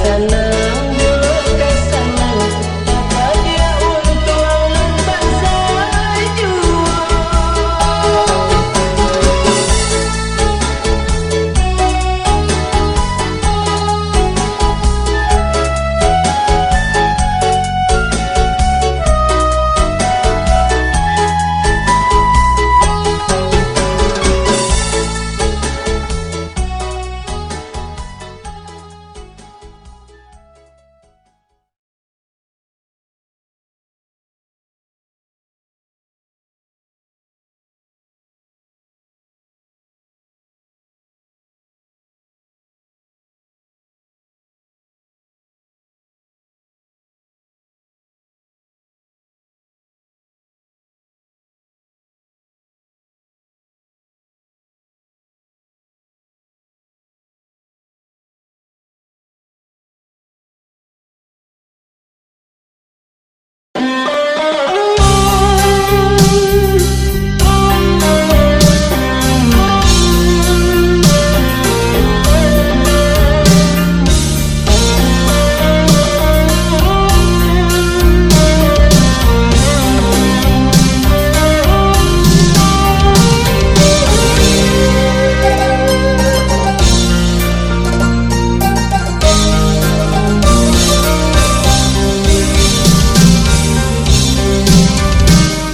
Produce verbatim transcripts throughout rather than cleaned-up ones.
Sanang jo ka sanang, apa dia untuang nan bansajo.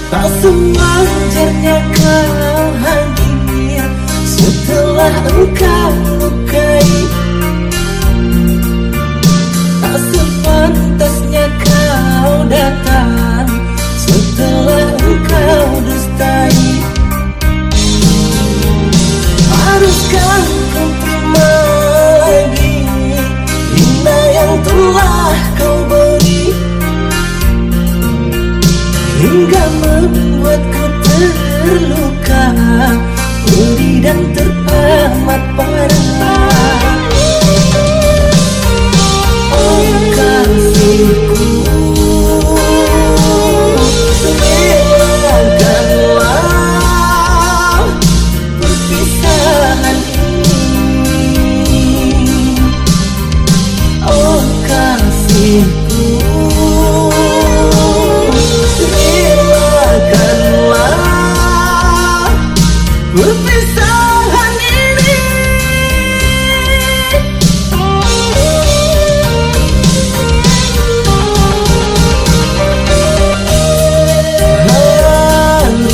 Tak samanjarnyo kau hadir setelah engkau lukai. Tak sepantasnyo kau datang setelah engkau dustai. Haruskah ku terima lagi hina yang telah kau beri, hingga membuatku terluka, pedih dan teramat parah. Oh kasihku, relakanlah perpisahan ini. Oh kasihku, relakanlah perpisahan ini.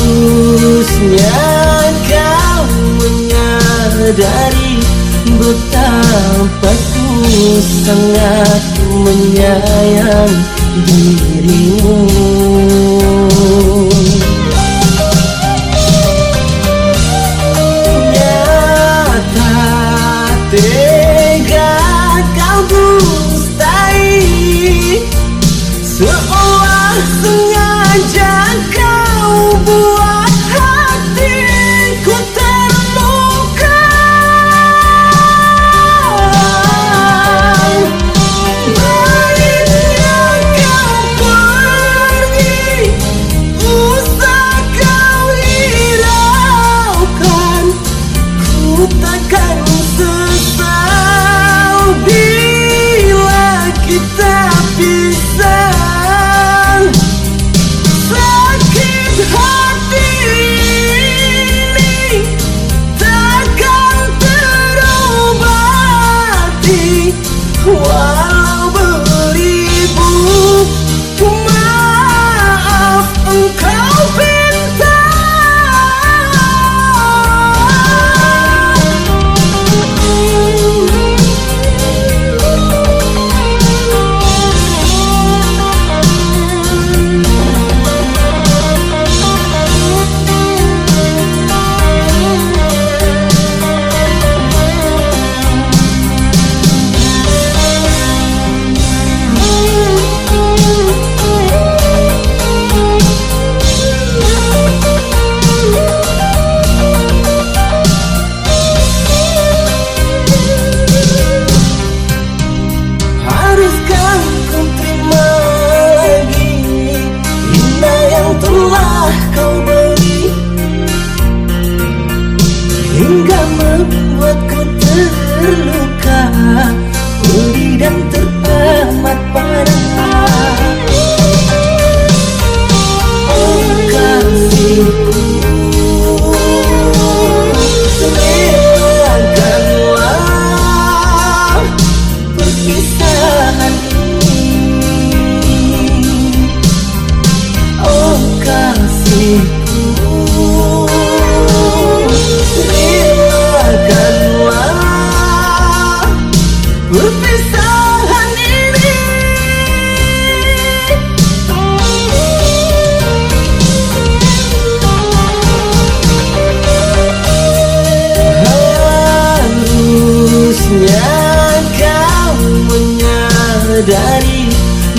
Harusnya kau menyadari betapa ku sangat menyayang dirimu. Nyata tega kau dustai, seolah sengaja kau buat hatiku terluka. Baiknya kau pergi.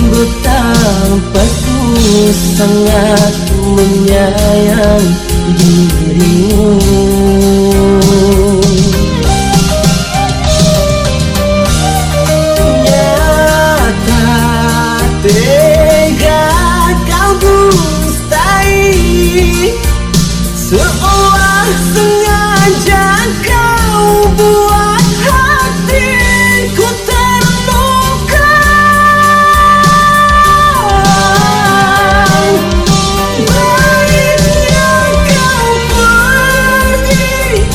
Betapa ku sangat menyayangi dirimu. Nyata tega kau dustai, seolah sengaja kau buat hatiku terluka. Baiknya kau pergi,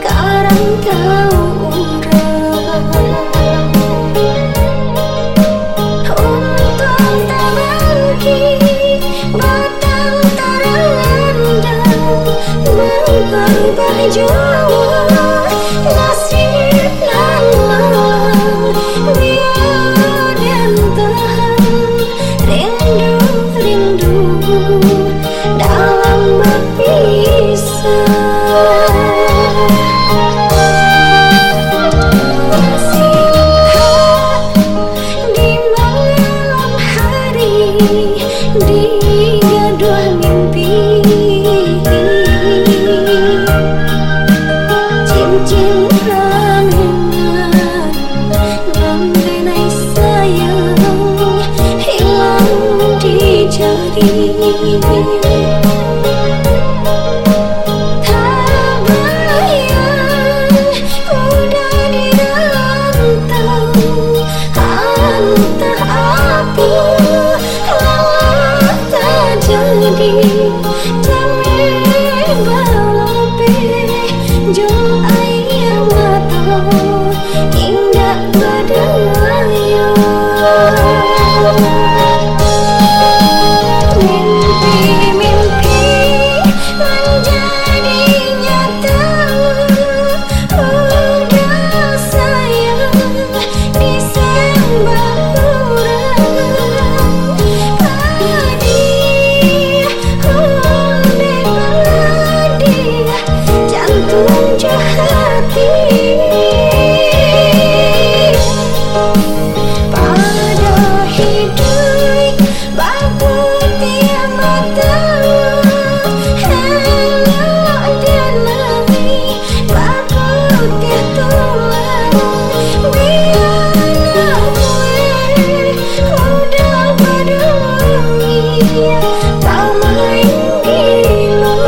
Karantau urang, untuang tabangkik, batang tarandam, mamparubah juo nasib nan malang. Bia den tahan rindu-rindu dalam bapisah. Sintak di malam hari, di gaduah mimpi, cincin ramengan nan denai sayang hilang di jari. Tabayang udah di rantau, antah apo lah tajadi, jameh balapeh jo aia mato, indak badaya. Mimpi-mimpi manjadi nyata, udah sayang disembah urang. Padiah, ondeh padiah, jantuang jo hati. Pado hiduik baputiah mato, elok den lai baputiah tulang. Bialah kue udah badongiang, pamain gilo.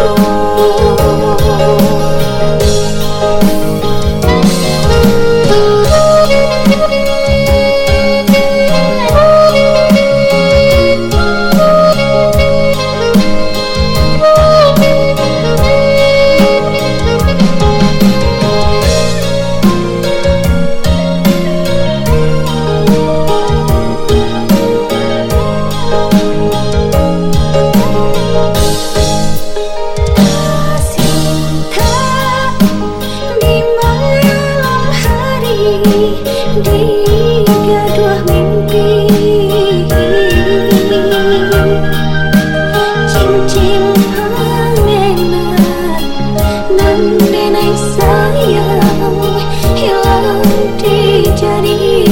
Sintak di malam hari, di gaduah mimpi, cincin ramengan nan denai sayang hilang di jari.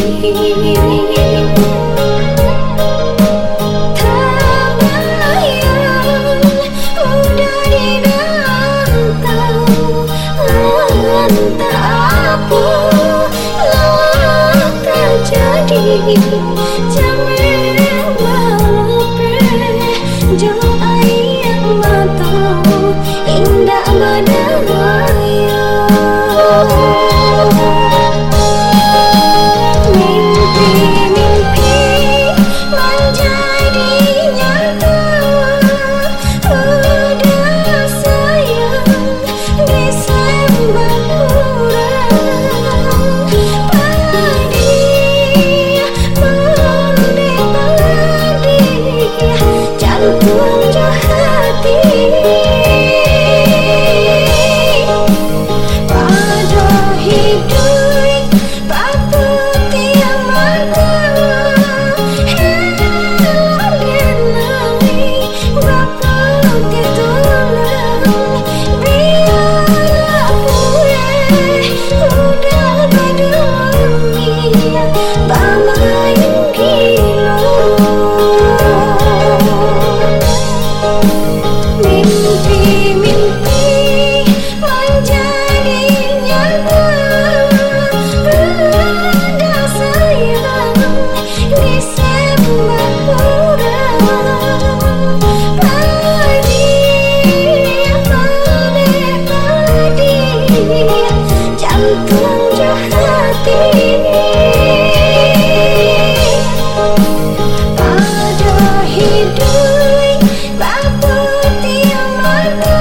Tabayang udah di rantau, antah apo lah tajadi, jameh balapeh jo aia mato, indak badaya. Mimpi-mimpi manjadi nyata, udah sayang disembah urang. Padiah, ondeh padiah, jantuang jo hati. Pado hiduik baputiah mato, elok den lai baputiah tulang. Bialah kue udah badongiang, pamain gilo. Mimpi-mimpi manjadi nyata, udah sayang disembah urang. Padiah, ondeh padiah, jantuang jo hati. Pado hiduik baputiah mato,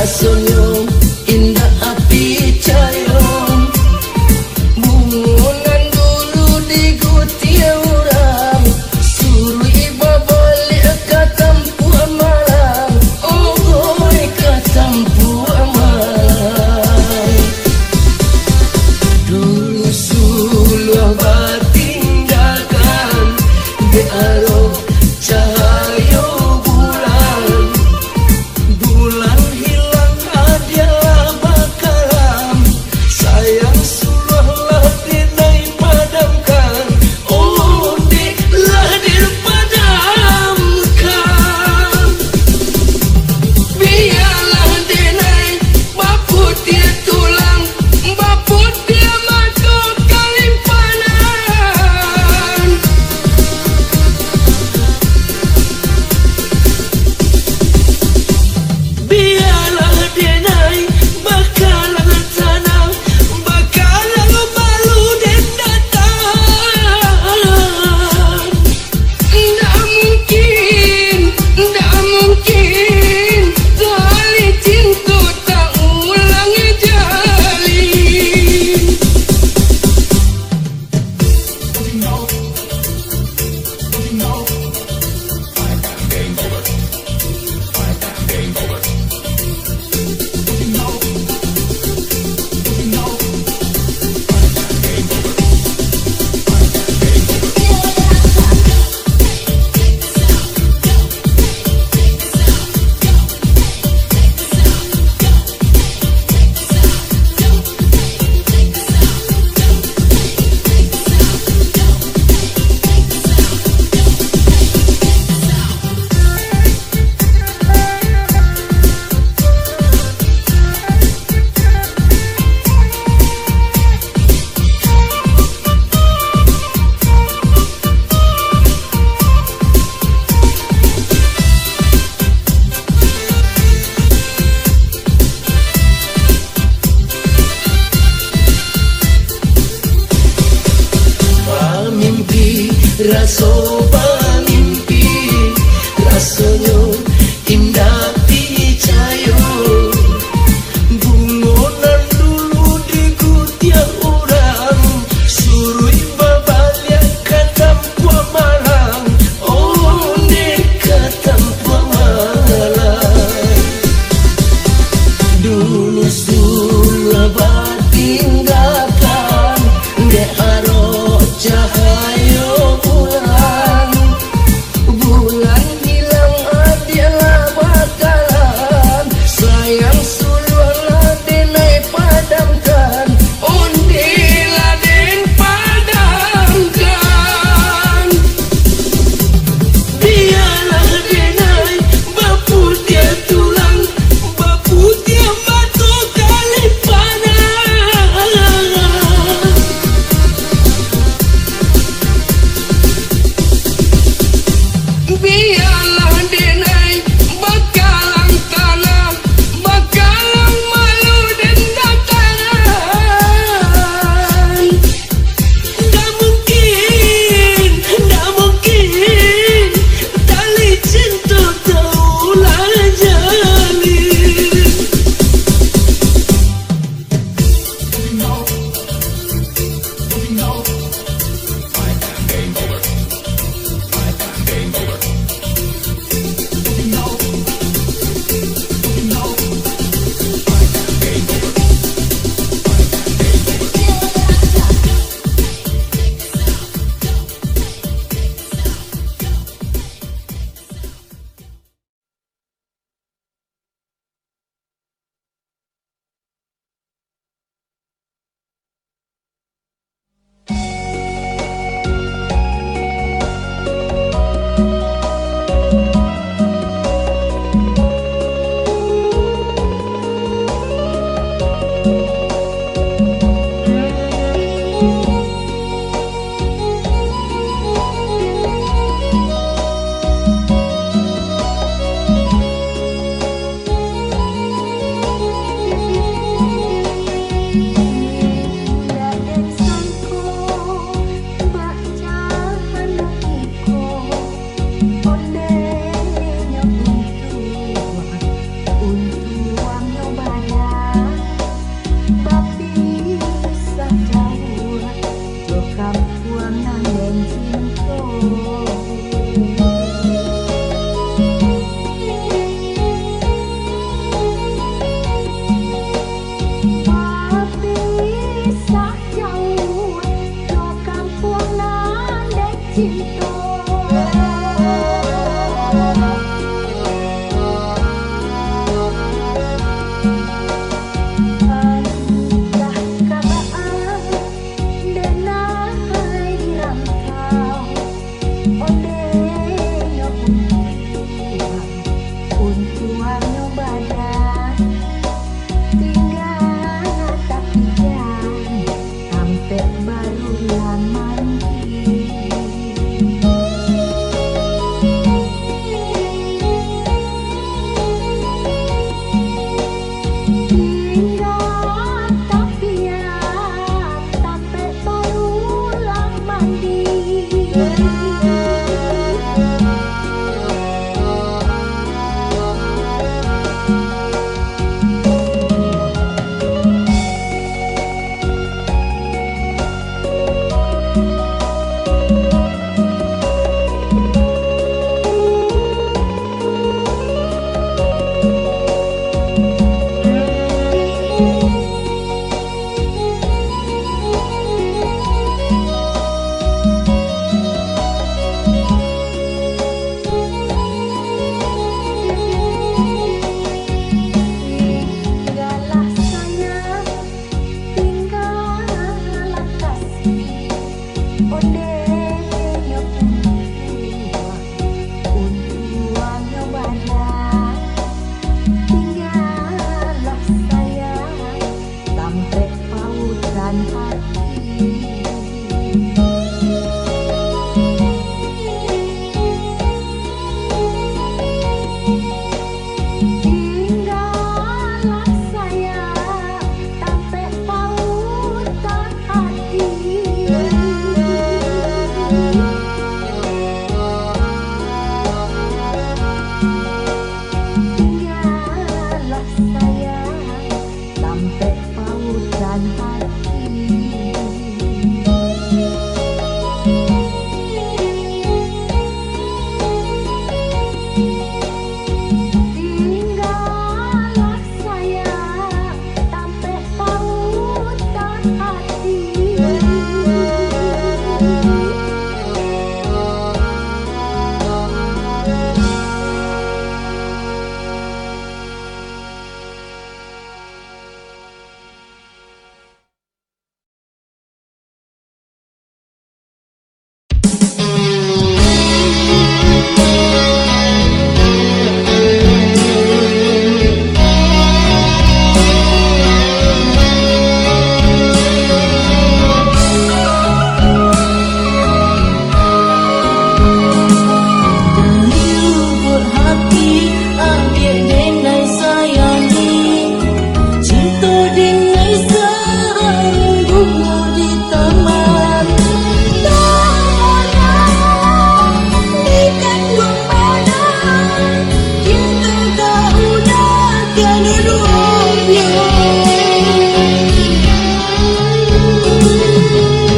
Sonyo indak picayo, bungo nan dulu digutiang urang, suruik babaliak ka tampuak malang, ogoy ka tampuak malang. Dulu suluah batinggakan, dek arok cahayo bulan. Bulan hilang adiak lah bakalam, sayang suluah lah denai padamkan, ondeh lah den padamkan. Bialah denai baputiah tulang, baputiah mato kalimpanan. Bialah denai bakalang tanah, bakalang balu den datang. Ndak mungkin, ndak mungkin, tali cinto tak ulang jalin. Bamimpi, raso bamimpi, rasonyo indak picayo. Bungo nan dulu digutiang urang, suruik babaliak ka tampuak malang, ondeh ka tampuak malang. Dulu suluah batinggakan, dek arok cahayo bulan. Bulan hilang adiak lah bakalam, sayang suluah lah denai padamkan, ondeh lah den padamkan. Bialah denai baputiah tulang, baputiah mato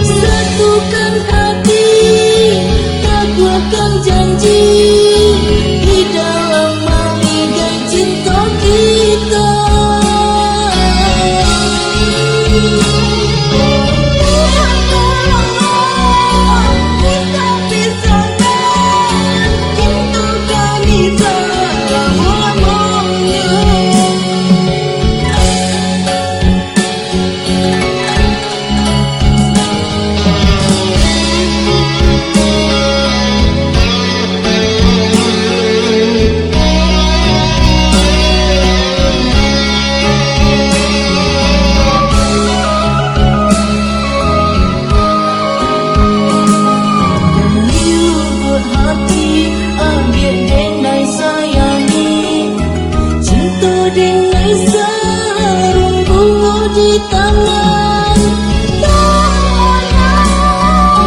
Satukan hati, teguhkan janji, di dalam manggagai cinta kita. Kita pisahkan cinta kami selama-lamanya. Di lubuk hati, agiah den nan sayangi. Cinto den nan sarumbu di tangan. Tak payah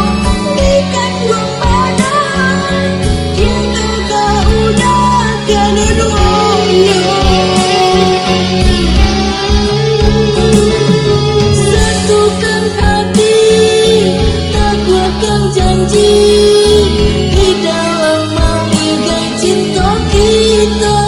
dikandung badan, cinto ka udah kaduduaknyo. Satukan hati, teguhkan janji, di dalam manggagai cinta kita.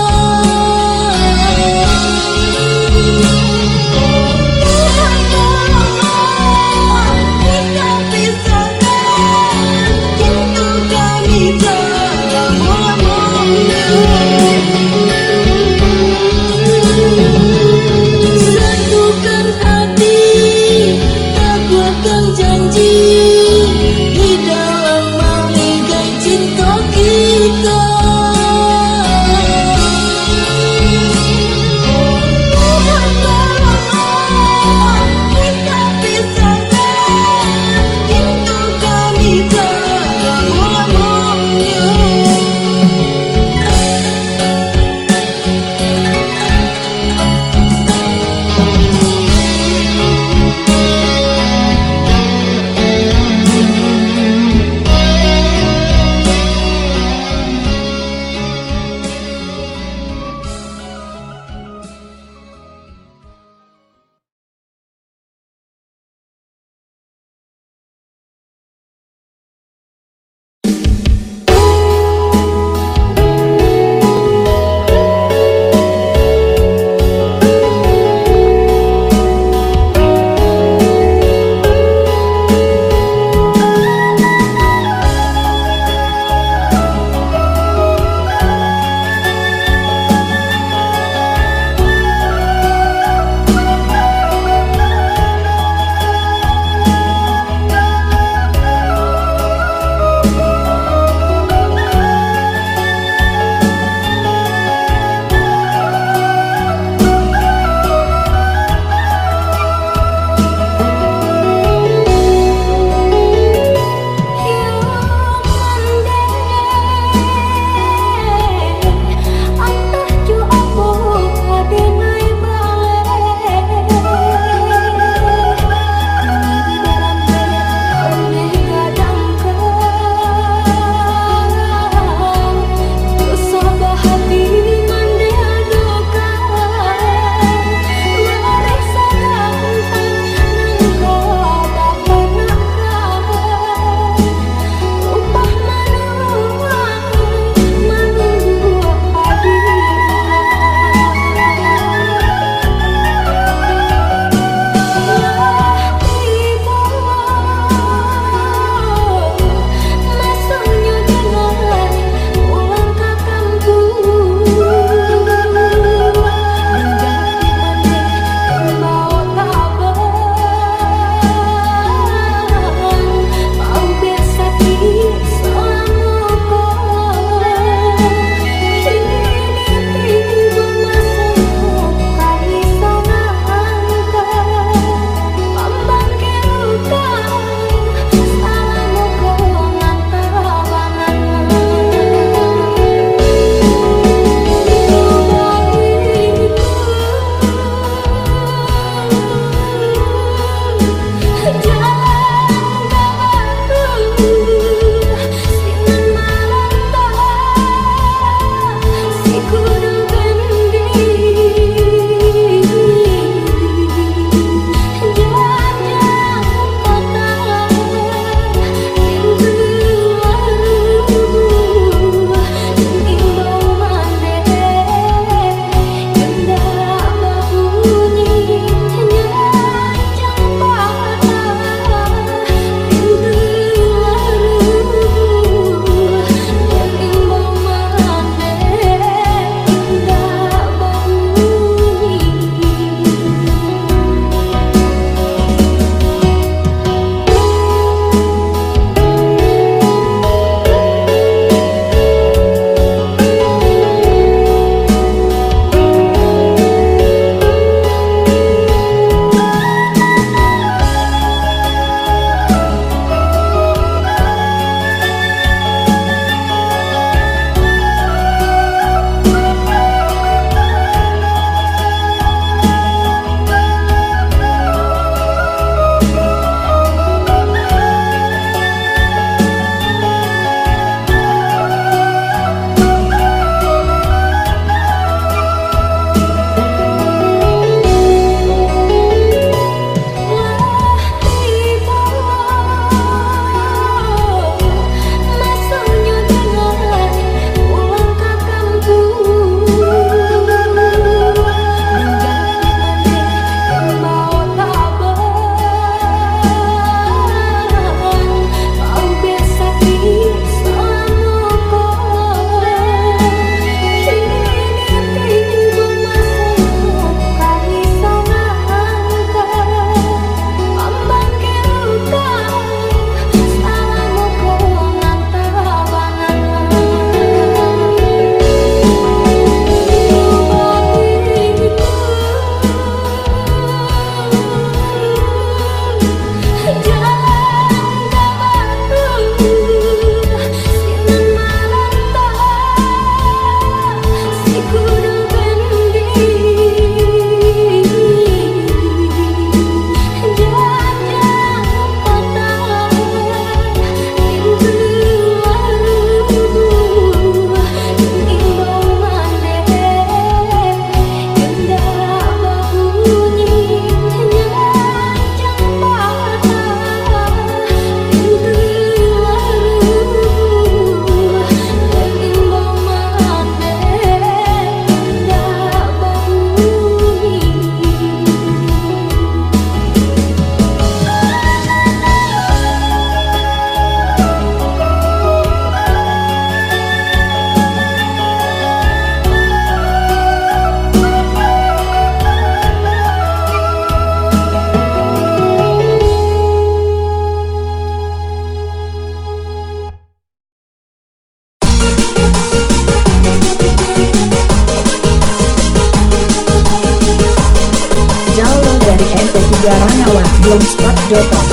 M P tiga Rangawan, blogspot dot com.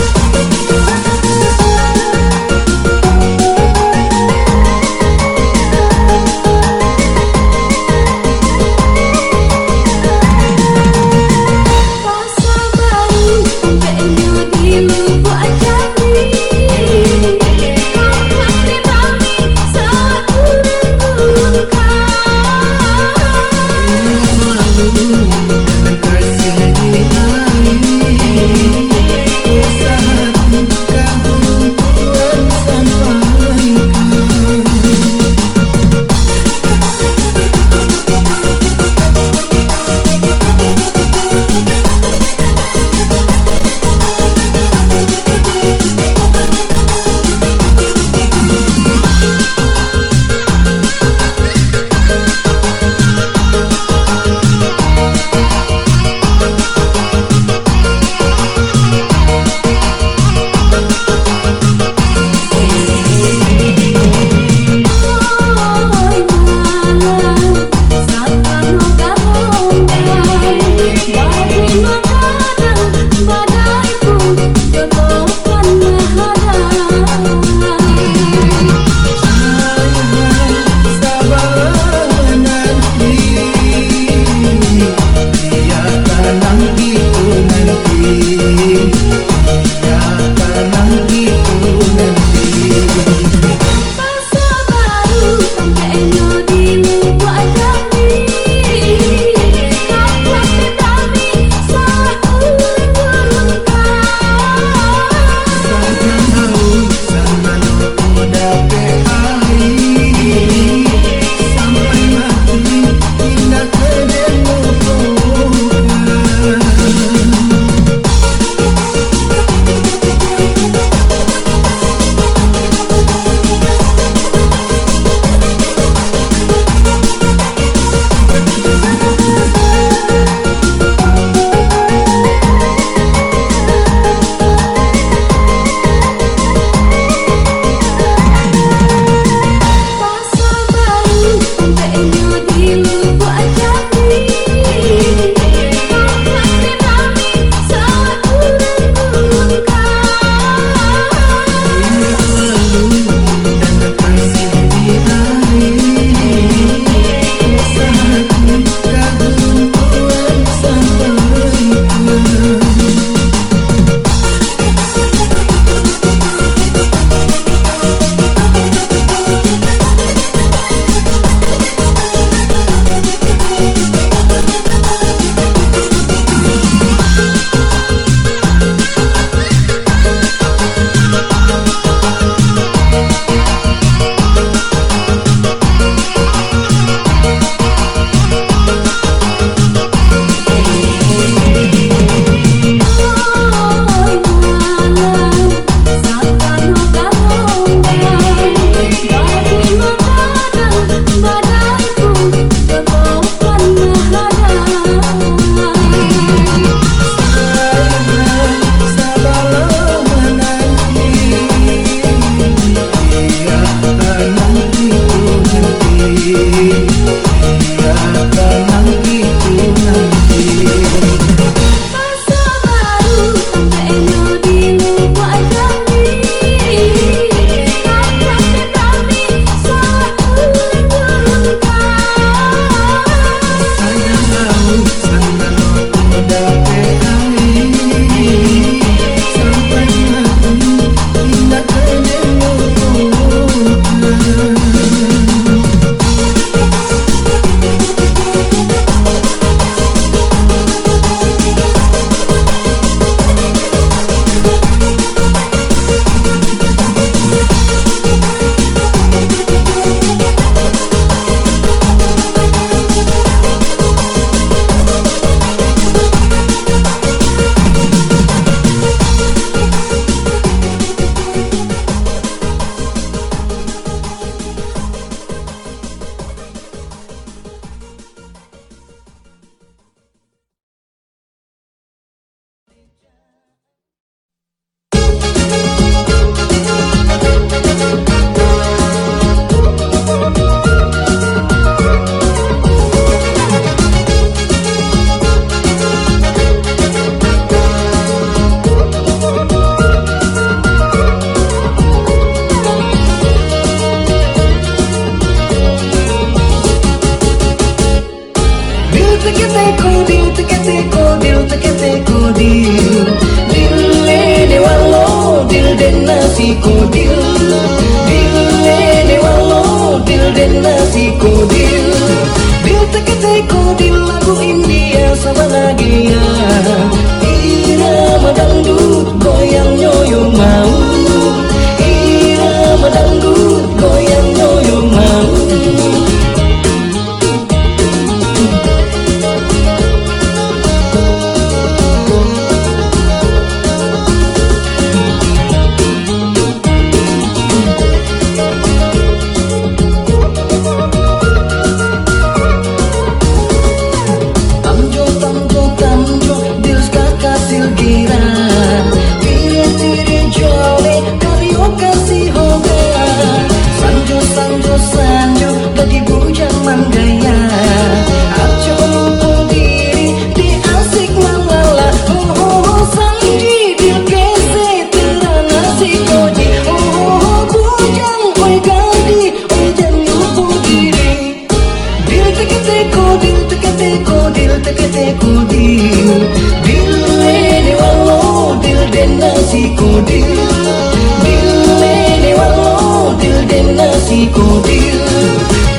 Kodir,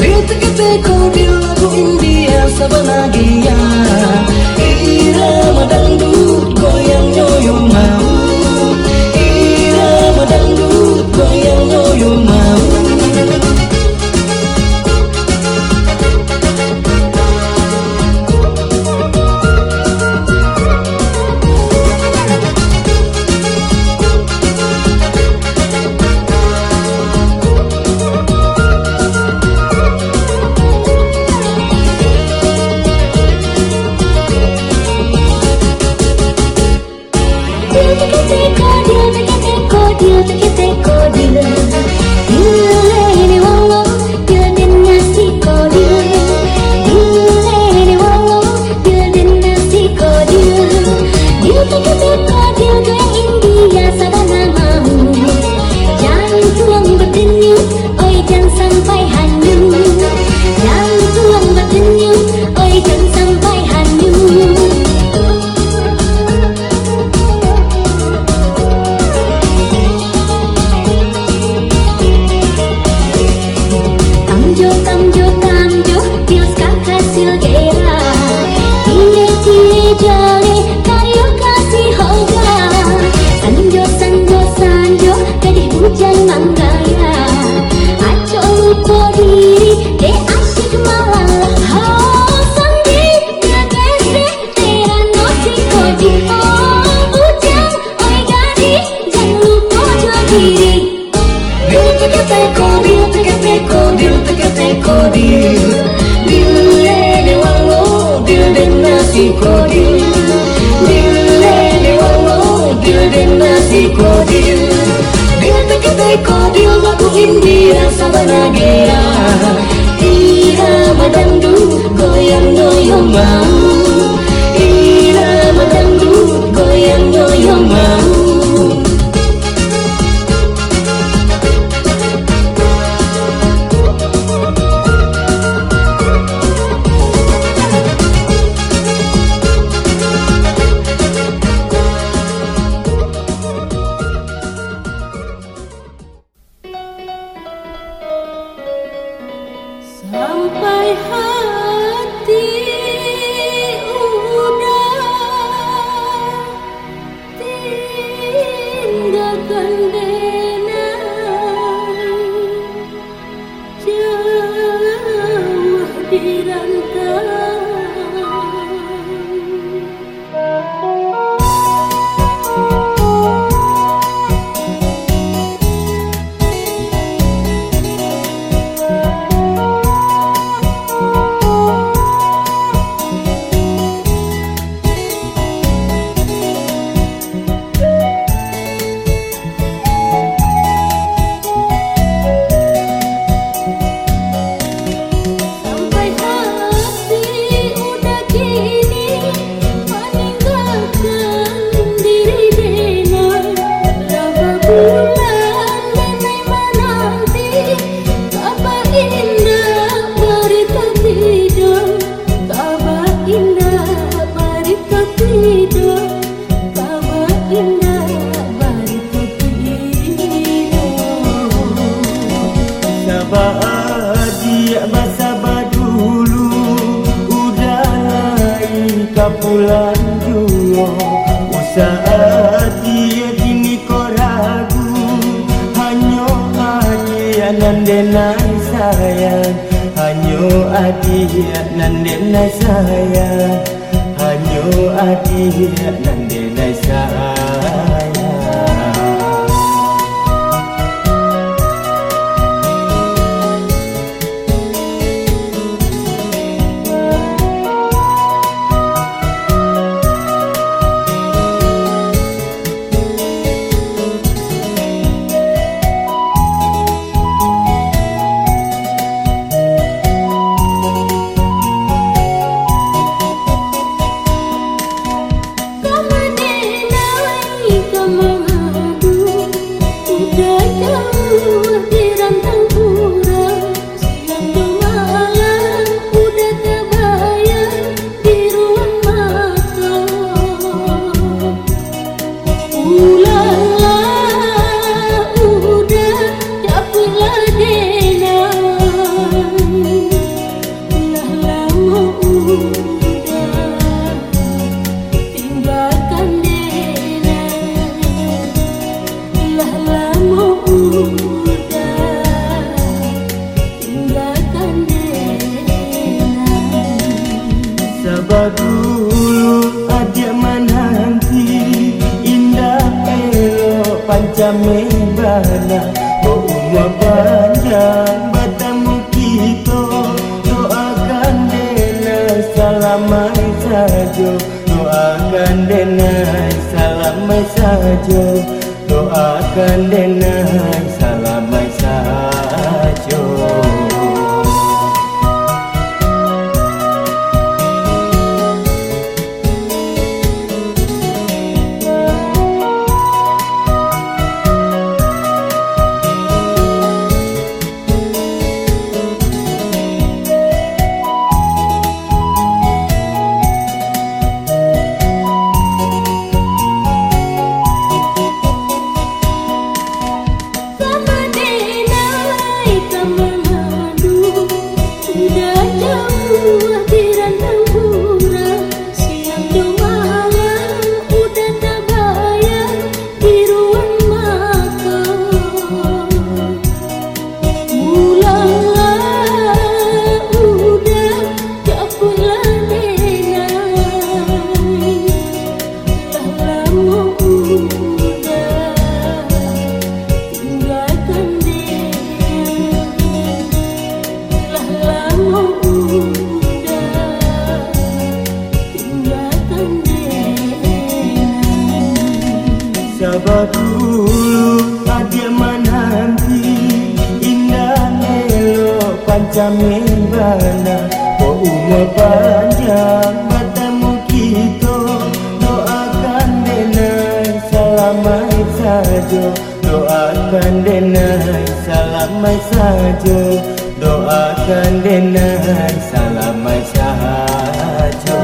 di teke-teke Kodir lagu India sabana gaya. Irama dangdut goyangnyo yo mau. Irama dangdut goyangnyo yo mau. Jantuang badenyut, oi jan sampai hanyut. Jantuang badenyut, oi jan sampai hanyut. Tamjo, tamjo, tamjo, biasakan hasil gerak. Ciek, ciek jari, karyo kasih hoja. Sanjo, sanjo, sanjo, gadih bujang manggaya. Acok lupo diri, dek asyik malalah. Ho, sandi, nyo gesek, terano si Kodir. Oh, bujang, oi gadih, jan lupo jo diri. Dil teke-teke Kodir, teke-teke Kodir, teke-teke Kodir. Dil lele walo, dil den nasi Kodir. Dil lele walo, dil den nasi Kodir. Dil teke-teke Kodir, lagu India sabana gaya. Irama dangdut goyangnyo yo mau. Irama dangdut goyangnyo yo mau. Sampai hati udah tinggalkan denai, jauah di rantau. Sampai hati udah kini maninggalkan diri denai. Lah babulan denai mananti, kaba indak barito tido, kaba indak barito tido. Kaba indak barito tido. Saba adiak basaba dulu, udah lai ka pulang juo. Usah adiak kini ko ragu, hanyo adiak nan denai sayang, hanyo adiak nan denai sayang. Hanyo adiak nan denai sayang. Doakan denai salamaik sajo, doakan denai salamaik sajo. Udah jauah di rantau urang, siang jo malam udah tabayang di ruang mako. Pulanglah, udah, japuiklah denai. Lah lamo udah tinggakan denai. Lah lamo udah tinggakan denai. Sabab dulu adiak mananti, indak elok pancameh bana. Kok umua panjang batamu kito, doakan denai salamaik sajo. Doakan denai salamaik sajo, doakan denai salamaik sajo.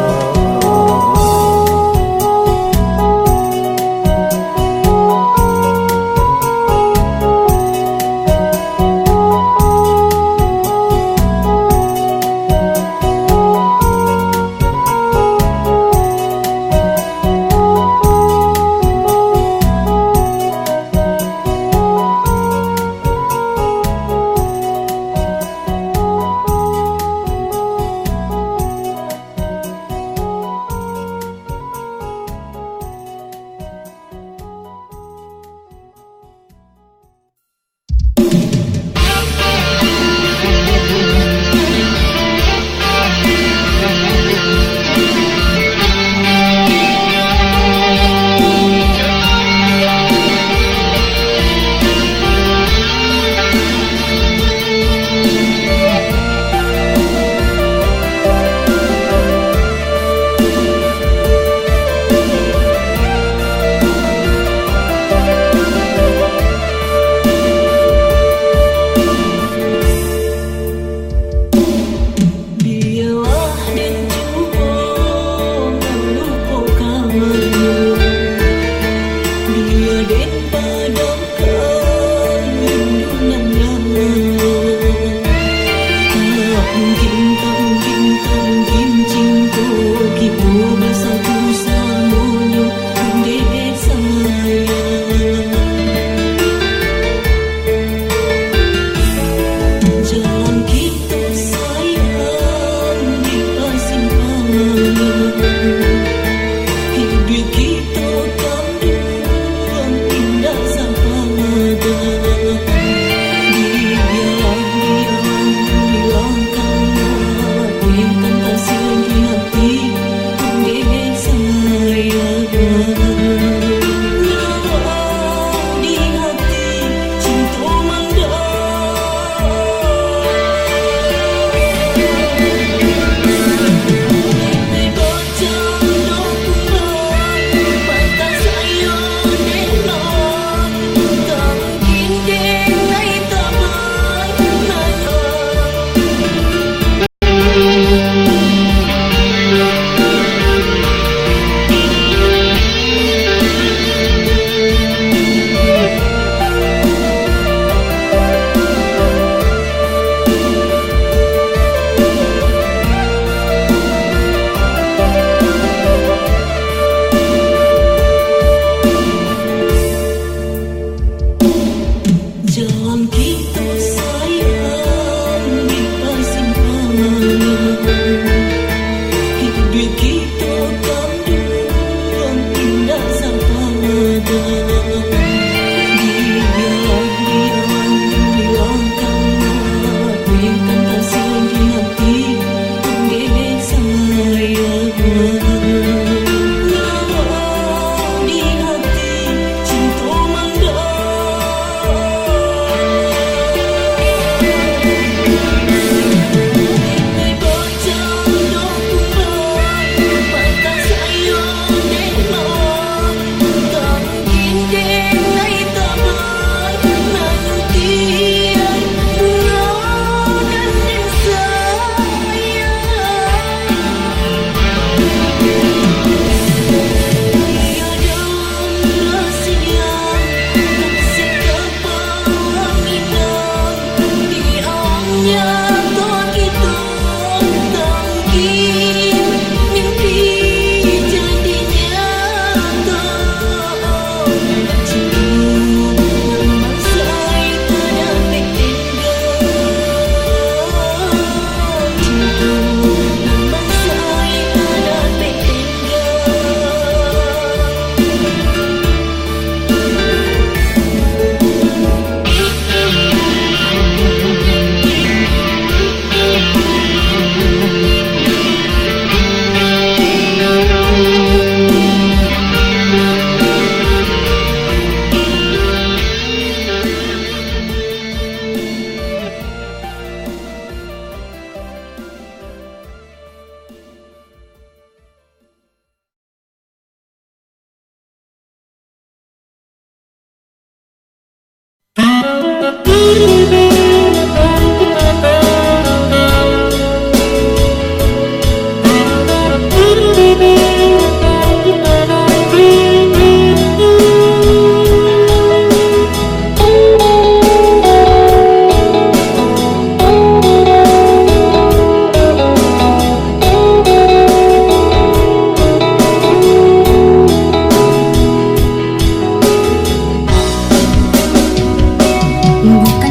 Bukan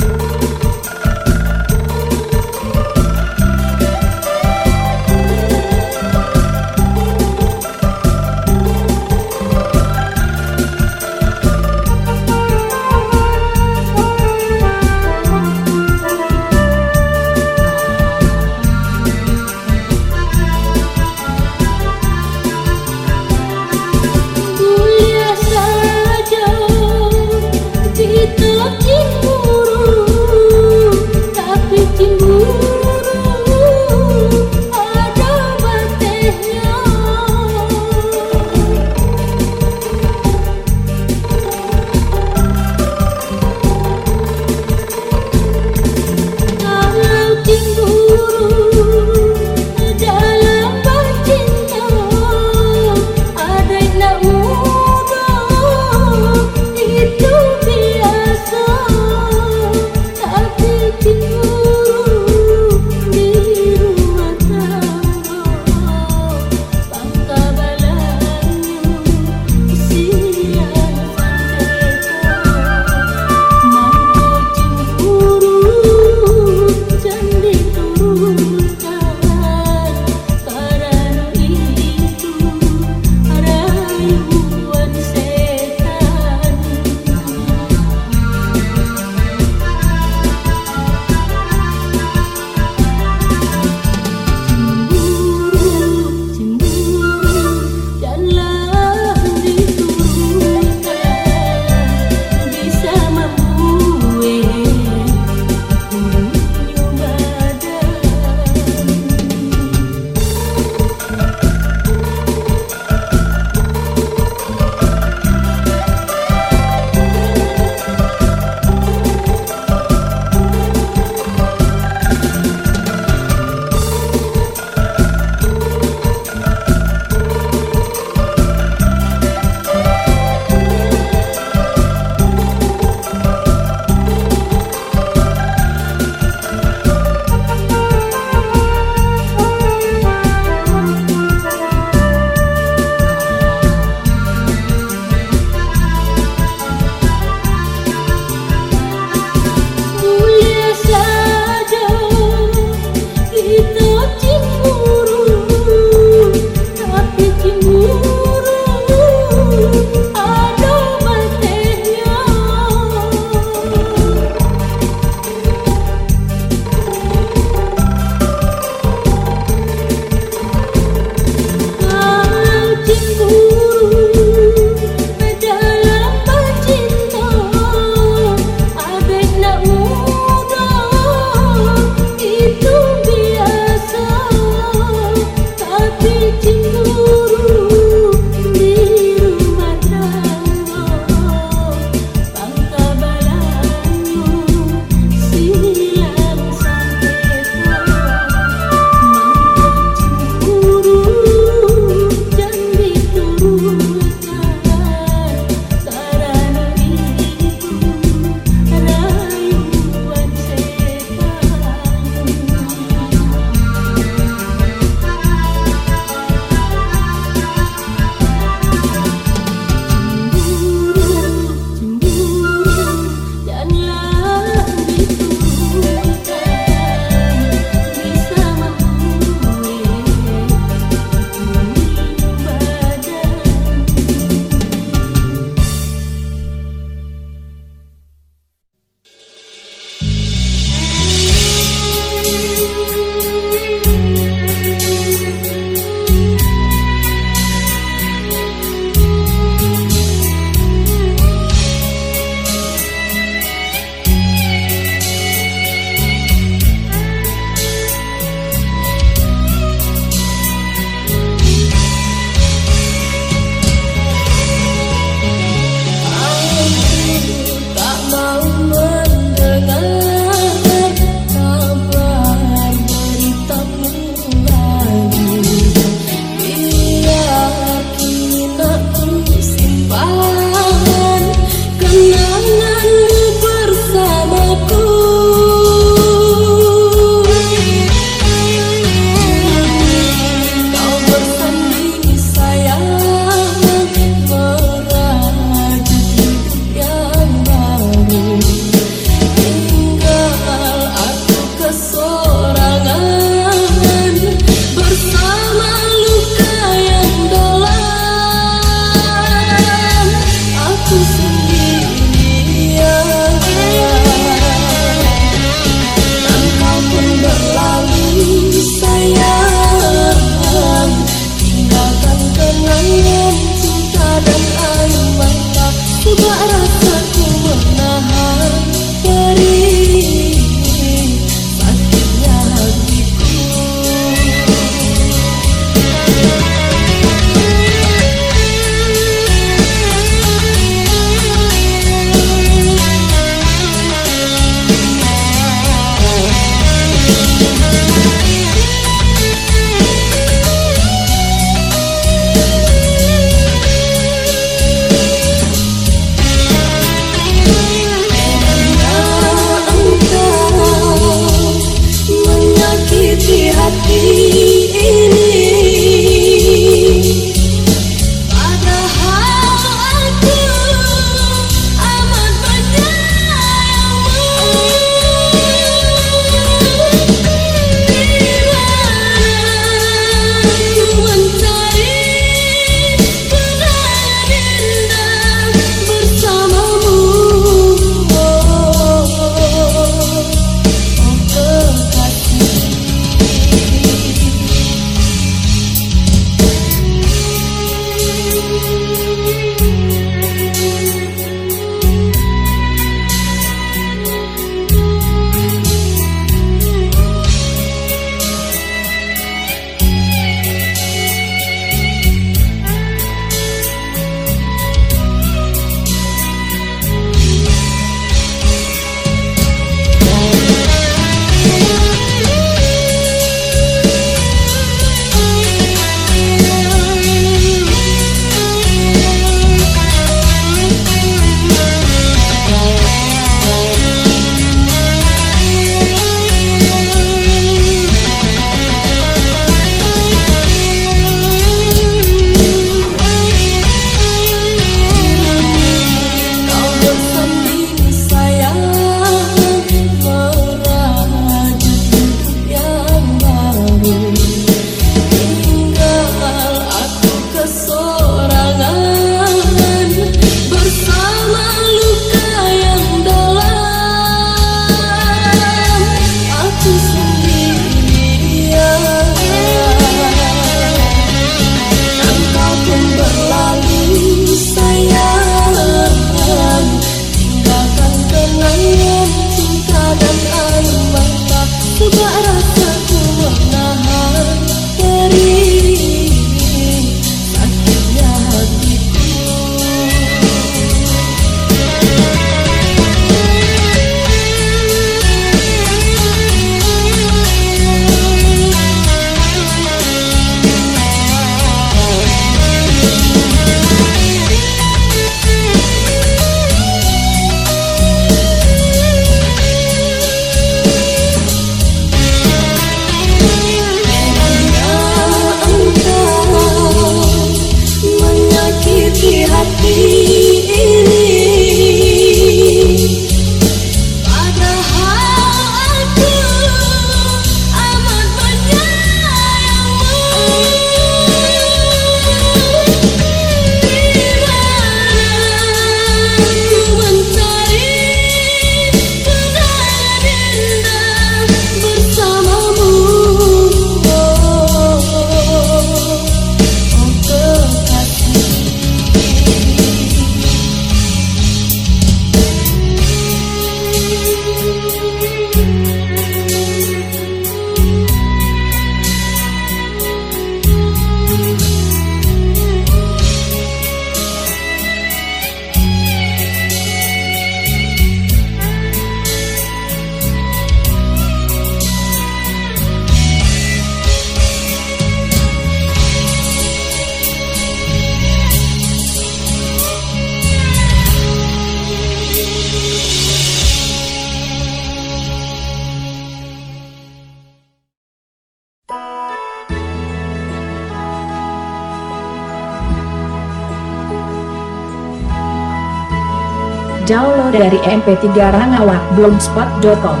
Download dari M P tiga Rangawa, blogspot dot com.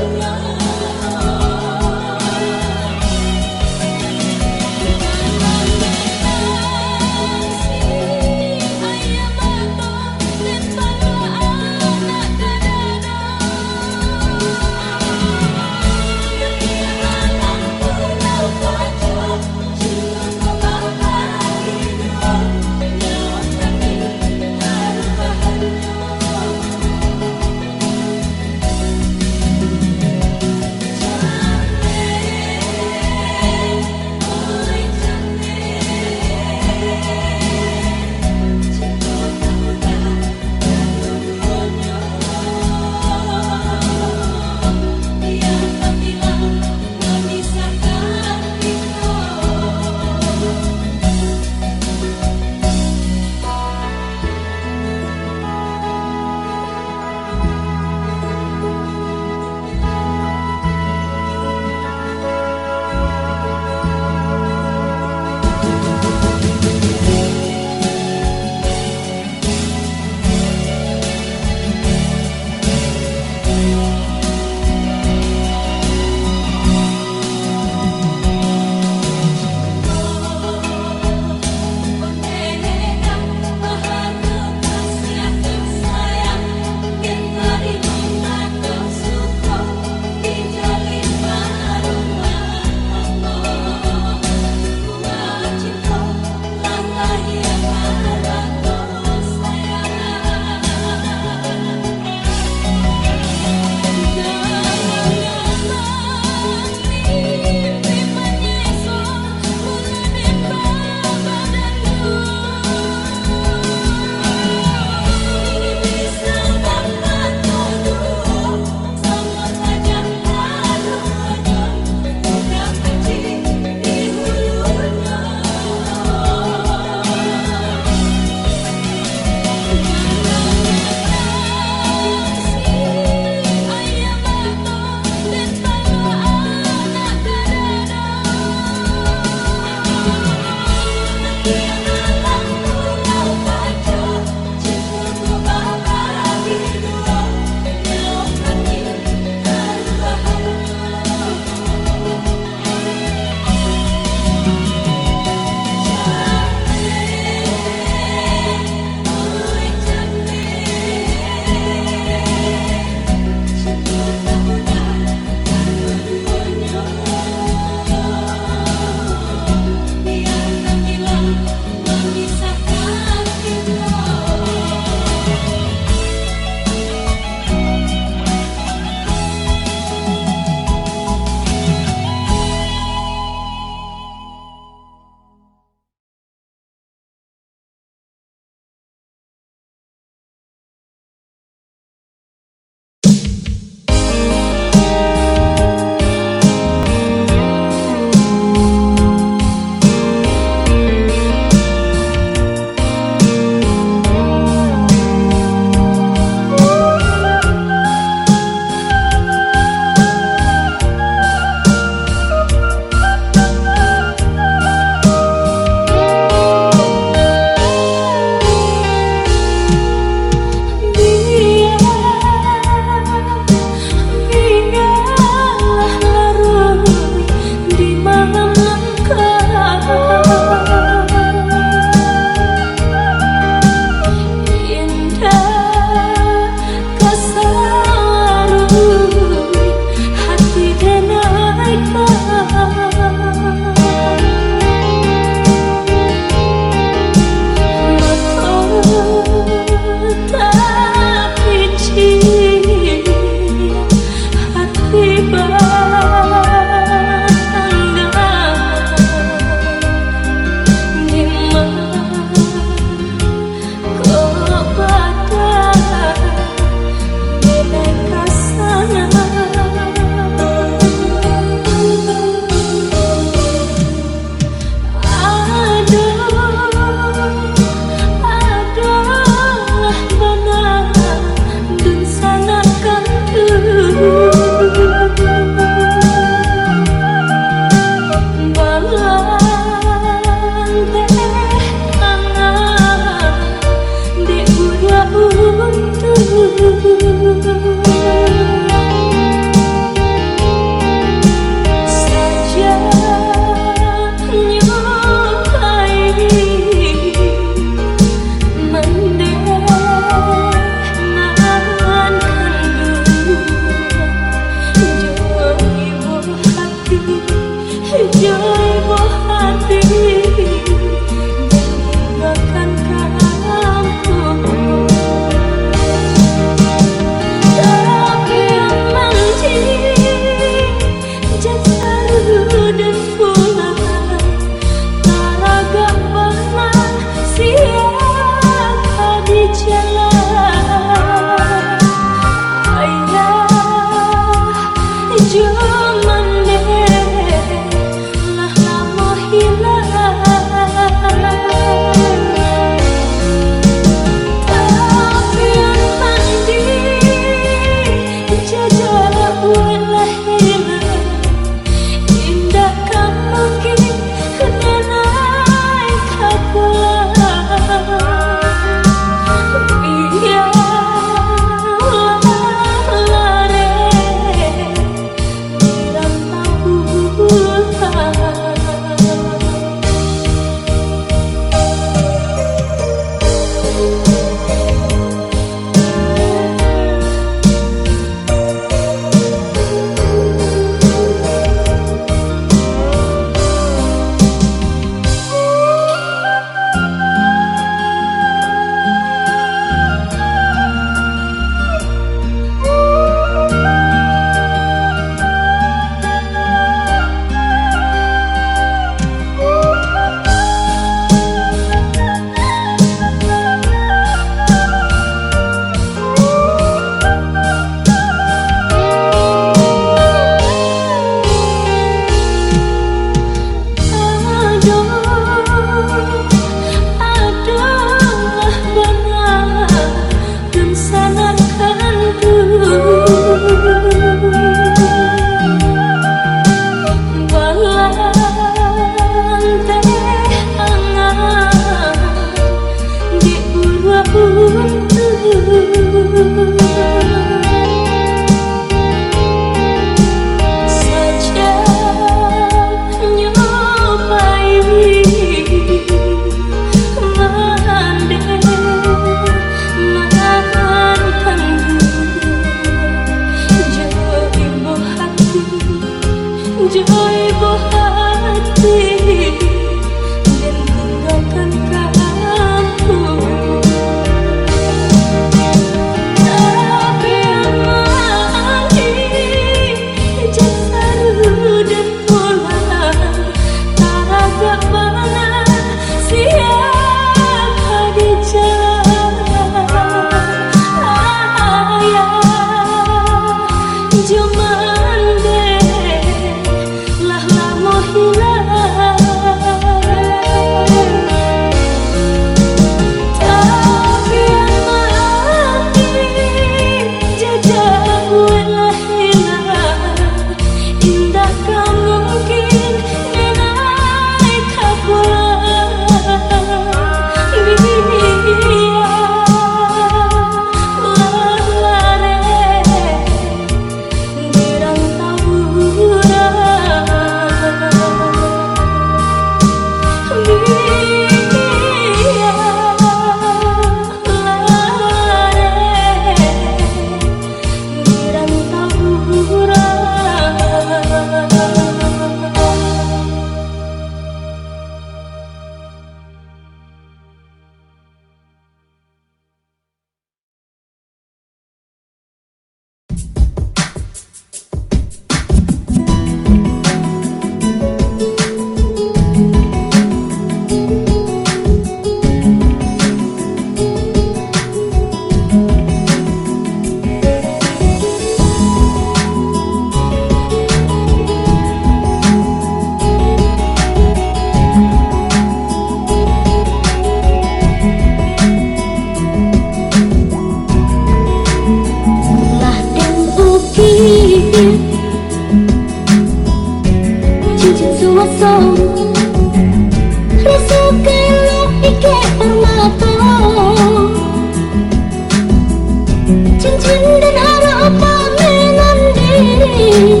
Cincin dan harap pamenan diri,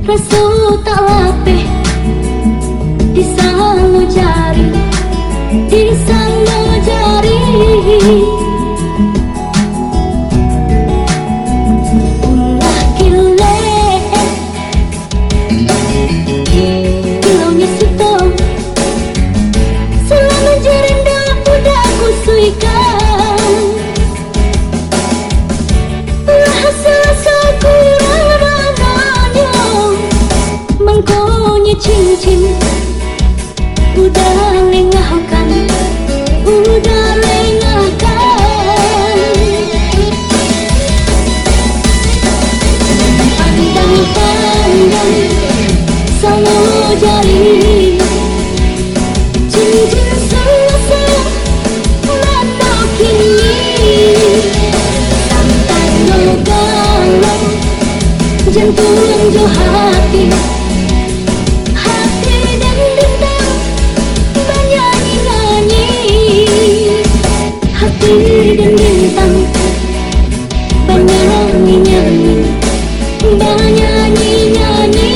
raso tak lapeh di salo jari, di salo jari. Ulah kilek, kilonyo sito, salamo jirin dak udah kusuikan. Lah asa-asa kurang manonyo, mangkonyo cincin udah lengahkan, udah lengahkan. Pandang-pandang salo jari, cincin suso mano kini, santano galau jantuang jo hati. Hati den bintang banyanyi-nyanyi, hati den bintang banyanyi-nyanyi, banyanyi-nyanyi.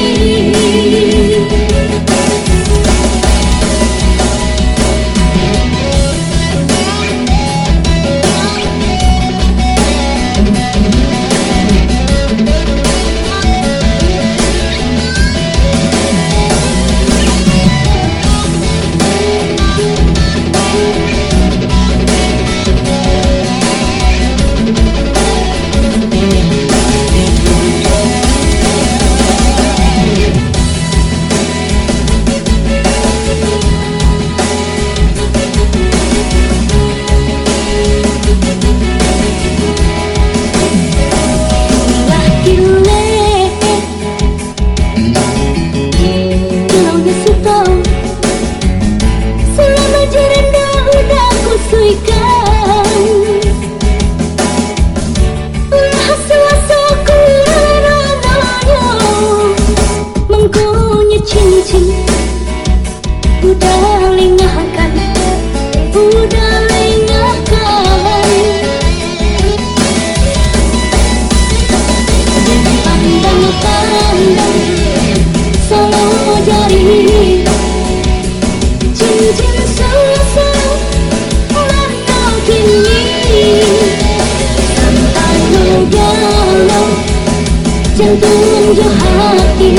Lah kilek, kilonyo sito, salamo jirin dak udah kusuikan. Lah asa-asa kurang manonyo, mangkonyo cincin udah lengahkan, udah lengahkan. Pandang-pandang salo jari, cincin suso mano kini, santano galau jantuang jo hati.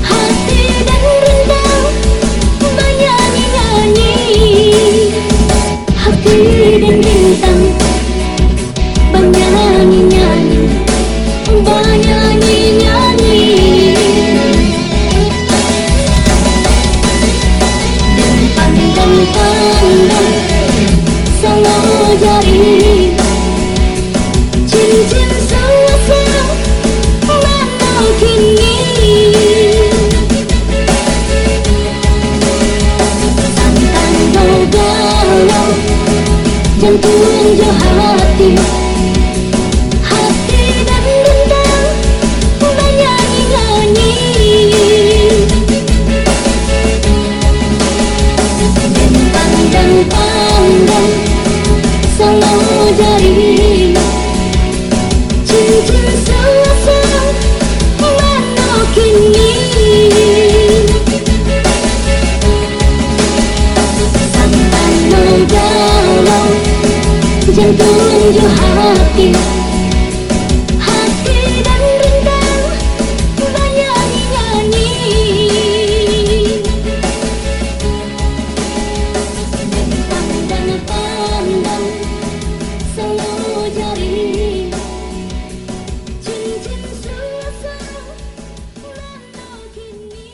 Hati den bintang banyanyi-nyanyi, hati den bintang banyanyi-nyanyi, banyanyi-nyanyi. Pandang-pandang salo jari, cincin suso mano kini, santano galau jantuang jo hati. Hati den bintang banyanyi-nyanyi, den pandang-pandang salo jari, cincin suso mano kini, santano galau jantuang jo hati. Hati den bintang banyanyi-nyanyi, den pandang-pandang salo jari, cincin suso mano kini.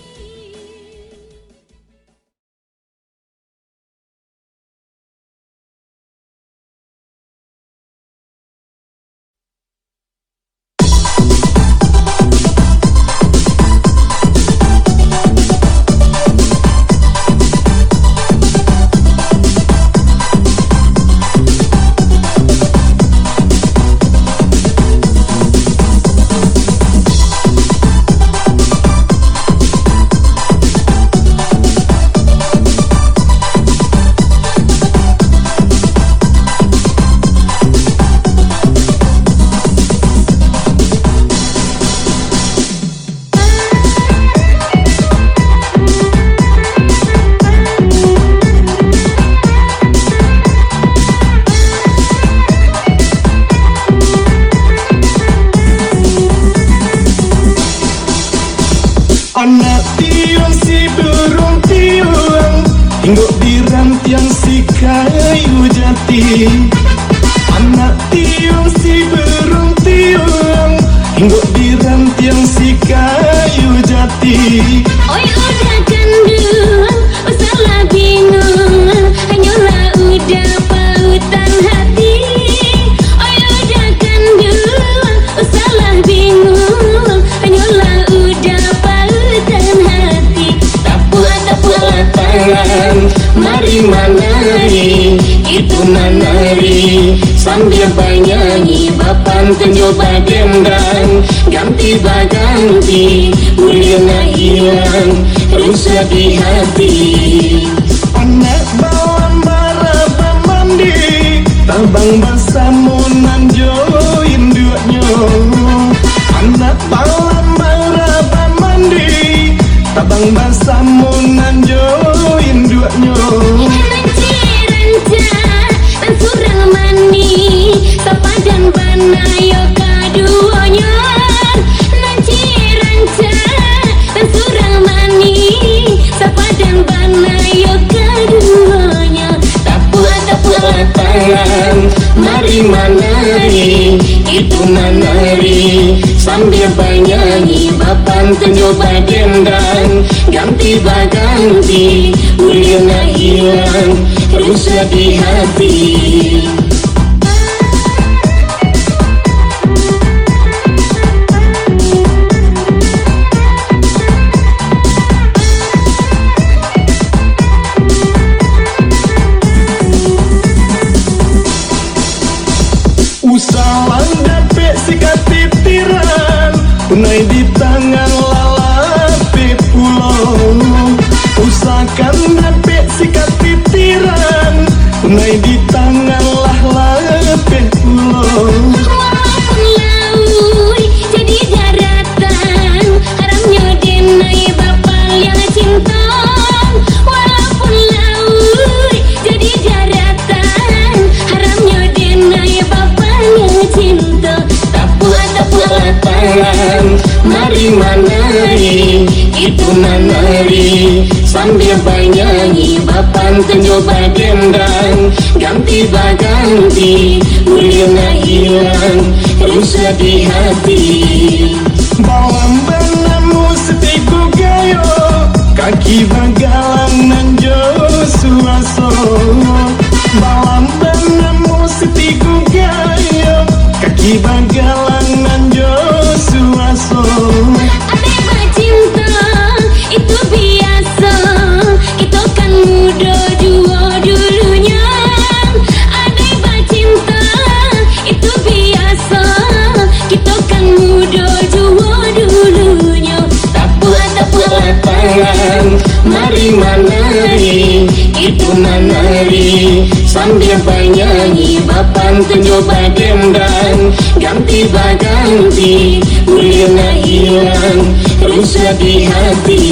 kayu jati. Oi uda kanduang, usahlah bingung, hanyolah uda pautan hati. Oi uda kanduang, usahlah bingung, hanyolah uda pautan hati. Tapuak-tapuaklah tangan, mari manari, itu manari, sambia banyanyi, bapantun jo badendang, ganti baganti, buliah nak hilang, rusuah di hati. Anak balam bara bamandi, tabang basamo nan jo induaknyo. Anak balam bara bamandi, tabang basamo nan jo induaknyo. Nan ciek rancak, nan surang manih, sapadan bana yo kaduonyo. Nan ciek rancak, nan surang manih, sapadan bana yo kaduonyo. Tapuak-tapuaklah tangan, mari manari, itu manari, sambia banyanyi, bapantun jo badendang, ganti baganti, buliah nak hilang, rusuah di hati. Usahlah dapek sikat titiran, punai di tangan lah lapeh pulo. Usahakan dapek sikat titiran, punai di tangan lah lapeh pulo. Walaupun lauik jadi daratan, haramnyo den ai bapaliang cinto. Walaupun lauik jadi daratan, haramnyo den ai bapaliang cinto. Tapuak-tapuaklah tangan, mari manari, itu manari, sambia banyanyi, bapantun jo badendang, ganti baganti, buliah nak hilang, rusuah di hati. Balam banamo satigo gayo, kaki bagalang nan jo suaso. Balam banamo satigo gayo, kaki bagalang nan jo suaso. Adai bacinto, itu biaso, kito kan mudo juo dulunyo. Adai bacinto, itu biaso, kito kan mudo juo dulunyo. Tapuak-tapuaklah tangan, mari manari, itu manari, sambia banyanyi, bapantun jo badendang, ganti baganti, buliah nak hilang, rusuah di hati.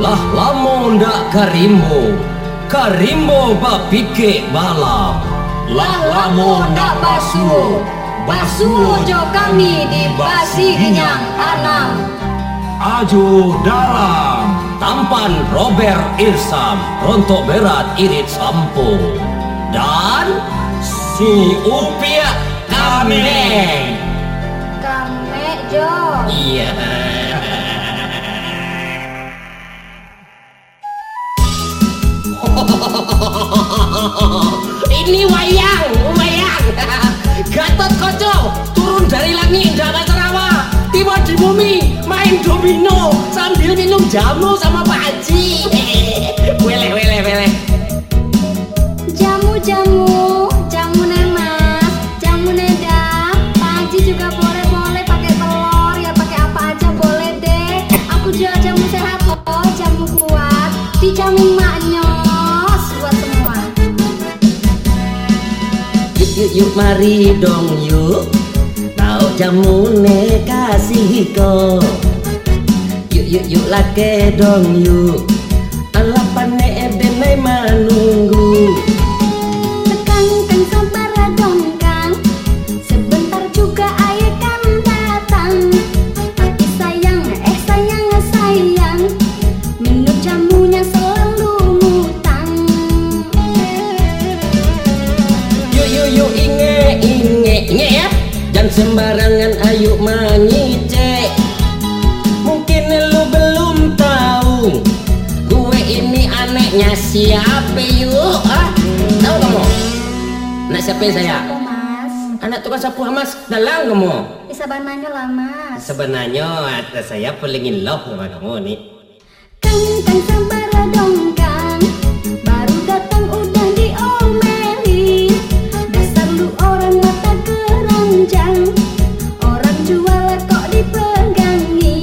Lah lamo ndak ka rimbo, ka rimbo bapikek balam. Lah lamo ndak basuo, basuo jo kami di Basi Ginyang Anam. Ajo Dalam. Tampan Robert Irsam, Rontok Berat Irit Sampo, dan Si Upiak Kamek. Kamek jo. Iya. Ini wayang, wayang. Gatot Kaca turun dari langik, indak basarawa, tiba di bumi, main domino sambil minum jamu sama Pak Haji. Weleh, weleh, weleh. Jamu, jamu, jamu ne mas, jamu ne dam. Pak Haji juga boleh, boleh pakai telur, ya pakai apa aja boleh deh. Aku jual jamu sehat loh, jamu kuat. Dijamin maknyos buat semua. Yuk, yuk, yuk, mari dong, yuk. Baok jamu ne ka siko. Yuk, yuk, yuk, lakeh dong, yuk. Alah panek den ai manunggu. Kang, kang, sabar dong, Kang. Sebentar juga aye kan datang. Tapi sayang, eh, sayang, sayang, minum jamunya selalu mutang. Yuk, yuk, yuk, ingek, ingek, ingek, ya. Jan sembarangan ayo mangicek. Mungkin lu belum tahu, gue ini anaknya siapa, yuk? Ah, tahu kamu? Anak siapa saya? Siapa, Mas? Anak tukang sapu, Mas. Dalang kamu? Eh, sabananyo lah, Mas. Sabananyo, atas saya paling in love sama kamu ni. Kang, kang, sabar dong, Kang. Baru datang udah diomeli. Dasar lu orang mata keranjang. Orang jual kok dipegangi.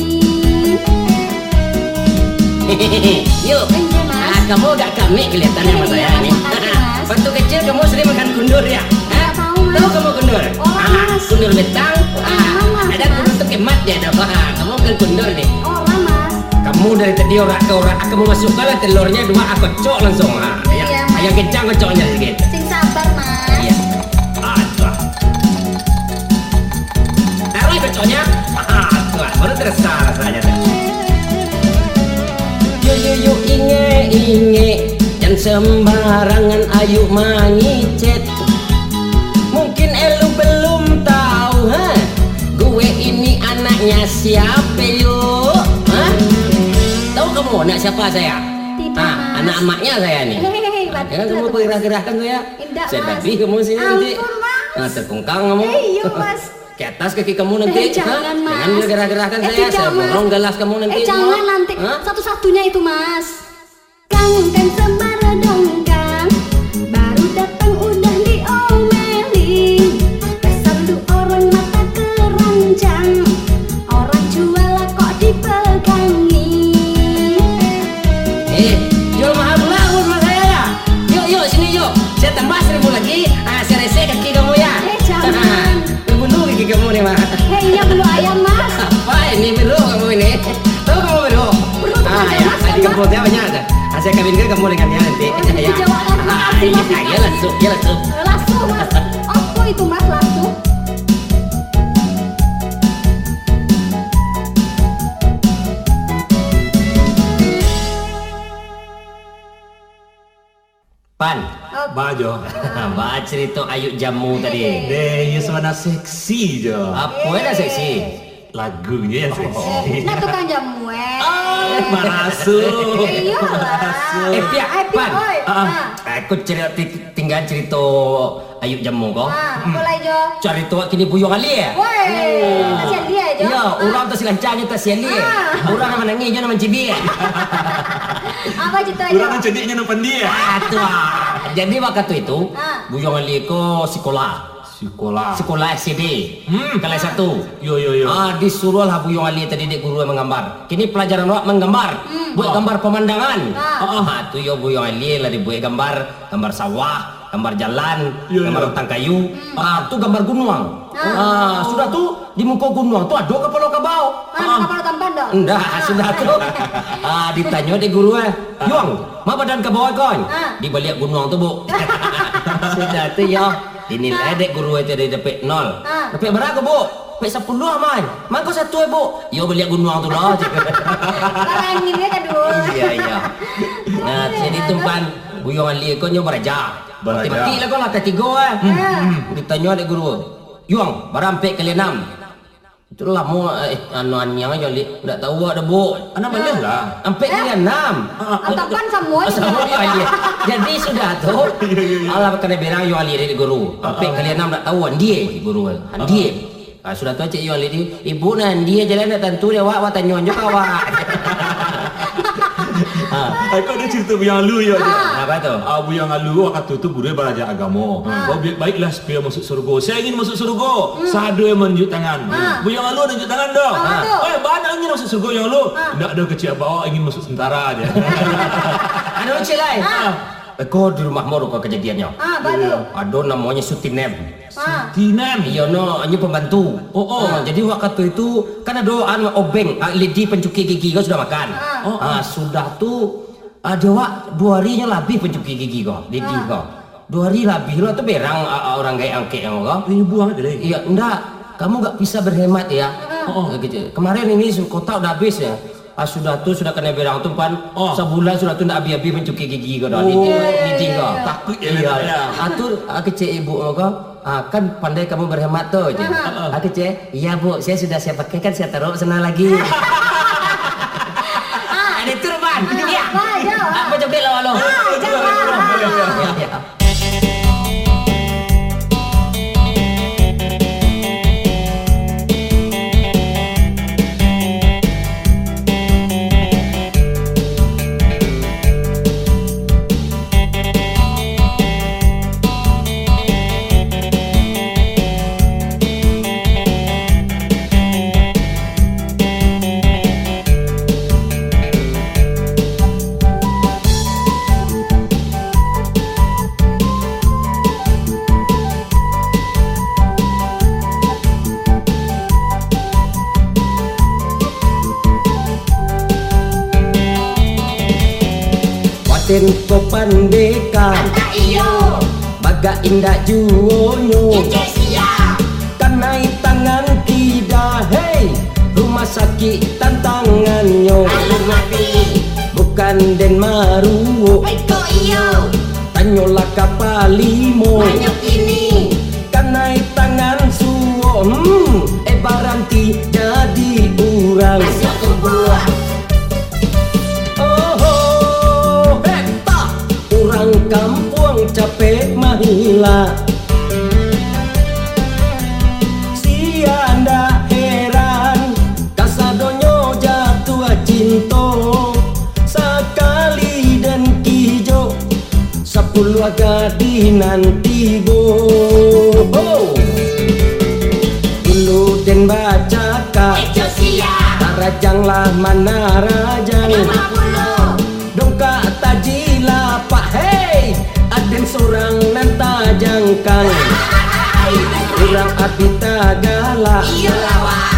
Yuk. Enggak, Mas. Ah, kamu agak kamik kelihatannya sama saya ni. Iya, makasih, Mas. Waktu kecil kamu sering makan kundur ya? Hah? Nggak tahu, Mas. Tahu kamu kundur? Oh, ah, Mas. Kundur betang. Ah, ada kundur tuh kemat dia tuh. Ah, kamu makan kundur nih. Oh, Mas. Kamu dari tadi orak ke orak, kamu masukkanlah telurnya dua, ah, kocok langsung. Ah, iya, Mas. Yang kencang kocoknya sedikit. Sing sabar, Mas. Iya. Ah, tuh. Taruh kocoknya. Ah, tuh, baru terasa rasanya tuh. Yo, yo, yo, ingek, ingek. Jan sembarangan ayo mangicek. Mungkin elu belum tahu, ha? Gue ini anaknya siapa, yuk? Ha? Tahu kamu anak siapa saya? Tidak, ah, Mas. Anak amaknya saya nih. Hehehe, jangan kamu gerah-gerahkan saya. Tidak, Mas. Saya tadi kamu sini nanti. Ampun, Mas. Ah, terkungkang kamu. Eh, iya, Mas. Ke atas kaki kamu nanti. Eh, jangan, Mas. Jangan gerah-gerahkan saya. Eh, tidak, Mas. Saya borong gelas kamu nanti. Eh, jangan nanti. Hah? Satu-satunya itu, Mas. Kang, kang, sabar dong, Kang. Baru datang udah diomeli. Dasar lu orang mata keranjang. Orang jual kok dipegangi. Eh, jual mahal pula kamu sama saya ya? Yuk, yuk, sini yuk. Saya tambah seribu lagi. Ah, saya resek kaki kamu ya. Eh, jangan. Berbulu gigi kamu nih, Mak. Eh, iya, bulu ayam, Mas. Apa ini bulu kamu ini? Tahu kamu bulu? Bulu tukang jamas, kan, Mak? Ah, ya, di kampung saya banyak ada. Ah, saya kawinkan kamu dengan dia nanti. Oh, iya, ya. Dijawabkan, Mas. Ah, iya, iya, langsung, iya, langsung. Langsung, Mas. Apa itu, Mas, langsung? Pan. Apa? Ba jo. Ba carito Ayuk Jamu tadi. Deh, iyo sabana seksi jo. Apo nan seksi? Lagunyo yang seksi. Eh, nak tukang jamu, eh. Ah, maraso. Eh, iyolah. Maraso. Eh, Piak, eh, Piak, Pan. Oi. Ah, ah. Ah. Eh, aku cerita, tinggal cerita ayuk jamu ko. Ah, apo lai jo? Cerita kini Buyuang Ali, eh? Woi, hmm. Tasian dia jo. Iyo, ah. Urang tu silancanya tasian dia. Ah. Urang nan manangih jo nan mancibik. Apo cerita jo? Urang nan cadiak jo nan pandia. Ah, tu, ah. Jadi, wakatu itu, ah. Buyuang Ali ko sikolah. Sikolah. Sikolah S D. Hmm. Kelas satu. Yo, yo, yo. Ah, disuruahlah Buyuang Ali tadi dek guru manggambar. Kini pelajaran awak manggambar. Hmm. Buek gambar pamandangan. Ah. Ah, tu yo Buyuang Ali lah dibuek gambar, gambar sawah, gambar jalan, yo, gambar batang kayu. Hmm. Ah, tu gambar gunuang. Ah. Ah, sudah tu di muko gunuang tu ado kapalo kabau. Ah, kapalo tampan dah. Ndak, ah. Sudah tu. Ah, ditanyo dek guru, eh, "Yuang, ma badan kabau ko?" Ah. "Di baliak gunuang tu, Bu." Sudah tu yo. Dinilai dek guru tu dari dapek nol. Ah. "Dapek bara ko, Bu?" "Dapek sapuluah, Mai." "Mangko satu, eh, Bu?" "Yo, baliak gunuang tu lah." Barangin dia kaduo. Iya, iya. Nah, jadi tu pan Buyuang Ali ko nyo baraja. Baraja. Mati-mati lah ko lantai tigo, eh. Hmm. Ditanyo dek guru, "Yuang, bara ampek kali anam?" Itu lamo, eh, anu, aniang aja, Lik. Ndak tahu awak dah, Bu. Anak baleh lah. Ampek kali anam. Ah, ah. Ataupun samua. Samua aja. Jadi sudah tu, iya, iya, iya. Alah, kanai berang yo, Lik, dek guru. Ah, ah. Ampek kali anam ndak tahu, andie, guru. Andie. Ah, sudah tu cek yo, Lik, di, ibu nan andie aja lah, ndak tantu dek awak, awak tanyo aja ka awak. Ah. Aku ada cerita Buyuang Alu yo. Ah. Apa tu? Ah, Buyuang Alu wakatu tu guru baraja agamo. Ah. Baik, baiklah. Supaya masuk surga. Saya ingin masuk surga. Hmm. Sado yang menunjuk tangan. Ha. Buyuang Alu nunjuk tangan dah. Ha, betul. Eh, bana ingin masuk surga, Buyuang Alu? Ha. Ndak ada, kecek abah awak ingin masuk tentara aja. Anu, Cik Lai. Ha. Eh, ko di rumah mo ko kejadiannyo. Ha, baru. Ado namonyo Sutinem. Ha. Sutinem. Iyo, no, nyo pembantu. Oh, oh. Ha, jadi wakatu itu kan ado, anu, obeng, ah, lidi pencuki gigi ko sudah makan. Ha. Oh, oh. Ha, sudah tu, ah, di awak duo hari nyo lah abih pencuki gigi ko, lidi ko. Ah. Duo hari lah abih lo tu berang, ah, ah, urang gaek angkek ko. Iyo, ndak. Kamu gak bisa berhemat ya. Ah. Oh, oh. Gitu. Kemarin ini su-, kotak udah habis ya. Ah, sudah tu, sudah kanai berang tu, pan, oh, sabulan sudah tu ndak abih-abih pencuki gigi ko dah. Oh. Lidi ko. Takuik ya, iyo. Ah, tu, ah, kecek ibu ko. Ah, kan pandai kamu berhemat tu, cek. Ah. Ah, kecek, "Iya, Bu, saya sudah saya pakai, kan saya taruh sana lagi." Ah, ada itu, Ruban. Iya. Ah, iya. Apa joget lawan lo? Ah, jangan. Iya, iya. Waten ko pandeka. Iyo. Bagak indak juo nyo. Kecek sia. Kanai tangan kida, hei. Rumah sakik tantangannyo. Alah mati. Bukan den maruok. Iko iyo. Tanyolah ka palimo. Banyak kini. Kanai tangan suok, hmm, eh, baranti jadi urang. Masuk kubur. Oho, heta, urang kampuang capek mahilak. Sia ndak heran, kasadonyo jatuah cinto. Sakali den kijok, sapuluah gadih nan tibo. Dulu den bacakak, Eco sia. Tarajang lah manarajang. Lima puluh. Dongkak tajilapak, hei, aden surang nan tajangkang. Urang abih tagalak. Iyolah, wak.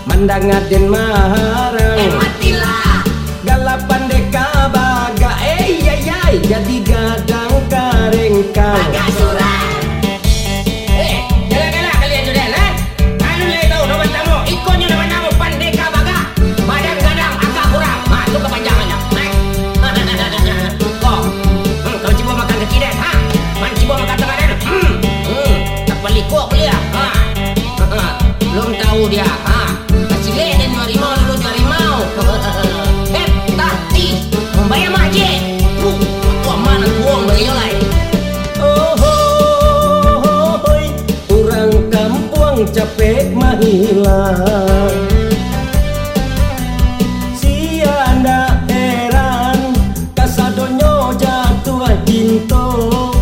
Mandanga den maharang. Eh, matilah. Galapan deka bagak, eh, yai, yai, jadi gadang karengkang. Bagak surang. Eh, galak-galak kalian tu, Den, eh? Anu lai tahu, nomor tamu. Ikonyo nomor tamu, Pandeka Bagak. Badan gadang, angka kurang. Ha, tu kepanjangannya. Naik. Kok. Hmm, kau cuba makan kaki, Den. Ha? Man cuba makan tengah, Den. Hmm. Hmm. Tak pelik kok beliau. Ha. Ha. Belum tahu dia. Ha. Cinto,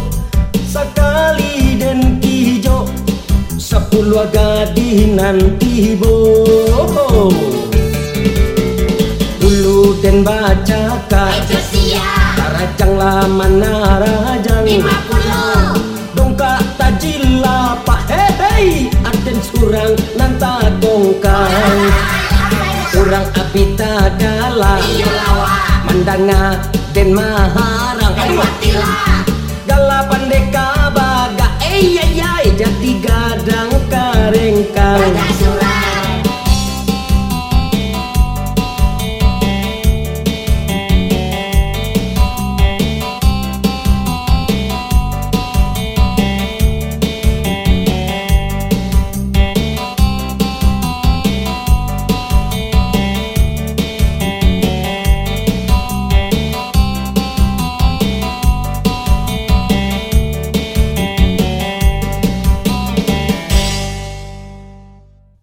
sakali den kijok, sapuluah gadih nan tibo. Dulu den bacakak, Ejo sia. Tarajang lah manarajang. Lima puluh. Dongkak tajilapah, hei, hei, aden surang nan takongkang. Urang abih tagala, iyo lawa. Mandanga den maharang. Aduh, matilah. Gala pandeka bagak, eh, yai, yai, jadi gadang karengkang. Bagak surang.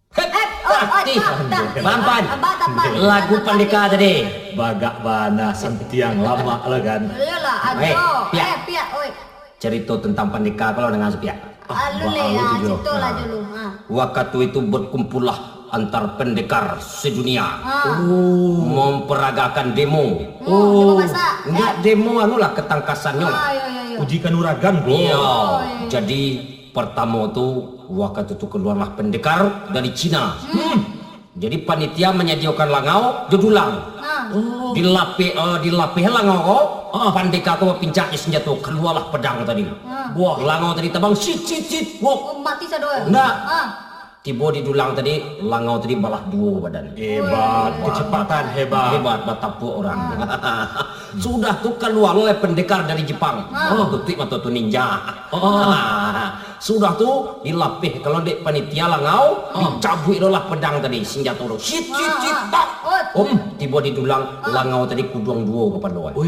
Hep, oh, oh, Ih, tak, tak. Pan, Pan. Abah tak, Pan. Lagu Pandeka tadi. Bagak bana santiang lamak lah kan. Iyolah, Eh, aduh. Piak. Eh, piak, oi. Carito tentang Pandeka ko lah danga sapiak. Ah, lu Bah, le, lu ah, tu jo. Carito lah Ah. jo lu. Ah. Wakatu itu berkumpullah antar pendekar sedunia. Ah. Oh. Memperagakan demo. Hmm, demo masak. Enggak Eh. demo anu lah, ketangkasannya lah. Ah, iya, iya, iya. Uji kanuragan, bro. Iya. Oh, iya, iya. Jadi, pertamo tu, wakatu tu kaluarlah pendekar dari Cina. Hmm. Jadi, panitia manyadiokan langau jo dulang. Ah. Oh. Dilapeh, eh, dilapeh langau ko, Ah. pandeka ko bapincak jo sinjato, kaluarlah pedang tadi. Ah. Wah. Langau tadi tabang, sit, sit, sit. Wah. Oh, mati sado, eh? Ndak. Ah. Tibo di dulang tadi, langau tadi balah duo badan. Hebat, Wah. kecepatan hebat. Hebat, batapuak urang. Ah. Sudah tu, kaluarlah pendekar dari Jepang. Ah. Oh, tutuik mato tu ninja. Oh. Sudah tu, dilapeh kalau dek panitia langau, Ah. dicabuik lo lah pedang tadi, sinjato tu. Sit, sit, Ah, sit, ah. tak. Oh. Om, tibo di dulang, Ah. langau tadi kuduang duo kapalo, eh. Wih,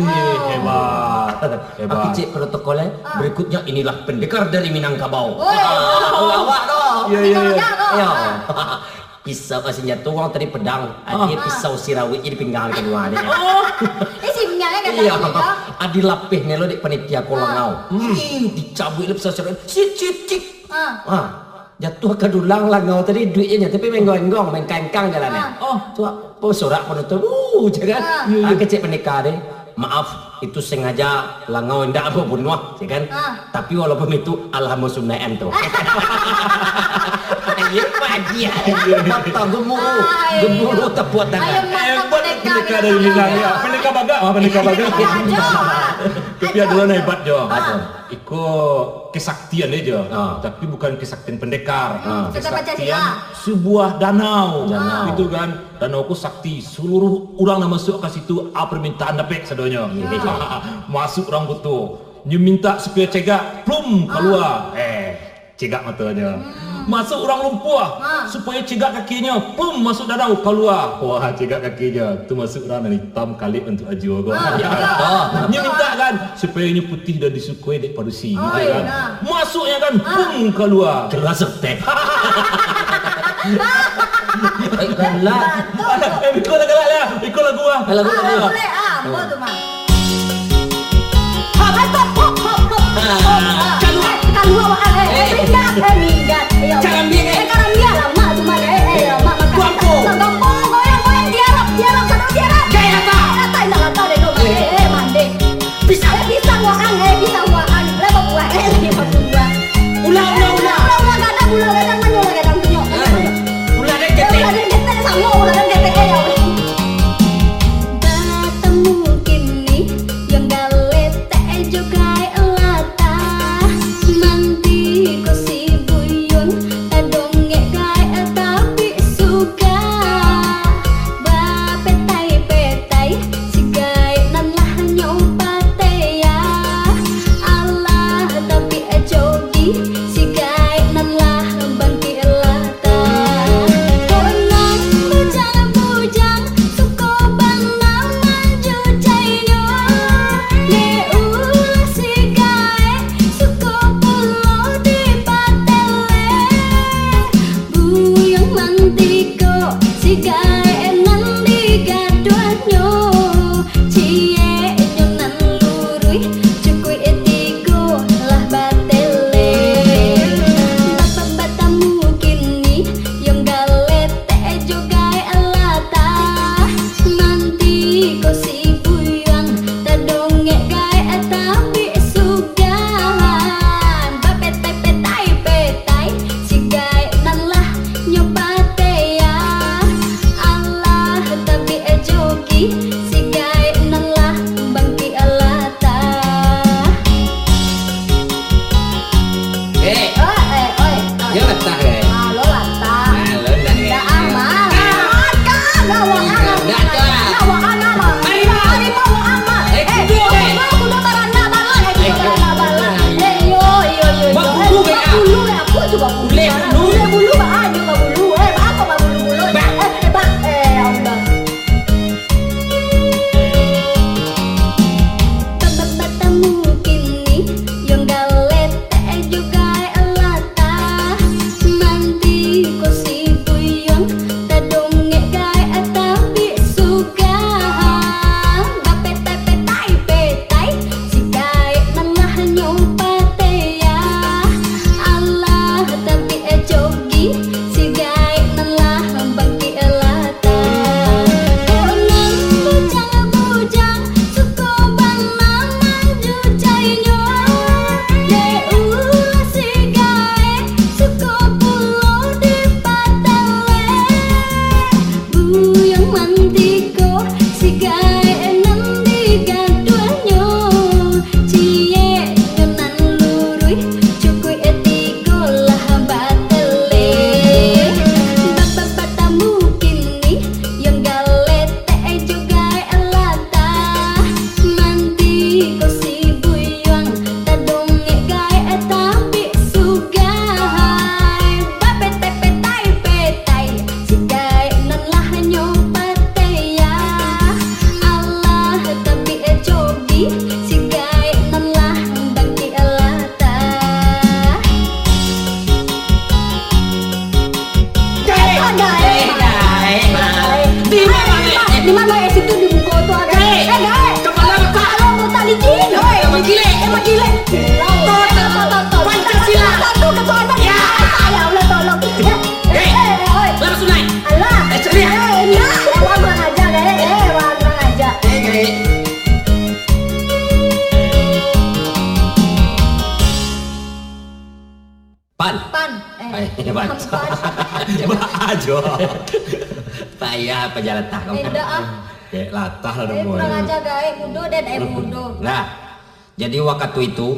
hebat. Hebat. Oke, cek protokol, eh. Ah. Berikutnya, inilah pendekar dari Minangkabau. Woi. Ah, lawak tu. Iya, iya, iya. Pendekar tu. Iya. Ah. Pisau, ah, sinjato urang tadi pedang, Ah. adi Ah. pisau sirawik jadi pinggang kalua ni. Oh. Eh, si pinggang kan Iya. tadi, ya? Adi lapeh ni lo dek panitia ko Ah. langau. Hmm. Ih, dicabuik lo pisau sirawik. Sit, sit, sit. Ah. Ah. Jatuah ka dulang langau tadi, duitnyo tapi menggong-enggong, mengkangkang jalannya. Ah. Oh. Tu apa sorak pun tu, uh, je kan? Ah. Iya, iya. Ah, kecek pendekar deh. Maaf, itu sengaja langau indak babunuah, ya kan? Ah. Tapi walaupun itu, alhamdulillah tu. Iya, Pak Haji, ya. Mata gemuruh, Ah, iya. gemuruh tapuak tangan. Ayo, mata Hebat pendekar pendekar dari Minang, ya. Pendekar bagak, ah, pendekar bagak. Iya, aja. Tapi adalah hebat, Jo. Ah. Iko kesaktian aja, Ah. tapi bukan kesaktian pendekar. Ah. Kesaktian Pancasila. sebuah danau. Danau. Gitu kan. Danau ko sakti, seluruh urang nan masuk ka situ, a permintaan dapek sadonyo. Iya. Masuk urang butuh. Nyo minta supaya cegak, plum, kalua. Ah. Eh, cegak matonyo. Hmm. Masuk urang lumpuah, Ah. supaya cegak kakinyo, plum, masuk danau, kalua. Wah, cegak kakinyo. Tu masuk urang nan itam, kalek bantuak ajo ko. Ah, iya. Nyo minta kan, supaya nyo putih dan disukoi dek padusi, Oh, gitu kan. iya. Masuknyo kan, Ah. plum, kalua. Kalua sotek. Eh, galak. Eh, iko lah galak lah. Iko lagu ah. Lagu, lagu. Ah, boleh, ah, ambo tu mah. Hop, hop, hop, hop, hop. Ah. Hop, ah. Kalua. Eh, kalua, ah, eh, eh, Eh. minggat, eh, minggat. Ayo. Karambia, eh. Eh, karambia lah, mak tu mah, eh, eh, mak makan. Kuampo. Lah, gampang, goyang, goyang, tiarap, tiarap, sadang tiarap. Gaya rata. Gaya rata, indak rata deh, dok. Eh. Eh, eh, mandeh. Pisang. Eh, pisang waang, eh, pisang waang. Lah babuah, eh, lah babuah. Ulah, ulah, ulah. Ulah, ulah gadang, ulah gadang, mano ulah gadang tu, nyok? Ah, ulah dan Eh, ketek. ulah dan ketek, samo ulah dan ketek, eh, ya Allah. Batamu kini, yang galetek jo gaek latah. Mandi ko si buyun, tadongek gaek tapi suka. Bapetai-petai, si gaek nan lah nyo patea. Alah, tapi jogi, si gaek nan lah Gile, emang gile. Pancasila. Ya Allah, tolong. Eh, eh, oi. Laras sunai. Alah. Eh, ceria. Eh, nah, eh, wang kurang ajar, eh. Eh, wang kurang ajar. Eh, gaek. Pan. Pan. Eh, pan. Pan. Ba ajo. Payah pajalan tah. Indak, ah. Kayak latah lah. Eh, kurang ajar, gaek. Mudo den, eh, mudo. Nah. Jadi wakatu itu,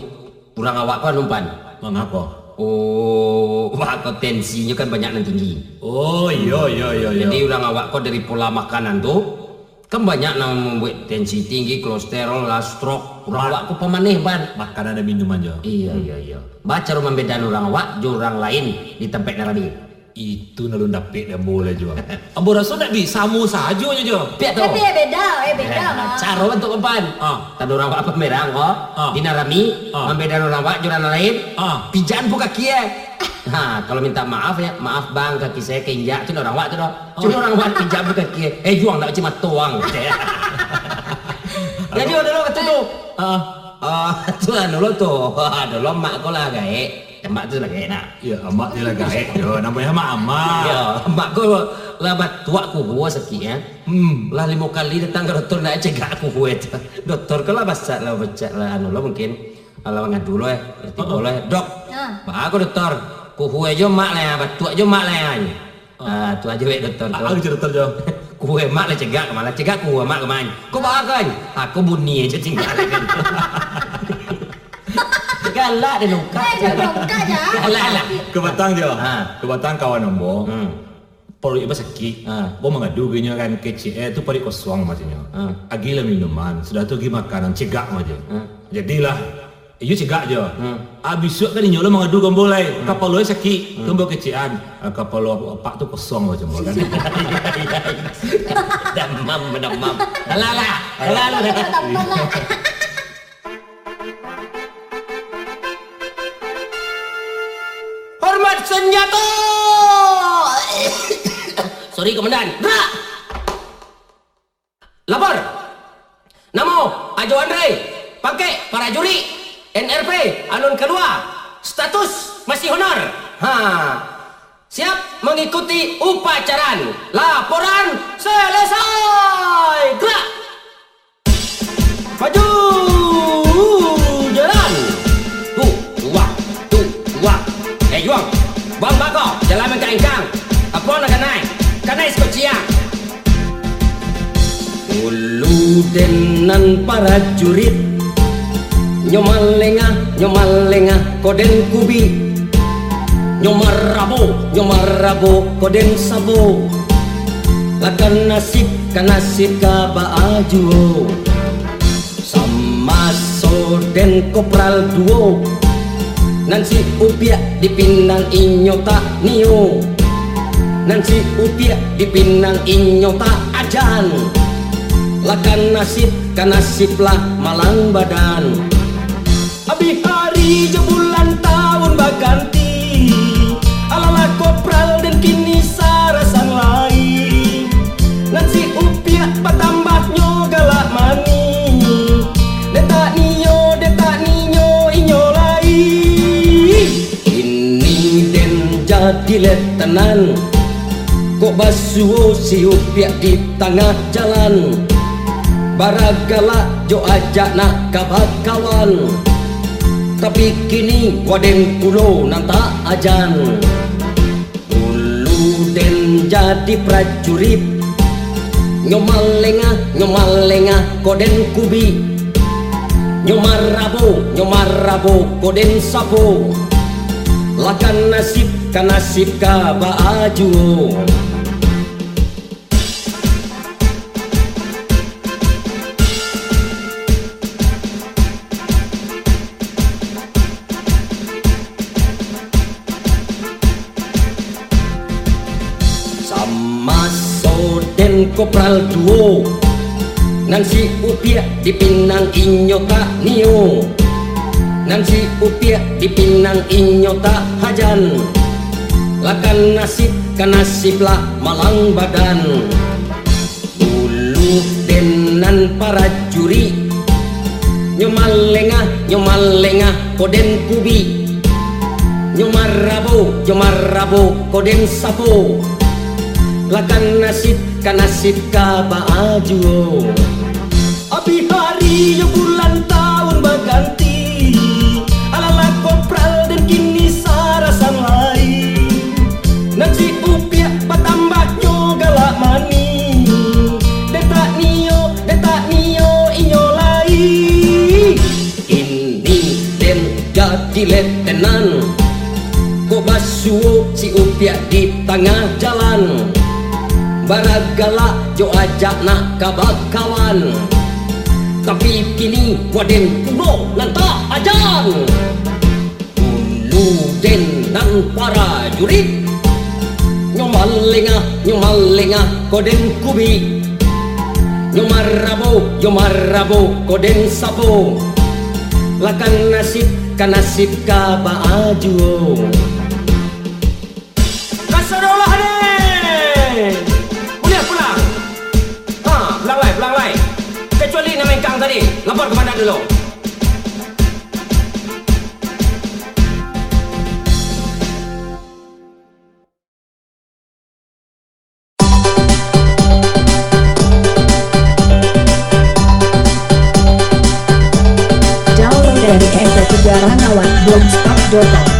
urang awak ko anu, Pan. Mangako? Oh, awak ko tensinyo kan banyak nan tinggi. Oh, iyo, iyo, iyo, iyo. Jadi urang awak ko dari pola makanan tu, kan banyak nan mambuek tensi tinggi, kolesterol lah, stroke. Urang awak ko pamaneh, Pan. Makanan dan minuman jo. Iyo, iyo, iyo. Ba caro mambedakan urang awak jo urang lain di tampek nan rami? Itu nan alun dapek dek ambo lai, Jo. Ambo raso ndak bi-, samo sajo nyo, Jo. Piak tu. Tapi, eh, beda, eh, beda, eh, mah. Caro bantuak, Pan. Ah. Tando urang awak pamerang ko, ah, di nan rami, ah, mambedakan urang awak jo urang lain, ah, pijakan pu kaki, eh. Ha, kalau minta maaf, ya, "Maaf, Bang, kaki saya keinjak," tu urang awak tu doh. Ah. Cuma urang awak pijakan pu kaki, eh, "Eh, Juang, ndak pacik mato, Bang." Jadi, ado lo kato tu. Ah. Ah, tu anu lo tu. Ado lo mak ko lah gaek. Mak tu lah gaek nak. Iyo, amak tu lah gaek jo. Namonyo amak-amak. Iyo, amak ko lah batuak kuhua sakik, ya. Hmm. Lah limo kali datang ka doktor, ndak cegak kuhua tu. Doktor ko lah basat lah, pacak lah, anu lah mungkin. Alah mangadu lo, eh. Tibo lo, eh. Dok. Ah. Baa ko doktor? Kuhua jo mak lah, batuak jo mak lah, nyo. Ah, tu ajo wek doktor tu. Ah, ajo doktor jo. Kuhua mak lah cegak, ka ma lah cegak kuhua mak ka ma. Ko baa ko? Aku bunyi ajo tingga. Galak deh, nungkak. Eh, jangan nungkak, ja. Alah, alah. Ka batang jo. Ha. Ka batang kawan ambo. Hmm. Paruik basakik. Ha. Ambo mangadu ka inyo kan, kecek, eh, tu paruik kosong, maksudnyo. Ha. Agiahlah minuman, sudah tu agiah makanan, cegak, maksudnyo. Ha. Jadilah, iyo cegak jo. Ha. Ah, bisuak kan inyo lah mangadu ka ambo lai. Ha. Kapalo sakik, ha, tu ambo kecekan. Ah, kapalo apak tu kosong, maksudnyo kan. Damam, damam. Alah, alah. Alah, alah. Damam lah. Hormat senjato! Sorry, Komandan. Gerak! Lapor! Namo, Ajo Andre. Pangkek, parajurik. N R P, alun kalua. Status, masih honor. Ha. Siap mangikuti upacaran. Laporan selesai. Gerak! Maju! Jalan! Tu, tuak, tu, tuak. Eh, Juang, baa ko, jalan mangkang-ingkang. Apo nan kanai? Kanai siko ciang. Ulu den nan parajurit, nyo malengah, nyo malengah, ko den kubik. Nyo marabo, nyo marabo, ko den sabo. Lah ka nasib, ka nasib ka baa juo. Samaso den kopral duo, nan si Upiak dipinang inyo tak nio, nan si Upiak dipinang inyo tak ajan. Lah ka nasib, ka nasib lah malang badan. Abih ari jo bulan taun baganti, alah lah kopral den kini sarasan lai. Nan si Upiak batambahnyo galak mani, dek tak nio, dek tak nio inyo lai. Kini den jadi letanan, kok basuo si Upiak di tangah jalan. Baragalak jo ajak nak ka bakawan, tapi kini waden pulo nan tak ajan. Dulu den jadi prajurit, nyo malengah, nyo malengah, ko den kubik. Nyo marabo, nyo marabo, ko den sabo. Lah ka nasib, ka nasib ka baa juo. Samaso den kopral duo, nan si Upiak dipinang inyo tak nio, nan si Upiak dipinang inyo tak hajan. Lah ka nasib, ka nasib lah malang badan. Dulu den nan parajurik, Nyo malengah, nyo malengah, ko den kubik. Nyo marabo, nyo marabo, ko den sapo. Lah ka nasib, ka nasib ka baa juo. Abih ari yo bulan taun baganti. Alah lah kopral den kini sarasan lai. Nan si Upiak batambahnyo galak manih. Detak nio, detak nio inyo lai. Kini den jadi letenan. Kok basuo si Upiak di tangah jalan. Baragalak jo ajak nak ka bakawan. Tapi kini waden pulo nan tak ajan. Ulu den nan parajurit. Nyo malengah, nyo malengah, ko den kubik. Nyo marabo, nyo marabo, ko den sapo. Lah ka nasib, ka nasib ka baa juo. Kasadolah deh. Buliah pulang. Ha, pulang lai, pulang lai. Kecuali nan mengkang tadi, lapor komandan dulu. Download dari M P tiga Ranawat Blogspot dot com.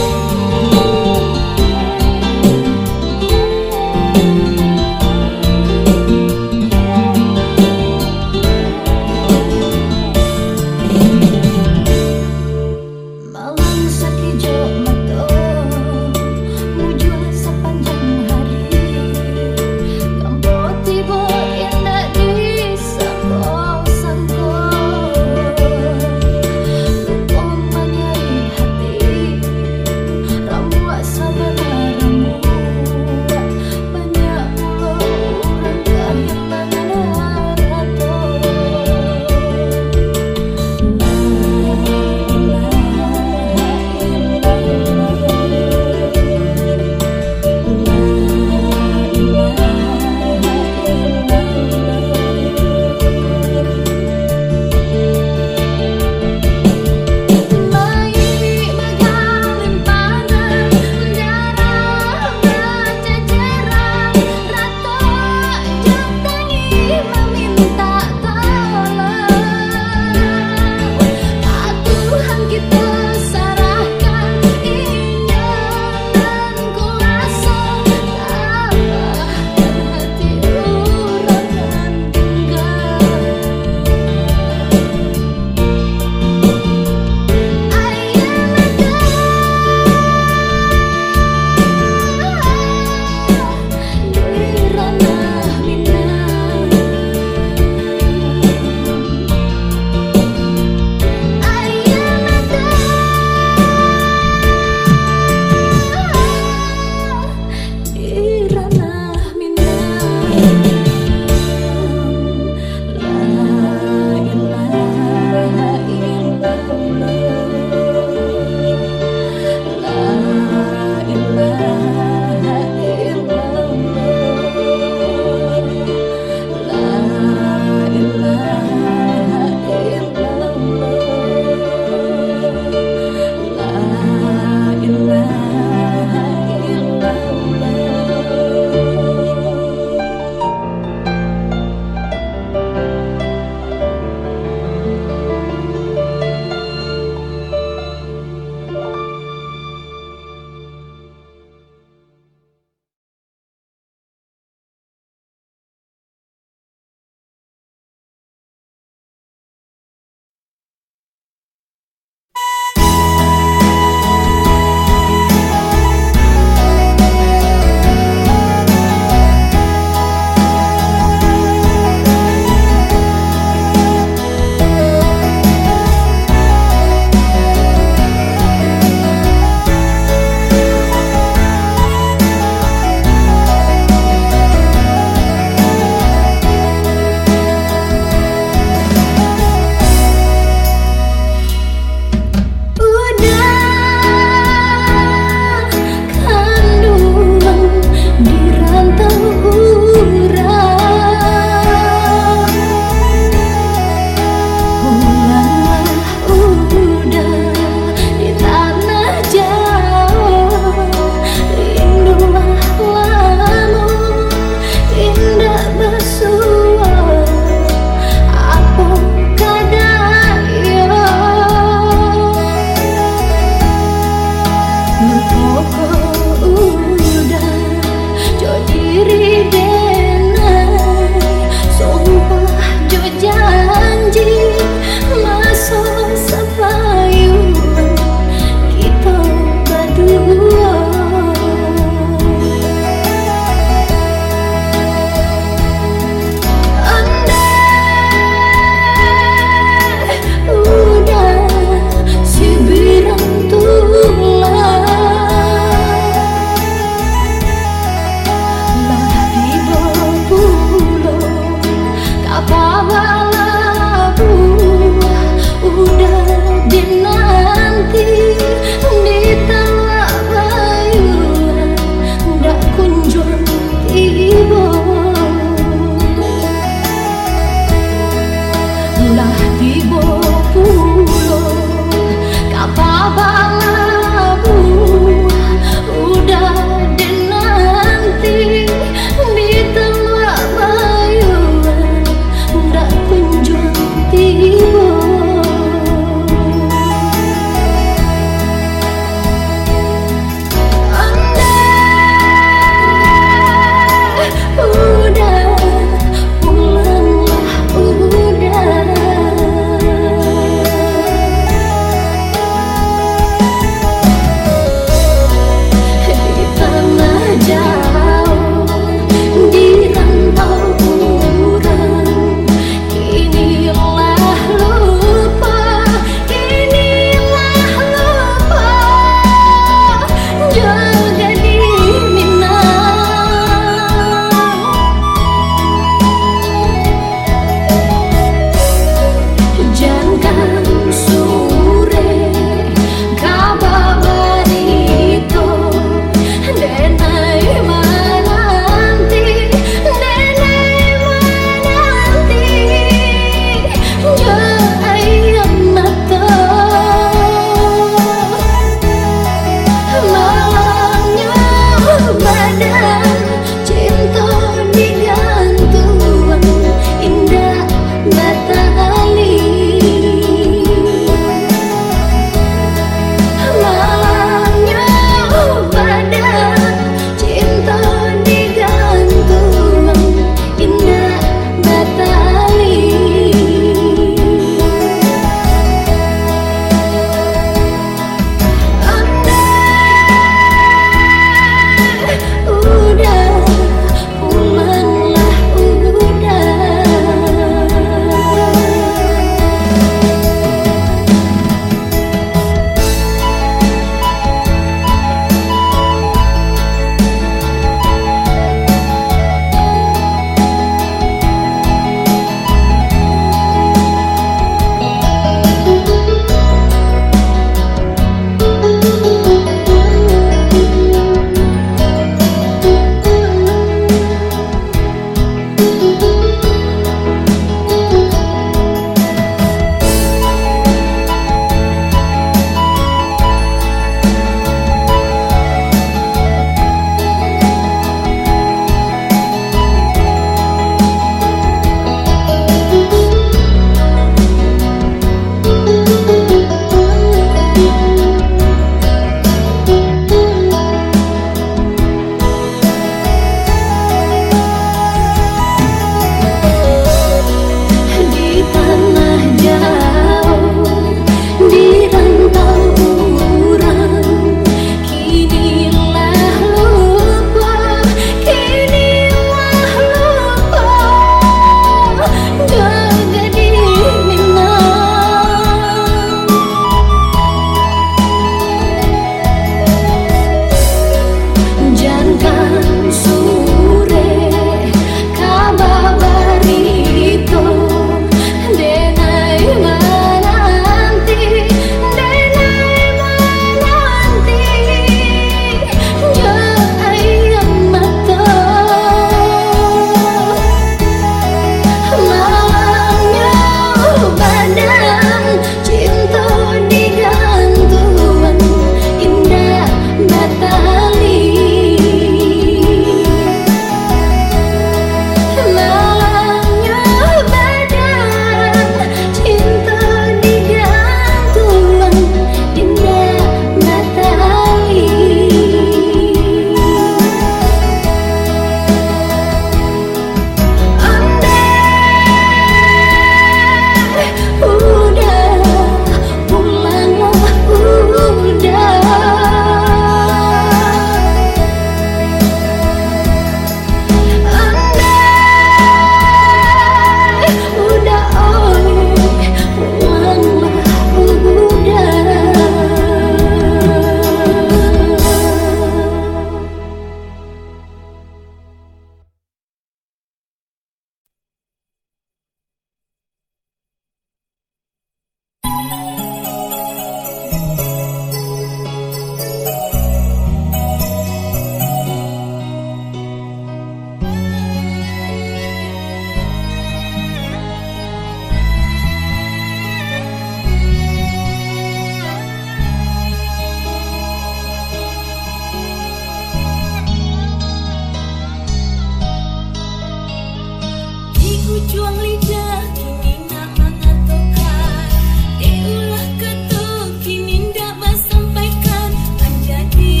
Ujuang lidah kini nak mangatokan, dek ulah kato kini ndak basampaikan. Manjadi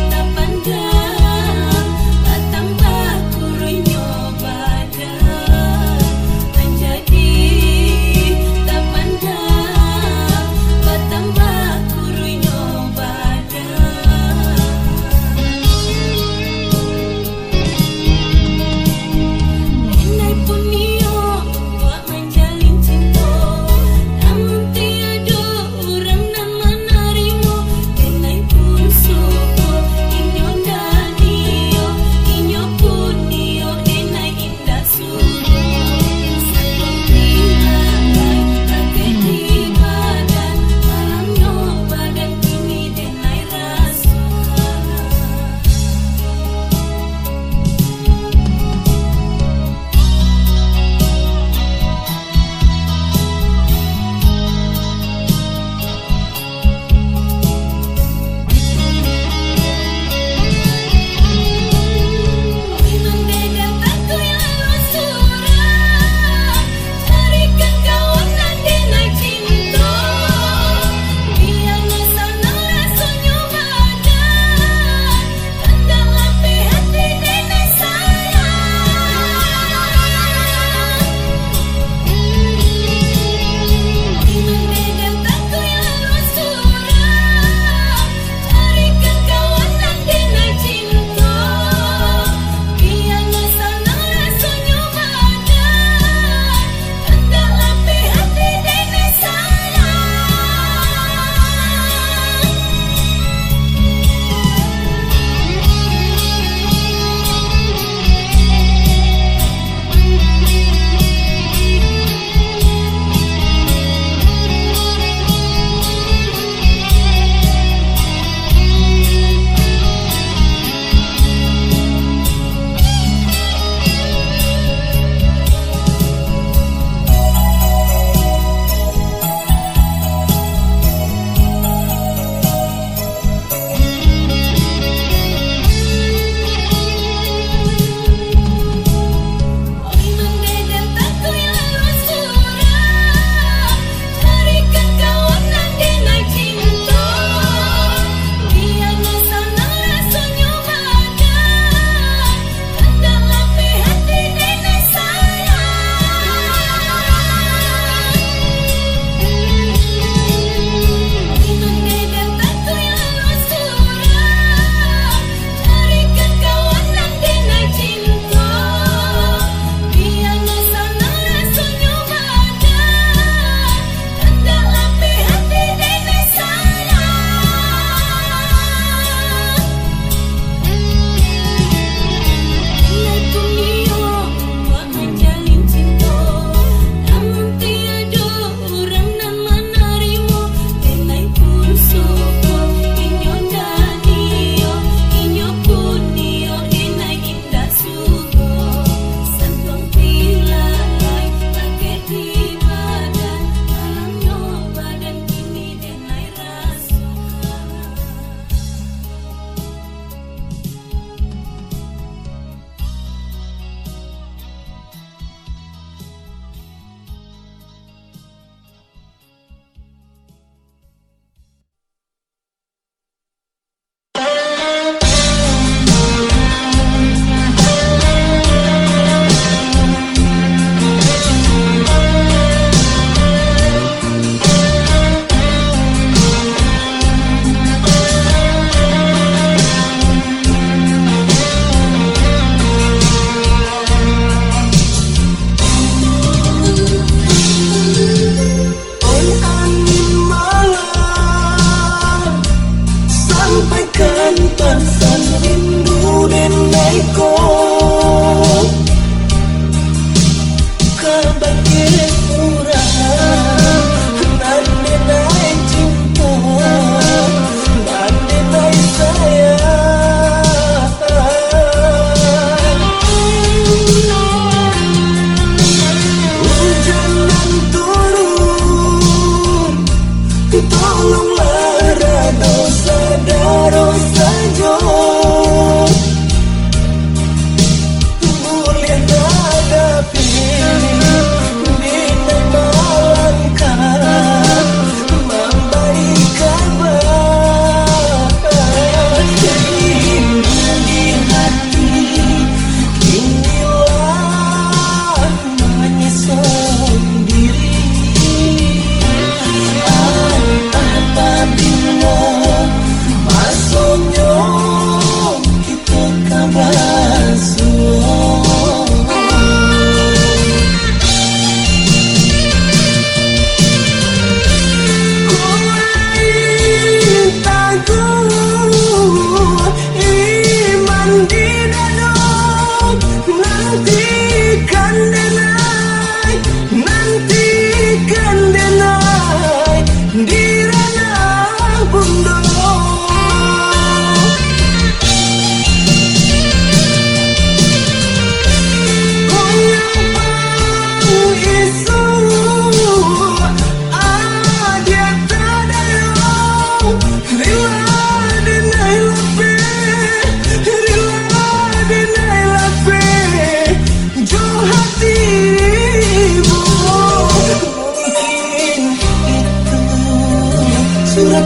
tapandang, batambah kuruihnyo badan. Manjadi tapandang, batambah kuruihnyo badan. Inai pun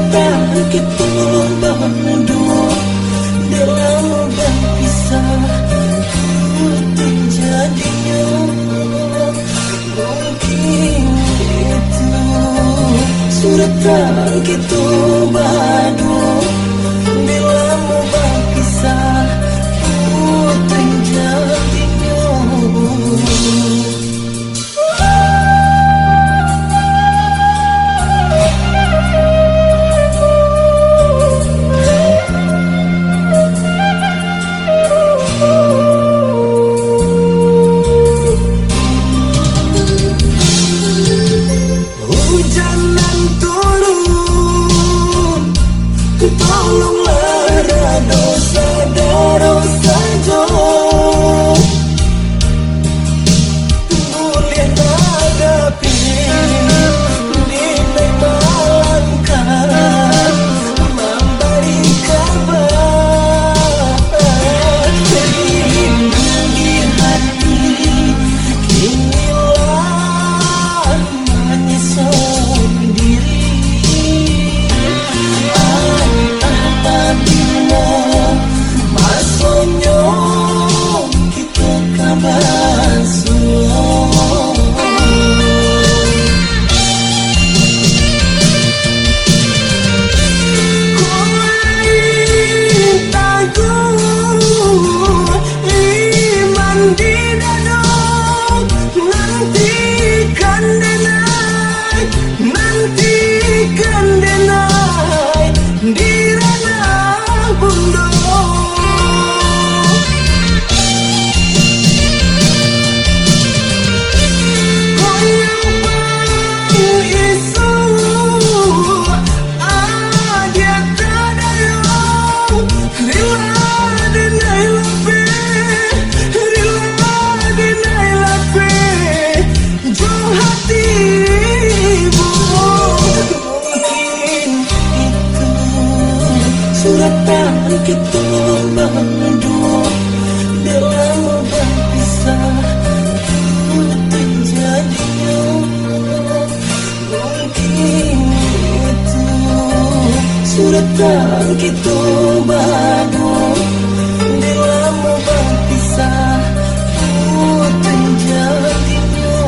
Tan kito baduo, dalam bapisah, putuih jadinyo. Mungkin itu suratan kito baduo, dalam bapisah, putuih jadinyo. Hujan nan turun, tolonglah rado sadaro sajo. Buliah tadapi, ninai malangkah, mambari kaba. Rindu di hati, kinilah manyeso diri. Antah pabilo masonyo kito ka basuo. Kok lain taguah iman di dado, nantikan denai, nantikan denai di ranah bundo. Koyok pang isuak adiak tadayuang, rila denai lapeh, rila denai lapeh jo hati buruak. Mungkin itu suratan kito baduo, dalam bapisah, putuih jadinyo. Mungkin itu suratan kito baduo, dalam bapisah, putuih jadinyo.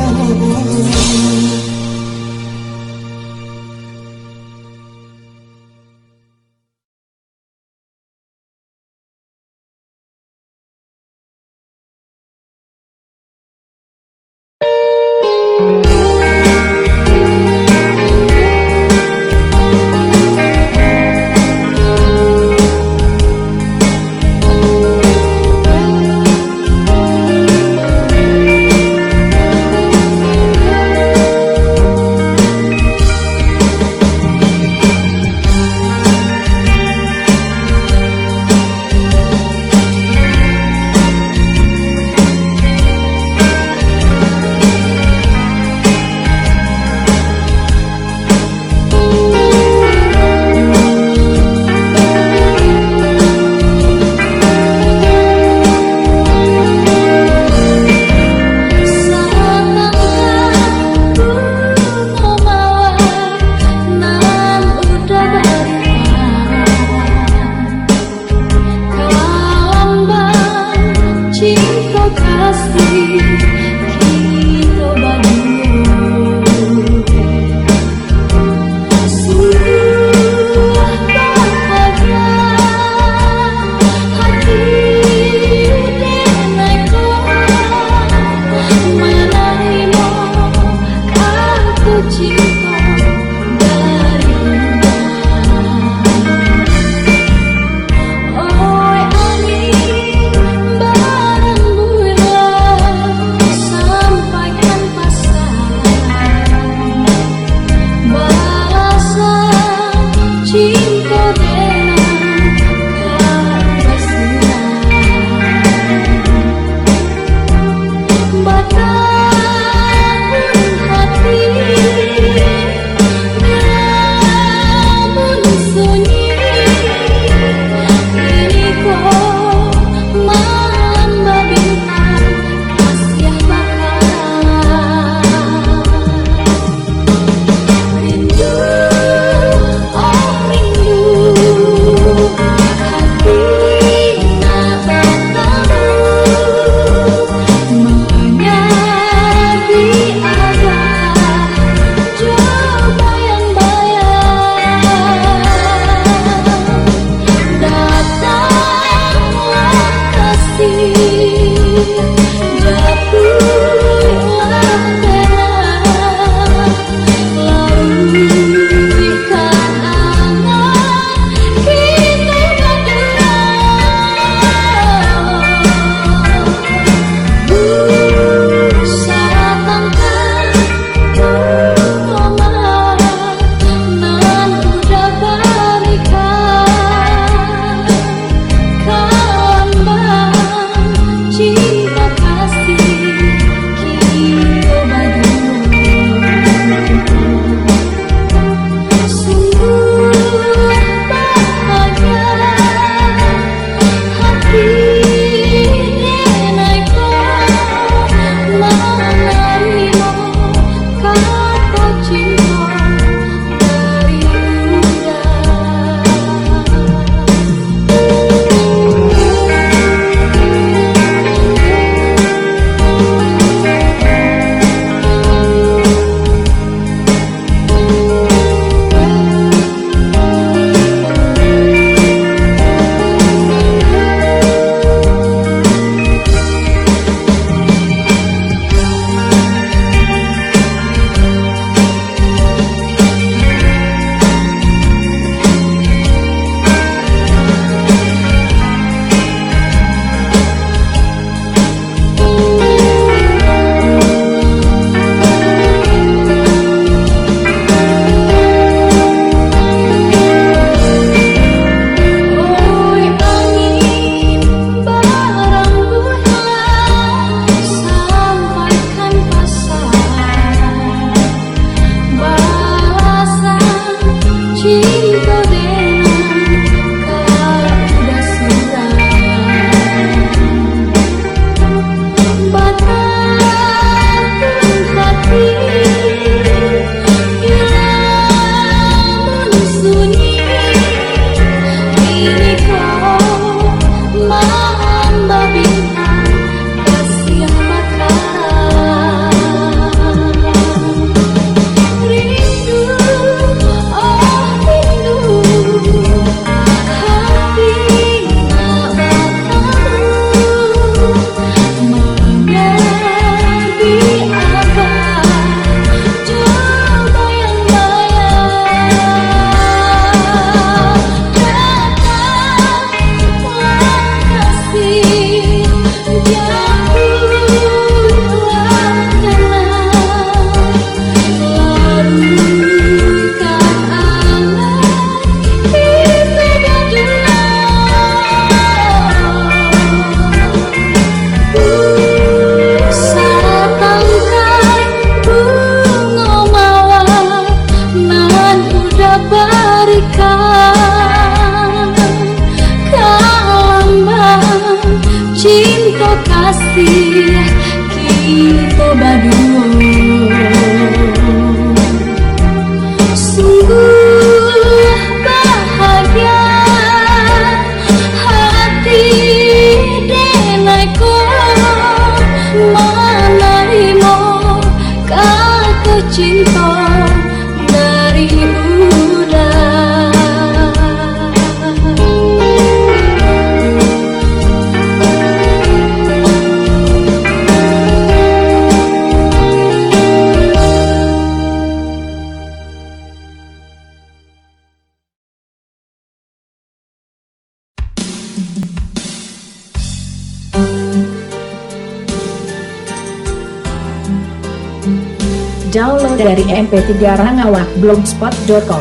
Download dari M P tiga Rangawak blogspot dot com.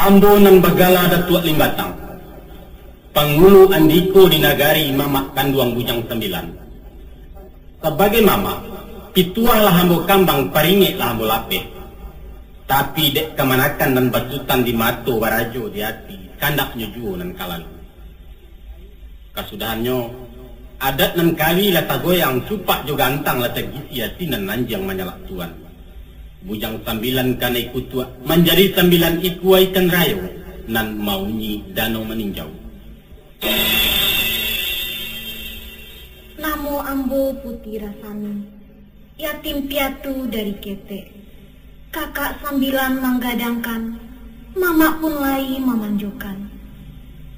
Ambo nan bagala Datuak Limbatang, pangulu andiko di nagari mamak kanduang Bujang Sambilan. Sabagai mamak, pituah lah ambo kambang, paringek lah ambo lapeh. Tapi dek kamanakan nan basutan di mato, barajo di ati, kandaknyo juo nan ka lalu. Kasudahannyo, adat nan kawi lah tagoyang, cupak jo gantang lah tagisi, asinan anjiang manyalak tuan. Bujang Sambilan kanai kutuak, manjadi sambilan ikua ikan rayo, nan maunyi Danau Maninjau. Namo ambo Puti Rasani, yatim piatu dari ketek. Kakak sambilan manggadangkan, mamak pun lai mamanjokan.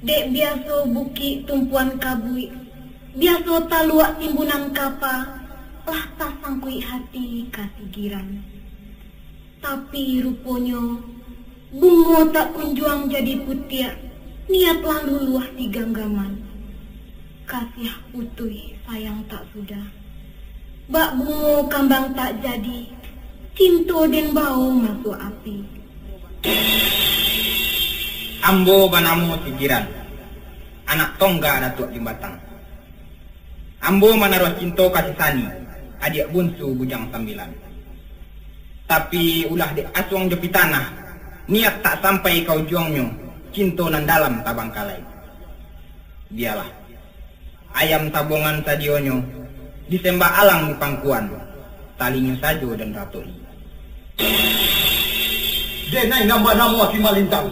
Dek biaso bukik tumpuan kabuik, biaso taluak timbunan kapa, lah tasangkuik hati kasigiran. Tapi ruponyo, bungo tak kunjuang jadi putiak, niat lah luluah di ganggaman. Kasiah putuih sayang tak sudah. Bak bungo kambang tak jadi, cinto den bao masuak api. Ambo banamo Sigiran, anak tongga Datuak Limbatang. Ambo manaruah cinto ka si Sani, adiak bunsu Bujang Sambilan. Tapi ulah dek asuang jo pitanah, niat tak sampai ka ujuangnyo, cinto nan dalam tabangkalai. Bialah, ayam sabongan sadionyo, disembah alang di pangkuan, talinyo sajo den ratoki. Denai nan banamo Aki Malintang.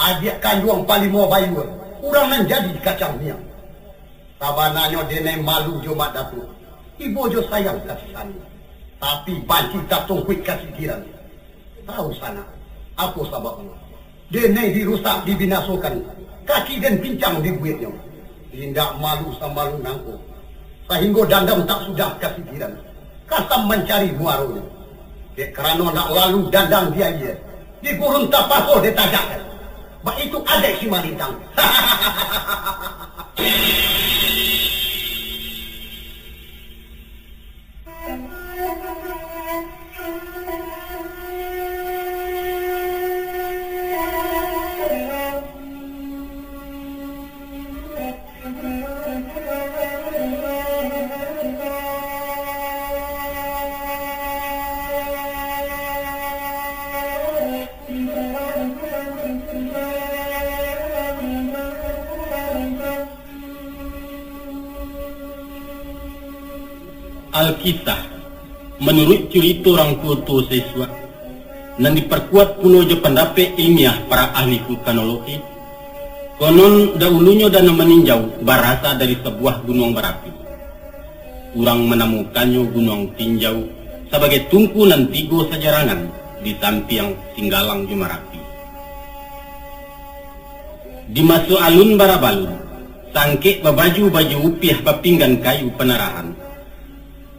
Adiak kanduang Palimo Bayua, urang nan jadi kacang miang. Sabananyo denai malu jo Mak Datuak, ibo jo sayang ka si Sani. Tapi banci tatungkuik kasigiran. Tahu sanak, apo sababnyo? Denai dirusak, dibinasokan, kaki den pincang dibueknyo. Indak malu samalu nangko, sahinggo dandam tak sudah kasigiran. Kasam mancari muaronyo. Dek karano nak lalu dandang di aia, di gurun tapaso ditagakkan. Baitu adaik si Malintang. Alkisah, manuruik curito urang tuo-tuo saisuak, nan diparkuat pulo jo pandapek ilmiah para ahli vulkanologi, konon dahulunyo Danau Maninjau barasa dari sabuah gunuang barapi. Urang manamukannyo Gunuang Tinjau sabagai tungku nan tigo sajarangan di sampiang Singgalang jo Marapi. Di maso alun barabalun, sangkek babaju-baju upiah bapinggan kayu panarahan,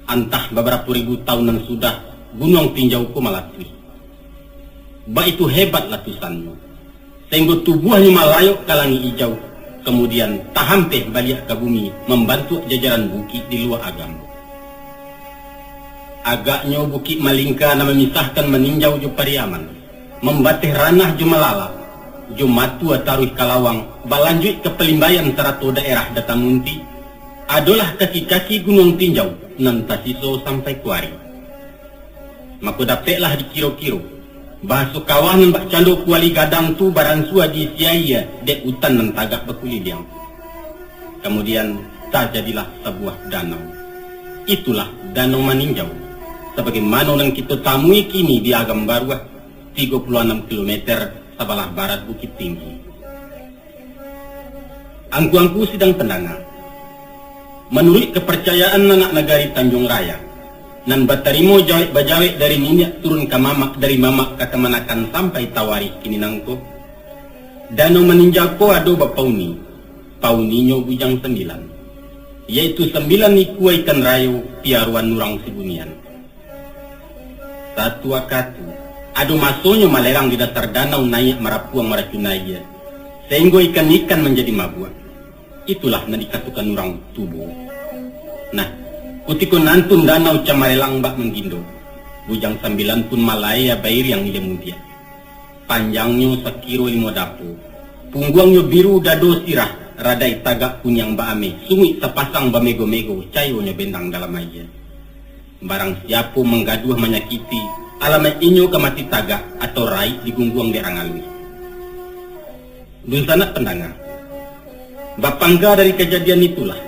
antah babarapo ribu taun nan sudah Gunuang Tinjau ko malatuih. Baitu hebat latusannyo, sainggo tubuahnyo malayok ka langik ijau, kamudian tahampeh baliak ka bumi, mambantuak jajaran bukik di luwa agam. Agaknyo Bukik Malingka nan mamisahkan Maninjau jo Pariaman, mambateh Ranah jo Malala, jo Matua taruih ka Lawang, balanjuik ka Palimbayan sarato daerah Datamunti, adolah kaki-kaki Gunuang Tinjau nan tasiso sampai kuari. Mako dapeklah dikiro-kiro, bahaso kawah nan bakcando kuali gadang tu baransua diisi aia dek utan nan tagak bakuliliang. Kamudian, tajadilah sabuah danau. Itulah Danau Maninjau, sabagaimano nan kito tamui kini di Agam Baruah, tigo puluah anam kilometer sabalah barat Bukittinggi. Angku-angku sidang pandanga, manuruik kaparcayaan anak nagari Tanjuang Raya, nan batarimo jawek-bajawek dari niniak turun ka mamak, dari mamak ka kamanakan sampai tawarih kini nangko, Danau Maninjau ko ado bapauni, pauninyo Bujang Sambilan, yaitu sambilan ikua ikan rayo piaroan urang sibunian. Satu wakatu, ado masonyo malerang di dasar danau naiak marapuang maracun aia, sainggo ikan-ikan manjadi mabuak. Itulah nan dikatokan urang tubo. Nah, kutiko nantun danau camarelang bak manggindo, Bujang Sambilan pun malaia bairiang jo mudiak. Panjangnyo sakiro limo dapo, pungguangnyo biru dado sirah, radai tagak kuniang baameh, sunguik sapasang bamego-mego, cayonyo bendang dalam aia. Barang siapo manggaduah manyakiti, alamaik inyo ka mati tagak atau raik digungguang dek rang aluih. Dunsanak pandanga, bapangga dari kajadian itulah,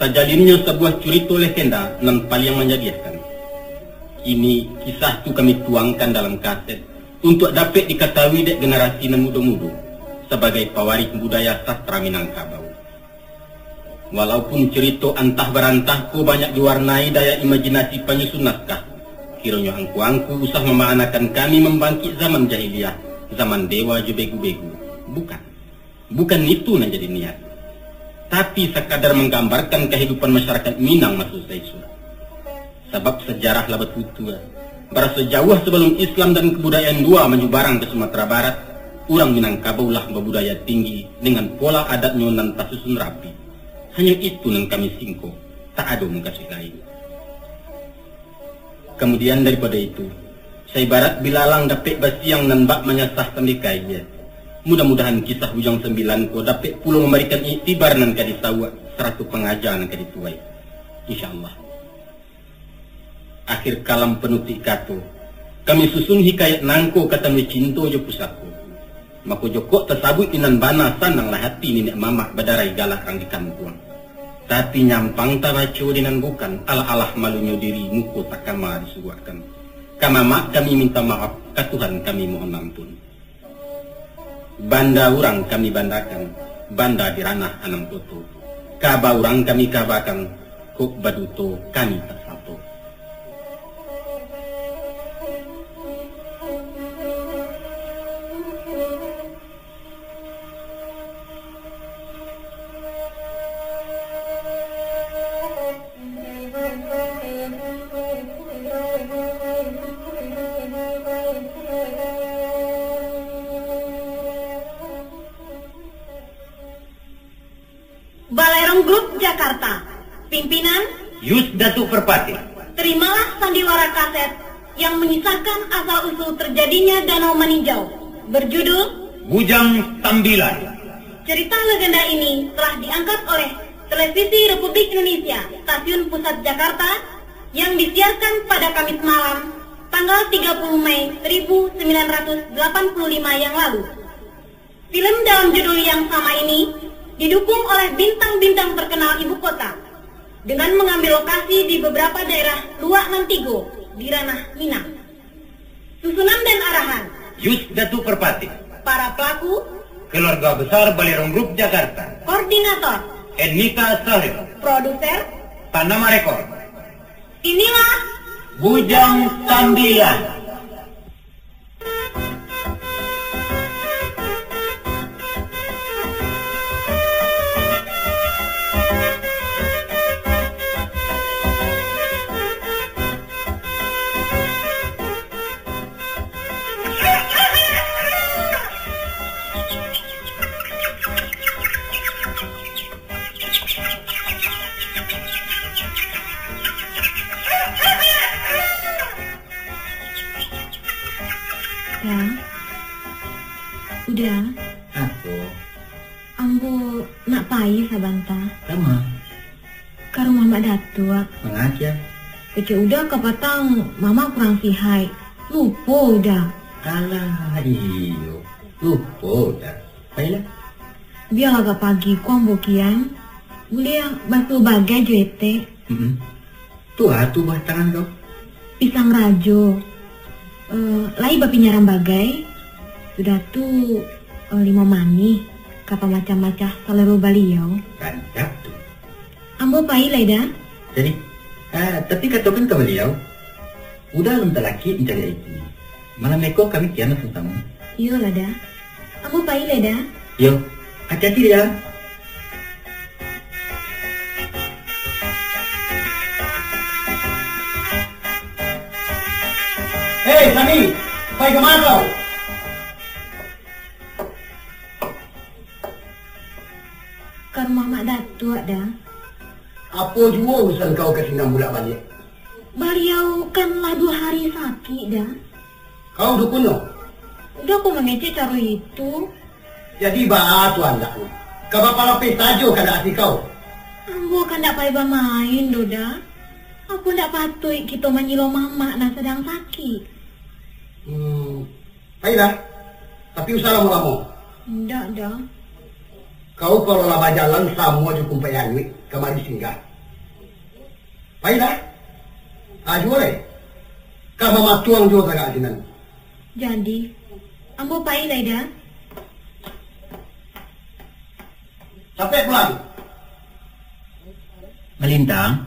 tajalinnyo sabuah curito legenda nan paliang manjadiakan. Kini, kisah tu kami tuangkan dalam kaset, untuak dapek dikatahui dek generasi nan mudo-mudo, sabagai pawarih budaya sastra Minangkabau. Walaupun curito antah barantah ko banyak diwarnai daya imajinasi panyusun naskah, kironyo angku-angku usah mamaanakan kami mambangkik zaman jahiliah, zaman dewa jo begu-begu. Bukan. Bukan itu nan jadi niat. Tapi sakadar manggambarkan kahidupan masyarakat Minang maso saisuak. Sabab sajarah lah batutua, baraso jauah sabalum Islam dan kabudayaan lua manyubarang ka Sumatera Barat, urang Minangkabau lah babudaya tinggi dengan pola adatnyo nan tasusun rapi. Hanyo itu nan kami singko, tak ado mukasuik lain. Kamudian daripado itu, saibarat bilalang dapek basiang nan bak manyasah sambikai, mudah-mudahan kisah Bujang Sambilan ko dapek pulo mambarikan iktibar nan ka disauak, sarato pangaja nan ka dituai. Insya Allah. Akhir kalam panutuik kato, kami susun hikayat nangko ka tanuih cinto jo pusako. Mako jokok tasabuik di nan bana, sananglah hati niniak mamak badarai galak rang di kampuang. Tapi nyampang tabaco di nan bukan, alah-alah malunyo diri, muko takama disuruakkan. Ka mamak kami minta maaf, ka Tuhan kami mohon ampun. Banda urang kami bandakan, banda di ranah anam koto. Kaba urang kami kabakan, kok baduto kami tak sato. Balerong Group Jakarta, pimpinan Yus Datuk Perpatih. Terimalah sandiwara kaset yang mengisahkan asal-usul terjadinya Danau Maninjau, berjudul Bujang Tambilan. Cerita legenda ini telah diangkat oleh Televisi Republik Indonesia, Stasiun Pusat Jakarta, yang disiarkan pada Kamis malam, tanggal tiga puluh Mei seribu sembilan ratus delapan puluh lima yang lalu. Film dalam judul yang sama ini didukung oleh bintang-bintang terkenal ibu kota, dengan mengambil lokasi di beberapa daerah luak nan tigo di ranah Minang. Susunan dan arahan Yus Datuk Perpatih. Para pelaku Keluarga Besar Balerong Group Jakarta. Koordinator Ernita Sahril. Produser Tanama Rekor. Inilah Bujang Tambilan. Da, Uda. Apo? Ambo nak pai sabanta. Kama? Ka rumah Mak Datuak. Manga kah? Kecek Uda kapatang Mamak kurang sihaik. Lupo Uda. Alah, iyo. Lupo Uda. Pailah. Bia agak pagi ko ambo kian. Buliah basuah bagai jo etek. Mm-mm. Tu a tu buah tangan kau? Pisang rajo. Eh, lai bapinyaram bagai. Sudah tu, eh, limau manih. Ka pamacah-macah salero baliau. Rancak tu. Ambo pai lai, Da. Jadi, ah, tapi katokan ka baliau, Uda alun talakik mancari aia. Malam iko kami kian lah samo-samo. Iyolah, Da. Ambo pai lai, Da. Yo, ati-ati, Da. Hei, Sani, pai ka ma kau? Ka rumah Mak Datuak, Da. Apo juo urusan kau ka sinan bulak baliak? Baliau kan lah duo hari sakik, Da. Kau dukunnyo? Uda ko mangecek caro itu. Jadi baa tu andaknyo? Ka bapalapeh sajo kandak ati kau? Ambo kandak pai bamain doh, Da. Apo ndak patuik kito manyilo mamak nan sadang sakik? Hmm, pailah. Tapi usah lamo-lamo. Ndak, Da. Kau kalau lah bajalan samo jo kumpayan Anuik kamari singgah. Pailah. Ah, juo lai. Ka mamatuang juo tagak sinan. Jadi, ambo pai lai, Da. Capek pulang. Malintang,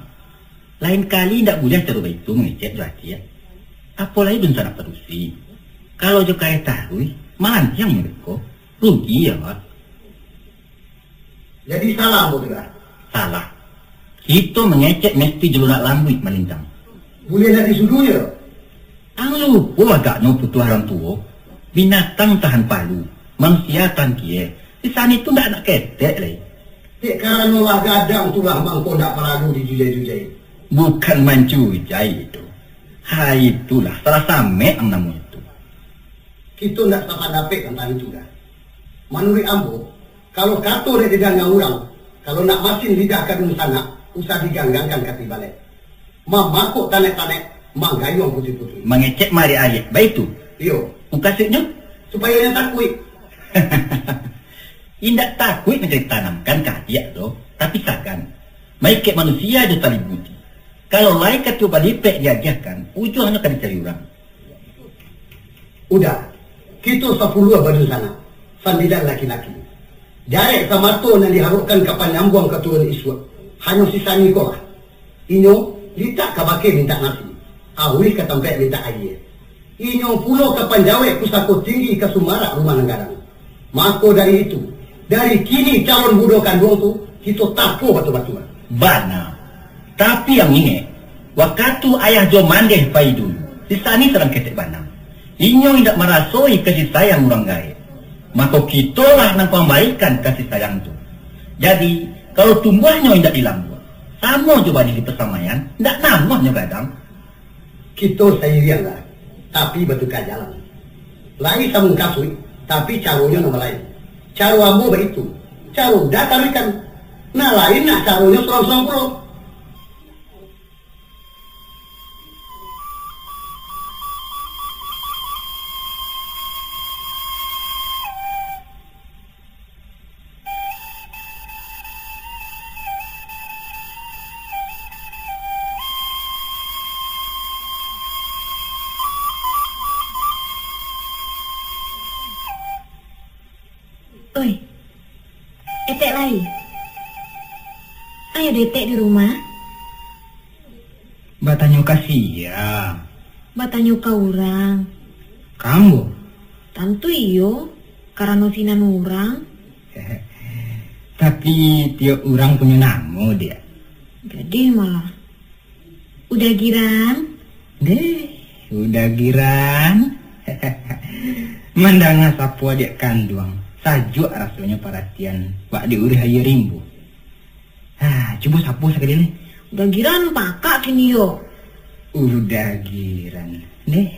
lain kali indak buliah caro baitu mangecek jo ati. Apo lai dunsanak padusi. Kalau jo kareh taruih, malantiang mereko. Rugi awak. Jadi salah ambo tu lah. Salah. Kito mangecek mesti jo lunak lambuik, Malintang. Buliah nak disuduhnyo? Ang lupo agaknyo putuah urang tuo. Binatang tahan palu, manusia tahan kieh. Sisan itu ndak nak ketek lai. Dek karano lah gadang tu lah mangko ndak paralu dijujai-jujai. Bukan mancujai itu. Hai itulah, salah samek ang namo itu. Kito ndak sapandapek tantang itu, Da. Manuruik ambo, kalau kato dek diganggang urang, kalau nak masin lidah ka dunsanak, usah diganggangkan kati balek. Mamakok tanek-tanek, manggayuang putuih-putuih. Mangecek maariak-ariak, baitu? Iyo. Mukasuiknyo? Supayo inyo takuik. Indak takuik nan ka ditanamkan ka adiak tu, tapi sagan. Maikek manusia jo tali buti. Kalau lai kato balipek diagiahkan, ujuangnyo ka dicari urang. Uda, kito sapuluah badunsanak, sambilan laki-laki. Jarek samato nan diharokkan ka panyambuang katurunan isuak, hanyo si Sani ko lah. Inyo litak ka bakeh mintak nasi, auih ka tampaik mintak aia. Inyo pulo ka panjawek pusako tinggi ka sumarak rumah nan gadang. Mako dari itu, dari kini calon budo kanduang tu, kito tapo batua-batua. Bana. Tapi ang ingek, wakatu ayah jo mandeh pai dulu, si Sani sadang ketek bana. Inyo indak marasoi kasih sayang urang gaek. Mako kitolah nan ka mambarikan kasih sayang tu. Jadi, kalau tumbuahnyo indak dilambuak, samo jo banih di pasamaian, indak namuahnyo gadang. Kito sairiang lah, tapi batuka jalan. Lai samungkasuik, tapi caronyo nan balain. Caro ambo baitu, caro Uda taruihkan. Nan lain nak caronyo surang-surang pulo. Oi, Etek lai. Ayo Etek di rumah. Batanyo ka sia? Batanyo ka urang. Ka ambo? Tantu iyo, karano sinan urang. Tapi tiok urang punyo namo, Diak. Gadih malah. Uda Giran. Deh, Uda Giran. Mandanga sapo adiak kanduang, sajuak rasonyo paratian bak diurih aia rimbo. Ha, cubo sapo sakali lai. Uda Giran pakak kini yo. Uda Giran. Deh.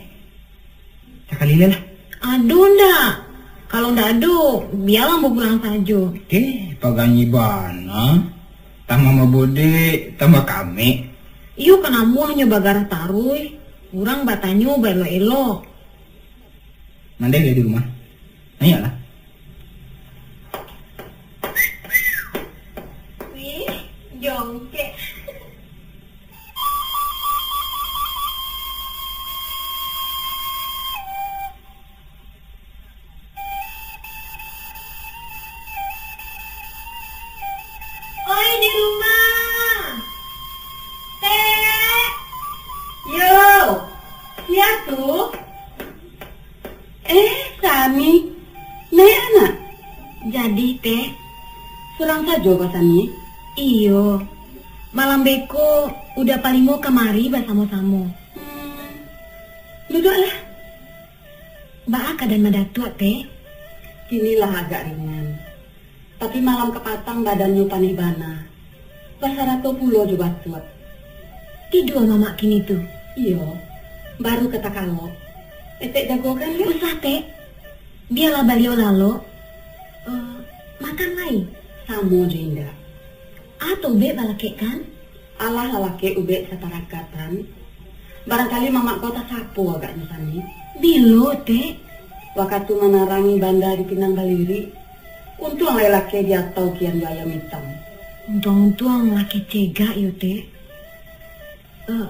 Sakali lai lah. Ado ndak? Kalau ndak ado, bialah ambo pulang sajo. Eh, paganyi bana. Tambah mabodek, tambah kamek. Iyo kan ambo hanyo bagarah taruih. Urang batanyo baelok-elok. Mandeh lah di rumah. Naiaklah. Wih, jongkek. Oi, di rumah. Tek. Yo, sia tu? Eh, Sani. Naiak, Nak. Jadi, Tek. Surang sajo, Ba Sani? Iyo. Malam beko, Uda Palimo kamari basamo-samo. Hmm. Duduaklah. Baa kaadaan Madatuak, Tek? Kini lah agak ringan. Tapi malam kapatang badannyo paneh bana. Basarato pulo jo batuak. Tidua mamak kini tu? Iyo, baru ka takalok. Etek jagokan yo. Usah, Tek. Bialah baliau lalok. Eh, makan lai. Samo jo indak. Atau ubek balakek kan? Alah lalakek ubek satarakatan. Barangkali mamak kau tasapo agaknyo sani. Bilo, Tek? Wakatu manarangi banda di Pinang Baliri. Untuang lai lakeh diatau kian jo ayam itam. Untuang-untuang lakeh cegak yo, Tek. Eh,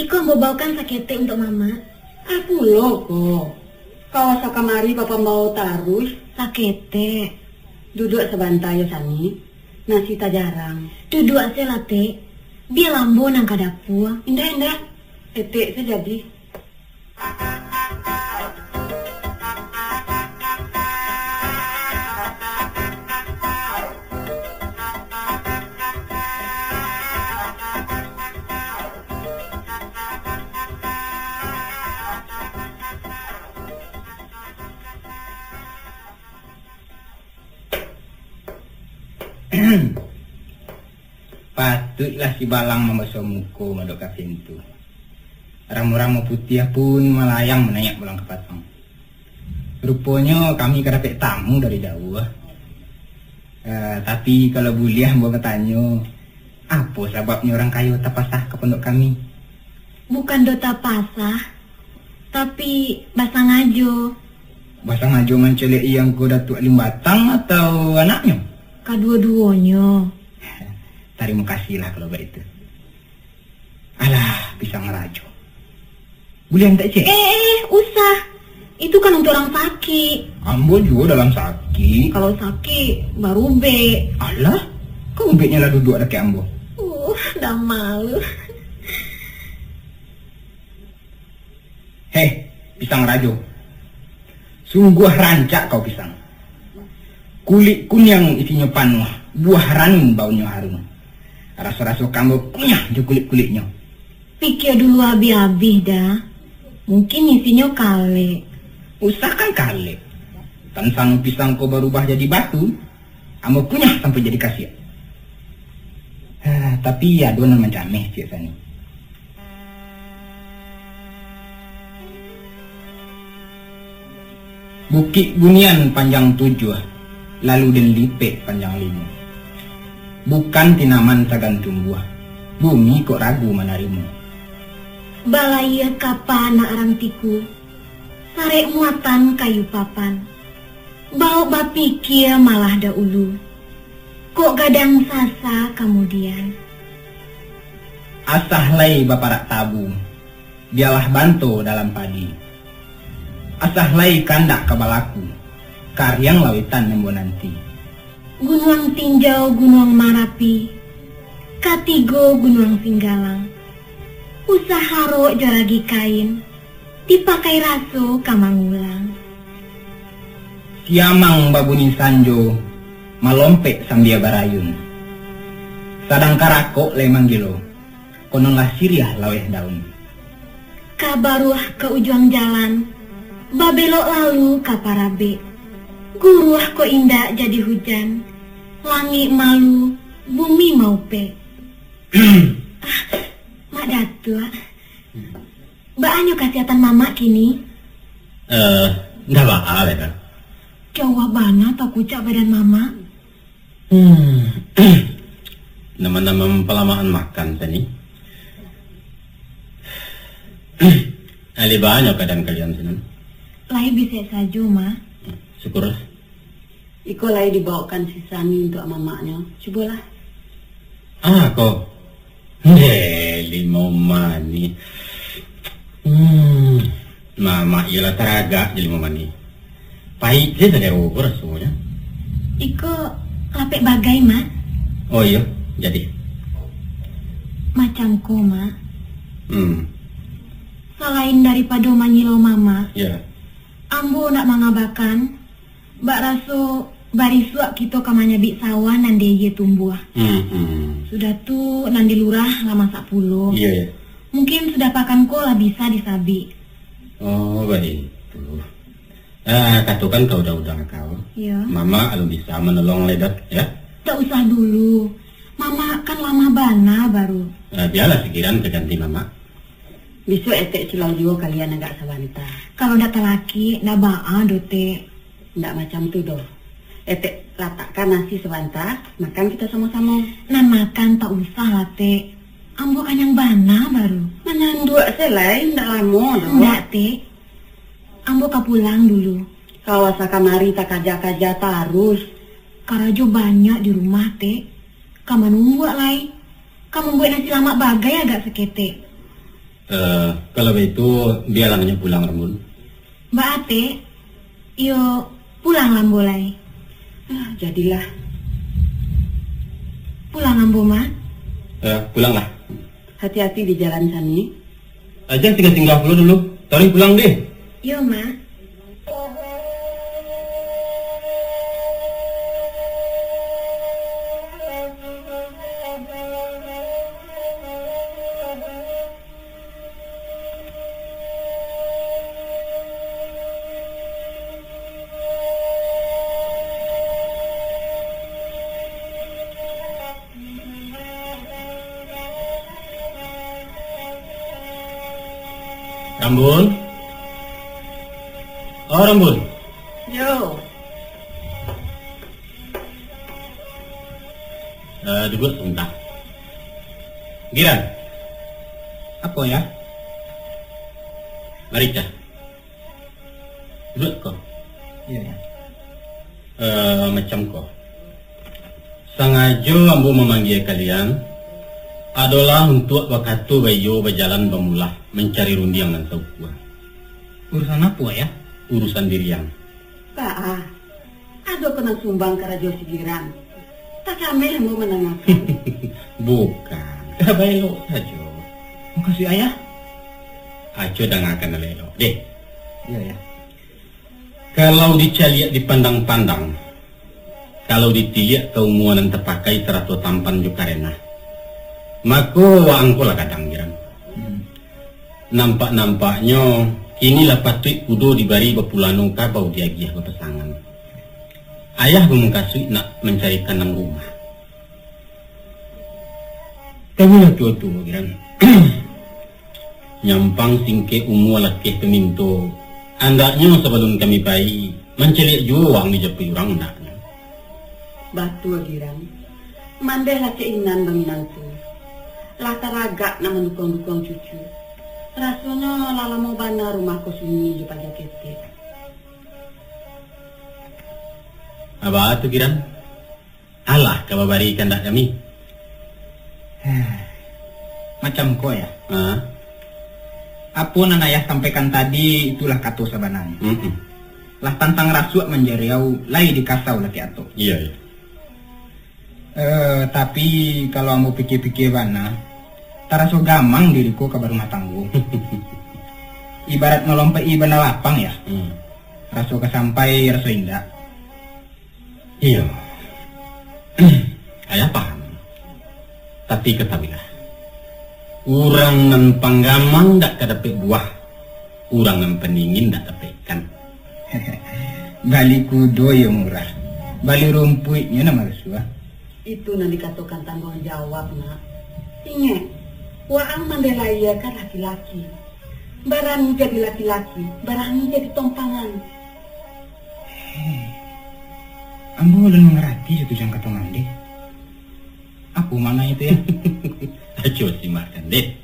iko ambo baokan saketek untuak mamak. Ah, pulo ko. Kau asa kamari papambao taruih. Saketek. Duduak sabanta yo, Sani. Nasi tajarang. Duduak se lah, Tek. Bialah ambo nan ka dapua. Indak, indak. Etek se jadi. Patuiklah si Balang mambaso muko madok ka pintu. Ramo-ramo putiah pun malayang manaiak pulang ka patang. Ruponyo kami ka dapek tamu dari jauah. Eh, tapi kalau buliah ambo batanyo, apo sababnyo urang kayo tapasah ka pondok kami? Bukan do tapasah, tapi basangajo. Basangajo mancaliak-i angko Datuak Lim Batang atau anaknyo? Kaduo-duonyo. Tarimo kasihlah kalau baitu. Alah, pisang rajo. Buliah mintak cek? Eh, eh, eh, usah. Itu kan untuk orang sakik. Ambo juo dalam sakik. Kalau sakik, barubek. Alah, kau ubeknyo lah duduak dakek ambo. Uh, dah malu. Heh, pisang rajo. Sungguah rancak kau pisang. Kulik kuniang isinyo panuah, buah ranun baunnyo harum. Raso-raso ka ambo kunyah jo kulik-kuliknyo. Pikia dulu abih-abih, Da. Mungkin isinyo kalek. Usah kan kalek. Tan sano pisang ko barubah jadi batu, ambo kunyah sampai jadi kasiak. Hah, tapi ado nan mancameh, Cik Sani. Bukik bunian panjang tujuah, lalu den lipek panjang limo. Bukan tinaman sagan tumbuah, bumi kok ragu manarimo. Balayia kapa nak rantiku, sarek muatan kayu papan. Baok bapikia malah daulu, kok gadang sasa kamudian. Asah lai baparak tabu, bialah banto dalam padi. Asah lai kandak ka balaku, kariang lawetan ambo nanti. Gunuang Tinjau, Gunuang Marapi, katigo Gunuang Singgalang. Usah harok jo ragi kain, dipakai raso ka mangulang. Siamang babunyi sanjo, malompek sambia barayun. Sadang karakok lai manggilo, kononlah siriah laweh daun. Ka baruah ka ujuang jalan, babelok lalu ka parabek. Guruah kok indak jadi hujan, langik malu, bumi maupek. Ah, Mak Datuak, baa nyo kasihatan mamak kini? Eh, ndak baa lai, Kak. Jauah bana takucak badan mamak. Hmm. Nama-nama mampalamaan makan tadi. Lai baa nyo kaadaan kalian sinan? Lai bisek sajo, Mak. Syukurlah. Iko lai dibaokan si Sani untuak mamaknyo. Cubolah. Ah, ko. Ndeh, limau manih. Hmm, mamak iyolah taragak jo limau manih. Paik se sadero ko rasonyo. Iko lapek bagai, Mak. Oh iyo, jadi. Macam ko, Mak. Hmm. Salain daripado manyilau mamak, ya, ambo nak mangabakan, bak raso barisuak kito ka manyabik sawah nan di aia tumbuah. Hmm, hmm. Sudah tu, nan di lurah lah masak pulo. Iya, iya. Mungkin sudah pakan ko lah bisa disabik. Oh, baitu. Ah, katokan ka uda-uda kau. Iya. Mamak alun bisa manolong lai doh, ya? Tak usah dulu. Mamak kan lamah bana baru. Ah, bialah sikiran ka ganti mamak. Bisuak etek silau juo kalian agak sabanta. Kalau ndak talakik, ndak baa doh, Tek. Ndak macam tu doh. Etek latakkan nasi sabanta, makan kito samo-samo. Nan makan tak usah lah, Tek. Ambo kanyang bana baru. Mananduak se lai, ndak lamo doh. Ndak, Tek. Ambo ka pulang dulu. Ka wasa kamari takaja-kaja taruih. Karajo banyak di rumah, Tek. Ka manumbuak lai. Ka mambuek nasi lamak bagai agak saketek. Eh, kalau baitu, bialah nyo pulang, Rambun. Baa, Tek? Iyo, pulang ambo lai. Ah, jadilah. Pulang ambo, Mak. Eh, pulanglah. Hati-hati di jalan, Sani. Eh, jan singgah-singgah pulo dulu. Taruih pulang deh. Iyo, Mak. Rambun? Oh, Rambun. Yo. Eh, duduak sabanta. Giran. Apo, Yah? Mari, Cah. Duduak ko. Iyo, Yah. Eh, macam ko. Sangajo ambo mamanggia kalian, adolah untuak bakato baiyo bajalan bamulah mancari rundiang nan saukua. Urusan apo, Yah? Urusan diri ang. Baa, ado ko nan sumbang karajo si Giran? Takameh ambo mandangakan. Bukan, ka baelok sajo. Mukasuik Ayah? Aco dangakan elok-elok, deh. Iyo, Yah. Kalau dicaliak dipandang-pandang, kalau ditiliak ka umua nan tapakai sarato tampan jo karenah, mako, waang ko lah gadang, Giran. Hmm. Nampak-nampaknyo, kini lah patuik kudo dibari bapulano kabau diagiah bapasangan. Ayah bamukasuik nak mancari kandang rumah. Kami lah tuo-tuo, Giran. Nyampang singkek umua lakeh paminto, andaknyo sabalun kami pai, mancaliak juo waang dijapui urang, andaknyo. Batua, Giran. Mandeh lah Cek Inan baminantu. Lah taragak nak mandukuang-dukuang cucu. Rasonyo lah lamo bana rumah ko sunyi jo paja ketek. Aba tu, Giran? Alah ka babari kandak kami. Macam ko, Yah. Ha? Apo nan Ayah sampaikan tadi, itulah kato sabananyo. Mm-mm. Lah pantang rasuak manjariau, lai dikasau lakek atok. Iyo, iyo. Eh, tapi, kalau ambo pikia-pikia bana, taraso gamang diri ko ka barumah tanggo. Ibarat malompek-i bana lapang, Yah. Hmm. Raso ka sampai, raso indak. Iyo. Ayah paham. Tapi katahuilah, urang nan panggamang dak ka dapek buah, urang nan pandingin dak dapek ikan. Bali kudo iyo murah, bali rumpuiknyo nan masuah. Itu nan dikatokan tangguang jawab, Nak. Ingek, waang mandeh lahia ka laki-laki. Barani jadi laki-laki, barani jadi tompangan. Heh, ambo alun mangarati jo tujuan kato mandeh. Apo makna itu, Yah? Aco simakkan deh.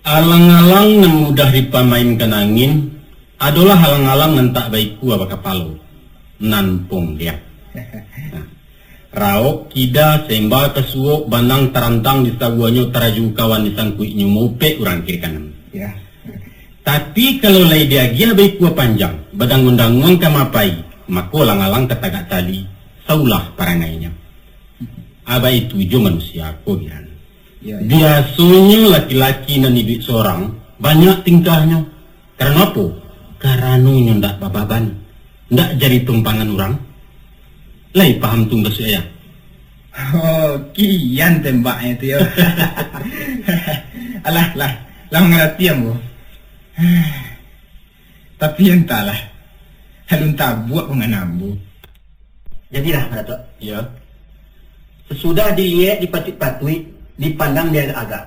Alang-alang nan mudah dipamainkan angin, adolah alang-alang nan tak baikua bakapalo, nan pongdiak. Nah, raok kida semba ka suok, banang tarantang di sabuahnyo, taraju kawan di sangkuiknyo, maupek urang kiri kanan. Ya. Tapi, kalau lai diagiah baikua panjang, badanguang-danguang ka mapai, mako alang-alang ka tagak tali, saulah parangainyo. Abaitu jo manusia ko, Giran. Ya, ya. Biasonyo laki-laki nan iduik sorang, banyak tingkahnyo. Karano apo? Karano nyo ndak bababan, ndak jadi tumpangan urang. Lai paham tu mukasuik Ayah? Oh, kian tembaknyo tu, yo. Alah, lah, lah mangarati ambo. Tapi antahlah, alun tabuak pangan ambo. Jadilah, Datuak. Ya. Sasudah diliek dipatuik-patuik, dipandang diagak-agak,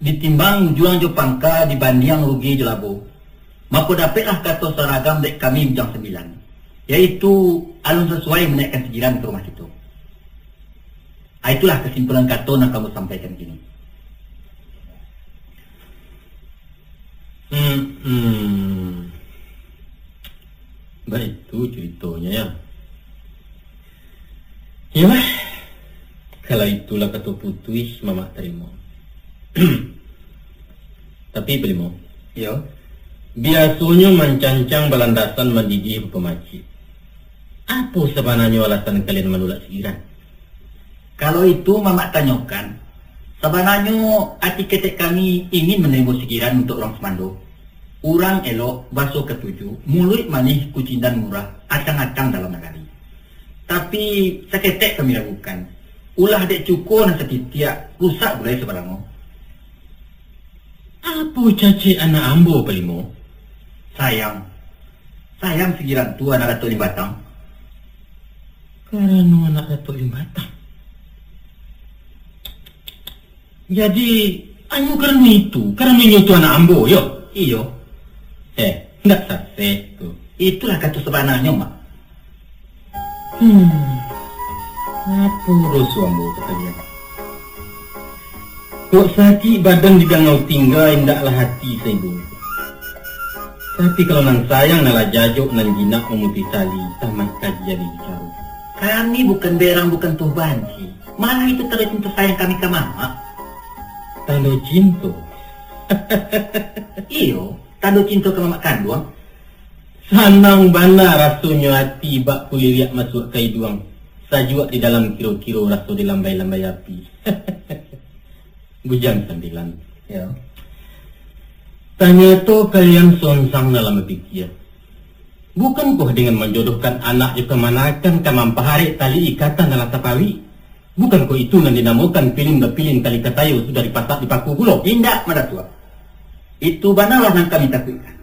ditimbang ujuang jo pangka, dibandiang rugi jo labo, mako dapeklah kato saragam dek kami Bujang Sambilan. Yaitu alun sasuai manaikkan si Giran ka rumah kito. Ah, itulah kasimpulan kato nan ka ambo sampaikan kini. Hmm, hmm. Baitu curitonyo, yo. Iyolah, kalau itulah kato putuih, Mamak tarimo. Tapi, Palimo, Iyo. biasonyo mancancang balandasan mandidih bapamacik. Apo sabananyo alasan kalian manulak si Giran? Kalau itu Mamak tanyokan, sabananyo ati ketek kami ingin manarimo si Giran untuak urang sumando. Urang elok, baso katuju, muluik manih, kucindan murah, acang-acang dalam nagari. Tapi, saketek kami ragukan. Ulah dek cuko nan satitiak, rusak gulai sabalango. Apo cacek anak ambo, Palimo? Sayang. Sayang si Giran tu anak Datuak Limbatang. Karano anak Datuak Limbatang. Jadi, hanyo karano itu, karano inyo tu anak ambo, yo? Iyo. Eh, ndak sasek tu. Itulah kato sabananyo, Mak. Hmm. Apo doso ambo ka kalian? Kok sakik badan di dangau tingga, indaklah hati saibo. Tapi kalau nan sayang, nan lah jajok, nan jinak mamutuih tali, tamat kaji ado di caro. Kami bukan berang, bukan tuh banci. Malah itu tando cinto sayang kami ka Mamak. Tando cinto? Iyo, tando cinto ka mamak kanduang. Sanang bana rasonyo ati bak kuliliak masuak ka iduang, sajuak di dalam kiro-kiro raso di lambai-lambai api. Bujang Sambilan. Yo. Tanyato kalian sonsang dalam bapikia. Bukankoh dengan manjodohkan anak jo kamanakan ka mampaharek tali ikatan nan lah tapawik? Bukankoh itu nan dinamokan pilin bapilin tali katayo sudah dipasak dipaku pulo? Indak, Madatuak. Itu banalah nan kami takuikkan.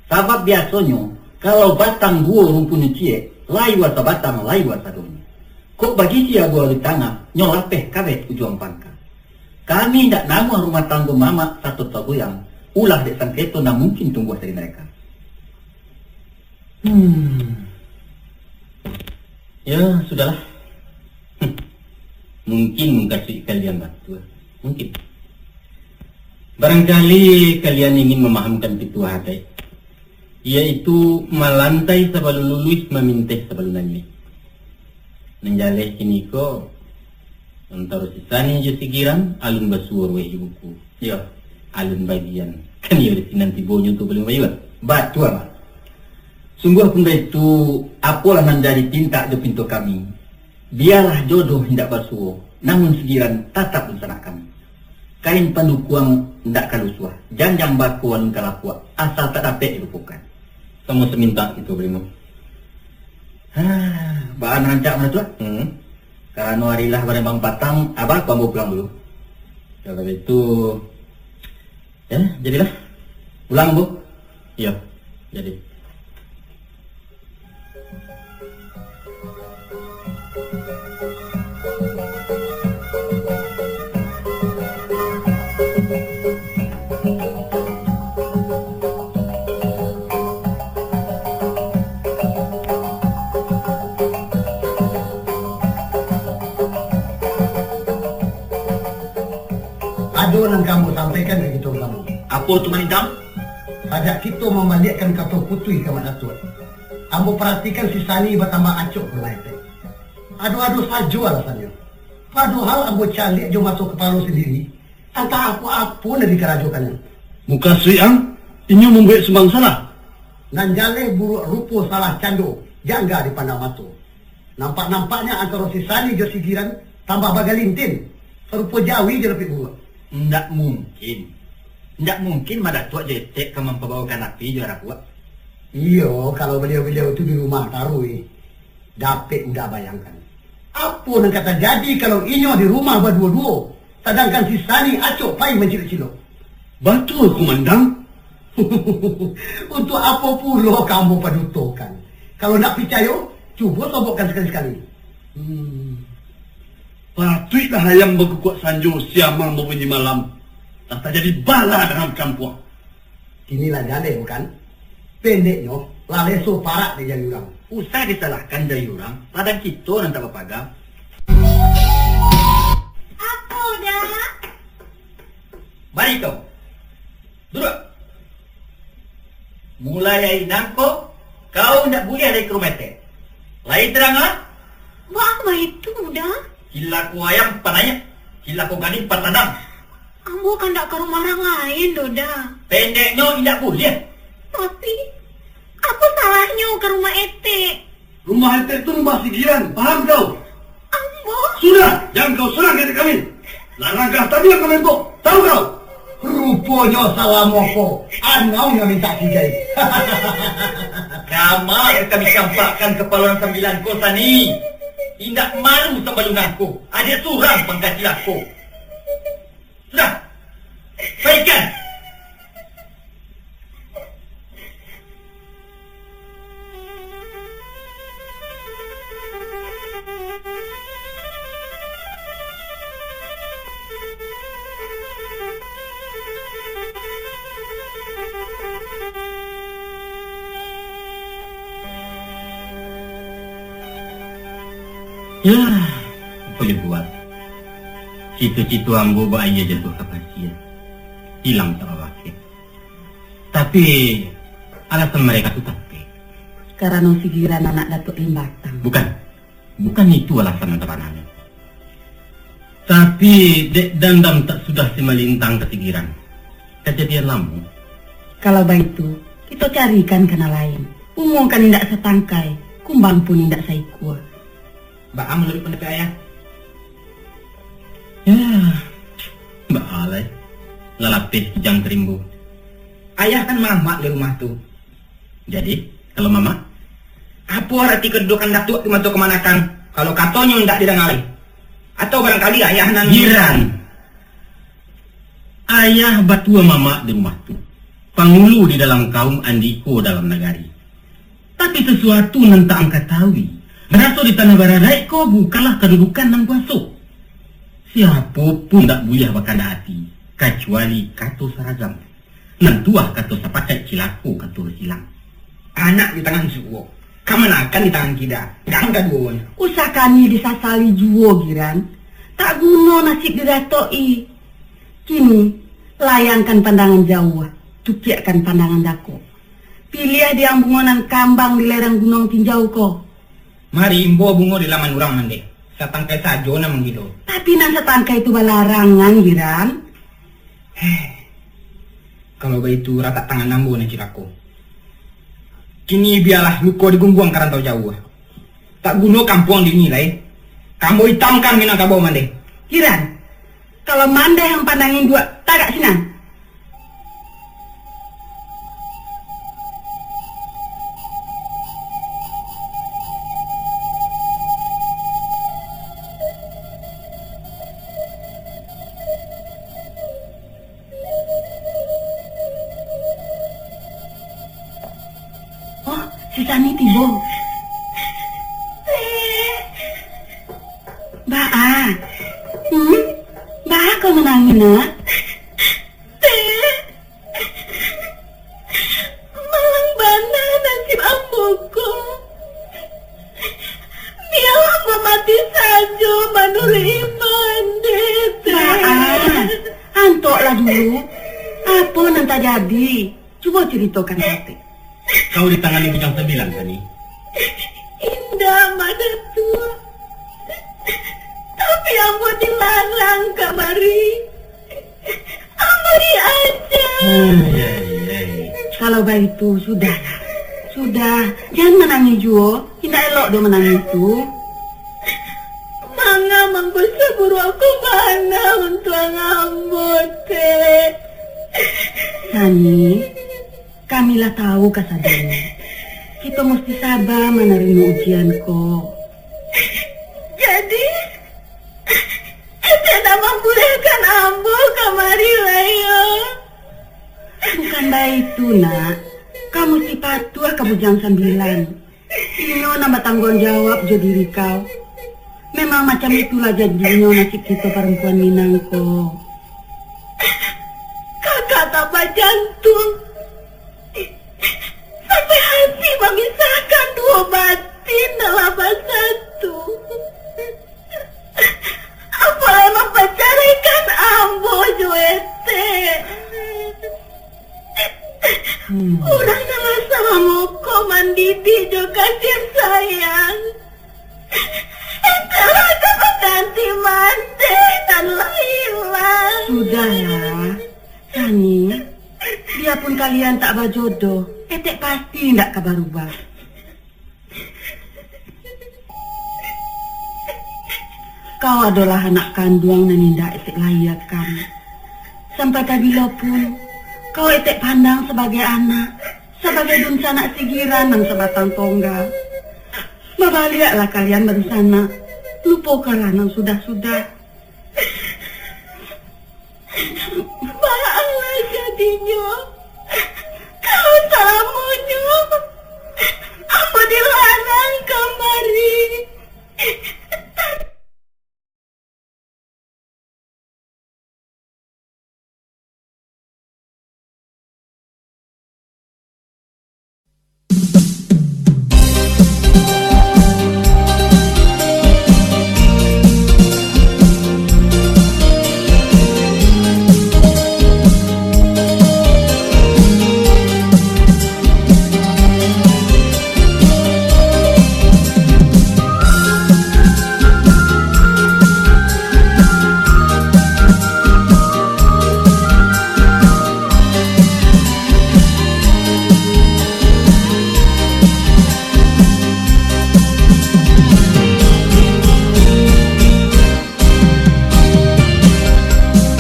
Sabab biasonyo, kalau batang buah rumpunyo ciek, layua sabatang, layua sadonyo. Kok bagisi abu-abu tangah, nyo lapeh kabek ujuang pangka. Kami indak namuah rumah tanggo mamak sato tagoyang, ulah dek sangketo nan mungkin tumbuah dari mereka. Hmm. Ya, sudahlah. Mungkin mukasuik kalian batua. Mungkin. Barangkali kalian ingin mamahamkan pituah adaik, yaitu malantai sabalun luluih, maminteh sabalun naiak. Nan jaleh kiniko, antaro si Sani jo si Giran, alun basuo ruweh jo buku. Iyo. Alun bagian. Kan iyo di sinan tibonyo tu, Palimo Bayuang? Batua, Mak. Sungguahpun baitu, apolah nan jadi pintak jo pinto kami. Bialah jodoh indak basuo, namun si Giran tatap dunsanak kami. Kain pandukuang indak ka lusuah, janjang bako alun ka lapuak, asa tak dapek dilupokan. Samo samintak kito, Palimo. Hah, baa nan rancak, Madatuak? Hmm. Karano ari lah barambang patang, abah ko ambo pulang dulu. Kalau itu, ya, jadilah. Pulang, ambo. Iyo, jadi. Ado nan ka ambo sampaikan ka kito urang. Apo tu, Malintang? Sajak kito mambaliakkan kato putuih ka Mak Datuak, ambo paratikan si Sani batambah acok ka rumah etek. Ado-ado sajo alasannyo. Padohal ambo caliak jo mato kapalo sandiri, antah apo-apo nan dikarajokannyo. Mukasuik ang, inyo mambuwek sumbang salah? Nan jaleh buruak rupo salah cando, jangga dipandang mato. Nampak-nampaknyo antaro si Sani jo si Giran tambah bagalintin, sarupo jawi jo lapik buruak. Indak mungkin. Indak mungkin Madatuak jo etek ka mampabaokan api jo arapuak. Iyo, kalau baliau-baliau tu di rumah taruih. Dapek Uda bayangkan, apo nan ka tajadi kalau inyo di rumah baduo-duo, sadangkan si Sani acok pai mancilok-cilok? Batua, Kumandang. Untuak apo pulo ka ambo padutokan? Kalau ndak picayo, cubo sobokkan sakali-sakali. Hmm. Patuiklah ayam bakukuak sanjo, siamang babunyi malam. Lah tajadi bala dalam kampuang. Kini lah jaleh, bukan? Pendeknyo, Lah leso parak di jari urang. Usah disalahkan jari urang, ladang kito nan tak bapaga. Apo, Da? Mari kau. Duduak. Mulai ari nangko, kau indak buliah lai ka rumah etek. Lai tarang, ah? Baa baitu, Da? Cilako ayam panayek, cilako gadih patadang. Ambo kan indak ka rumah urang lain doh, Da. Pendeknyo, indak buliah. Tapi, apo salahnyo ka rumah etek? Rumah etek tu rumah si Giran, paham kau? Ambo? Sudah, jan kau surang ka etek kami. Lah langkah tadi nan ka mambok, tahu kau? Ruponyo salamo ko, anau nan mintak sigai. Kama nan kami campakkan kapalo nan sambilan ko, Sani. Indak malu sambalunan ko, adiak surang pangkacilako. Sudah, baikan. Yah, apo jo buek. Cito-cito ambo bak aia jatuah ka pasia, hilang tak babakeh. Tapi, alasan mereka tu tapek. Karano si Giran anak Datuak Limbatang. Bukan. Bukan itu alasan nan sabananyo. Tapi, dek dandam tak sudah si Malintang ka si Giran. Kajadian lamo. Kalau baitu, kito carikan ka nan lain. Bungo kan indak satangkai, kumbang pun indak saikua. Baa manuruik pandapek ayah? Yah, baa lai. Lah lapeh kijang ka rimbo. Ayah kan mamak di rumah tu. Jadi, kalau mamak? Apo arati kadudukan Datuak di mato kamanakan, kalau katonyo indak didanga lai? Atau barangkali ayah nan Giran! Ayah batua mamak di rumah tu, pangulu di dalam kaum, andiko dalam nagari. Tapi sasuatu nan tak ang katahui, raso di tanah bararaik ko bukanlah kadudukan nan kuaso. Siapo pun ndak buliah bakandak ati, kacuali kato saragam. Nan tuah kato sapakaik, cilako kato basilang. Anak di tangan suok, kamanakan di tangan kida, dang kaduonyo. Usah kami disasali juo, Giran. Tak guno nasib diratok-i. Kini, layangkan pandangan jauah, tukiakkan pandangan dakok. Piliah di ang bungo nan kambang di lereng Gunuang Tinjau ko. Marimbo bungo di laman urang mandeh, satangkai sajo nan manggilo. Tapi nan satangkai tu balarangan, Giran. Heh, kalau baitu ratak tangan ambo nan cilako. Kini bialah luko digungguang ka rantau jauah. Tak guno kampuang dingin lai. Ka ambo itamkan Minangkabau mandeh. Giran, kalau mandeh ang pandang induak, tagak sinan. Oh, si Sani tibo. Baa? Hmm? Baa kau manangih, nak? Malang bana nasib ambo ko. Bialah ambo mati sajo manuruik iman, Dek. Baa? Antoklah dulu. Apo nan tajadi? Cubo caritokan ka etek. Kau ditangani Bujang Sambilan, Sani? Indak, Mak Datuak. Tapi ambo dilarang kamari. Ambo diancam. Ai, ai, ai. Kalau baitu, sudahlah. Sudah, jan manangih juo. Indak elok doh manangih tu. Manga mangko saburuak ko bana untuang ambo, Tek? Sani, kami lah tahu kasadonyo. Kito musti saba manarimo ujian ko. Jadi, Etek ndak mambuliahkan ambo kamari lai yo? Bukan baitu, nak. Kau musti patuah ka Bujang Sambilan. Inyo nan batangguang jawab jo diri kau. Memang macam itulah jadinyo nasib kito parampuan Minang ko. Kakak tak bajantuang. Sampai hati Misahkan duo batin nan lah basatu. Apo lai mampacaraikan ambo jo Etek. Hmm. Urang nan lah salamo ko mandidik jo kasih sayang. Etek lah ka mananti mandeh nan lah ilang. Sudahlah, Sani. Biapun kalian tak bajodoh, Etek pasti indak ka barubah. Kau adolah anak kanduang nan indak Etek lahiakan. Sampai tabilo pun, kau Etek pandang sabagai anak, sabagai dunsanak sigiran nan sabatang tongga. Babaliaklah kalian bansanak, lupokanlah nan sudah-sudah. Baalah jadinyo, kalau salamonyo ambo dilarang kamari.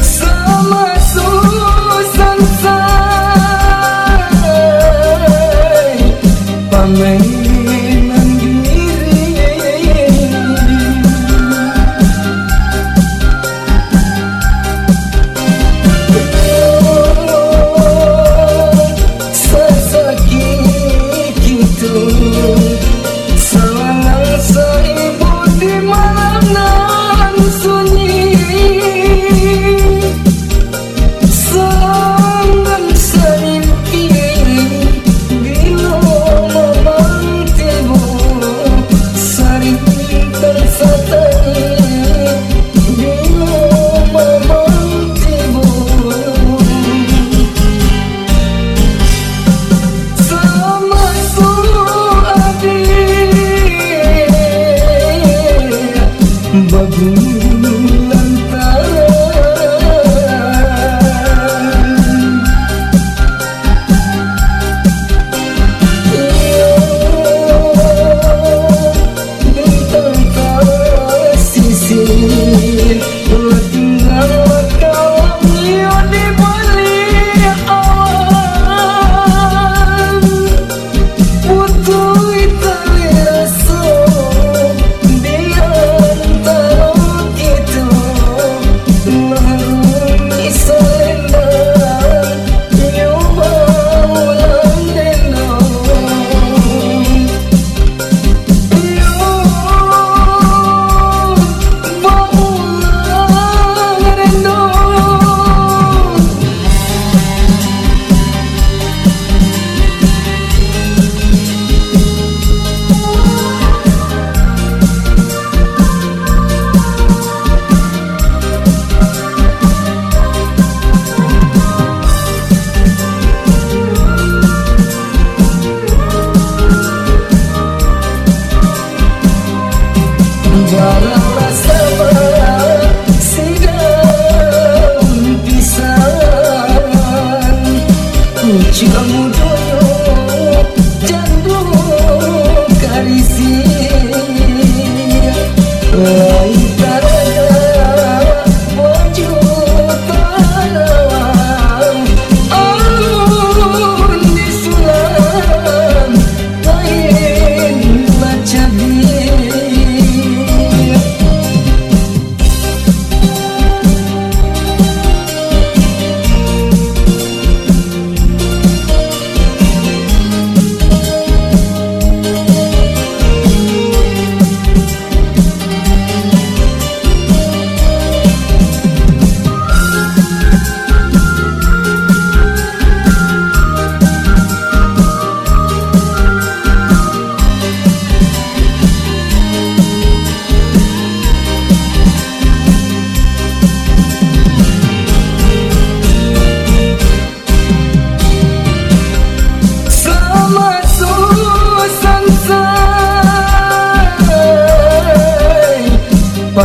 Samaso sansai pamainan diri. Sasakik itu, salanang saibu di malam nan sunyi. Salanang saimpi bilo mamang tibo, sarintang satangik bilo mamang tibo. Samaso adiak bagulang tarang. Iyo, bintang tasisir, lah tingga kawan iyo di balik awan. Putuih tali raso di antaro kito.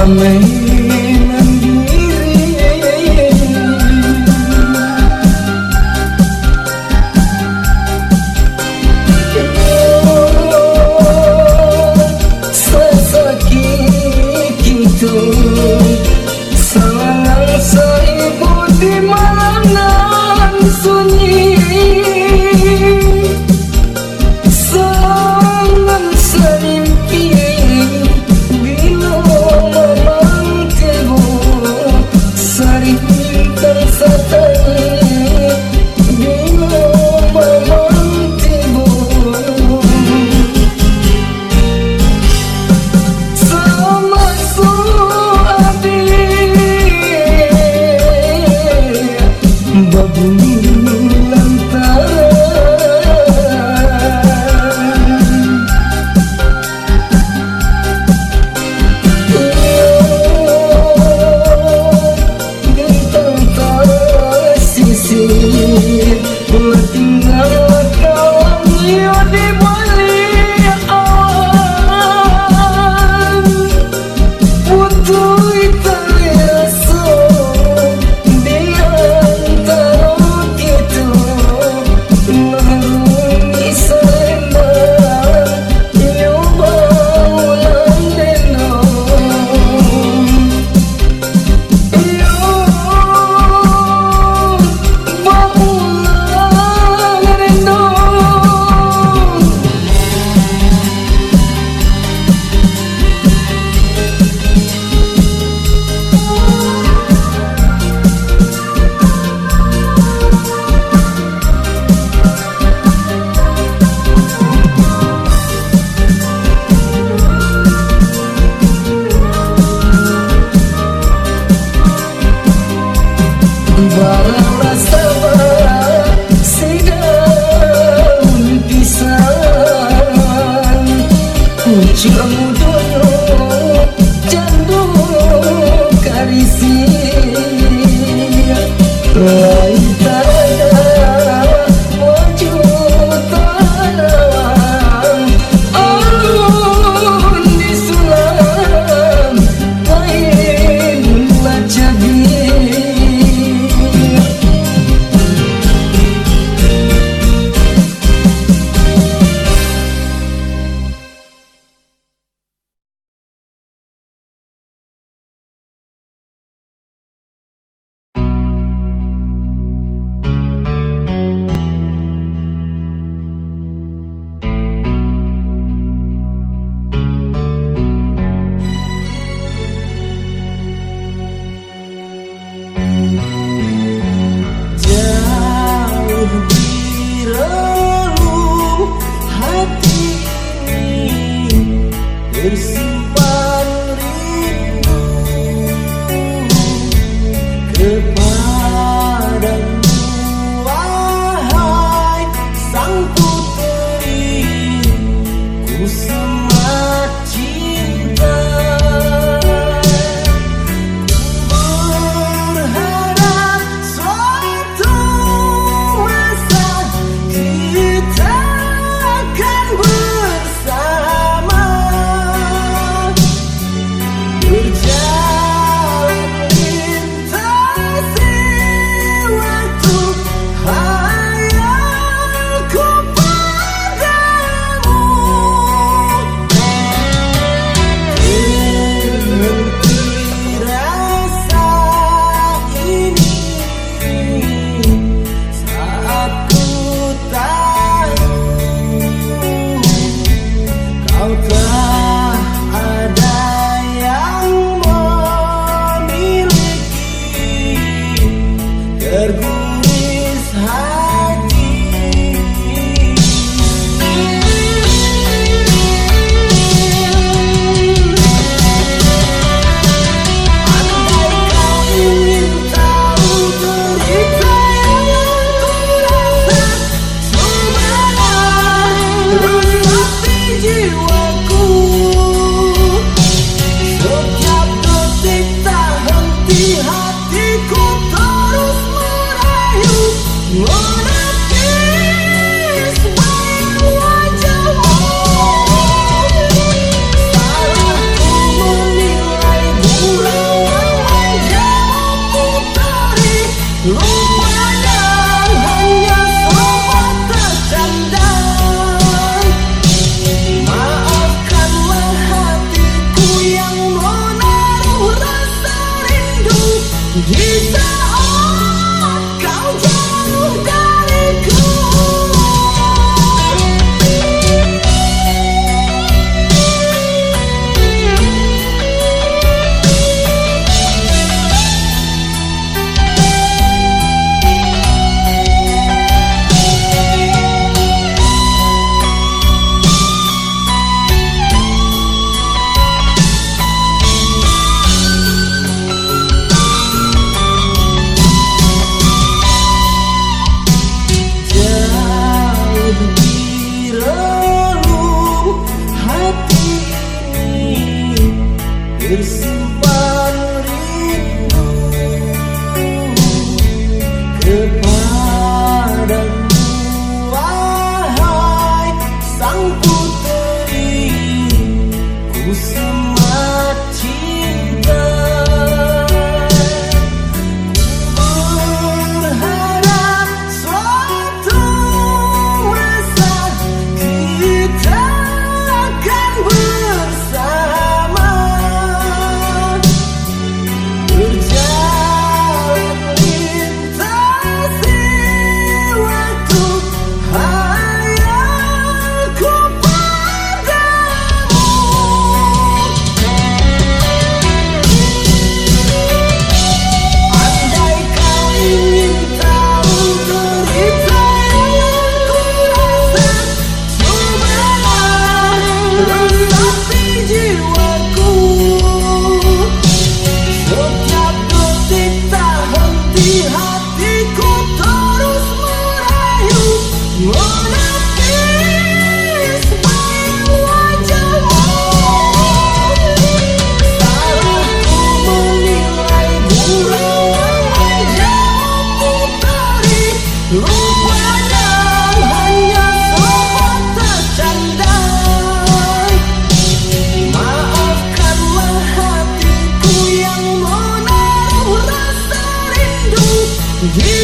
Amai mandiri. Sasakik itu, salang saibu di malam nan sunyi. Sanang sarimpi bilo mamang tibo, sarintang satani bilo mamang tibo. Samaso Rupanya hanya sebatas canda. Maafkanlah hatiku yang menaruh rasa rindu di saat kau jauh dariku. Jauh di relung hati ini tersimpan rindu kepadamu, wahai sang puteri, ku semak cinta. Ku berharap suatu masa kita akan bersama, berjalan lintasi waktu, hayalku padamu. Andai kau ingin tahu cerita yang ku rasa, cubalah resapi jiwaku. Setiap detik tak henti hatiku terus merayu, menangis bayang wajahmu. Salahku menilai gurauan manjamu puteri. Rupanya hanya sebatas canda. Maafkanlah hatiku yang menaruh rasa rindu di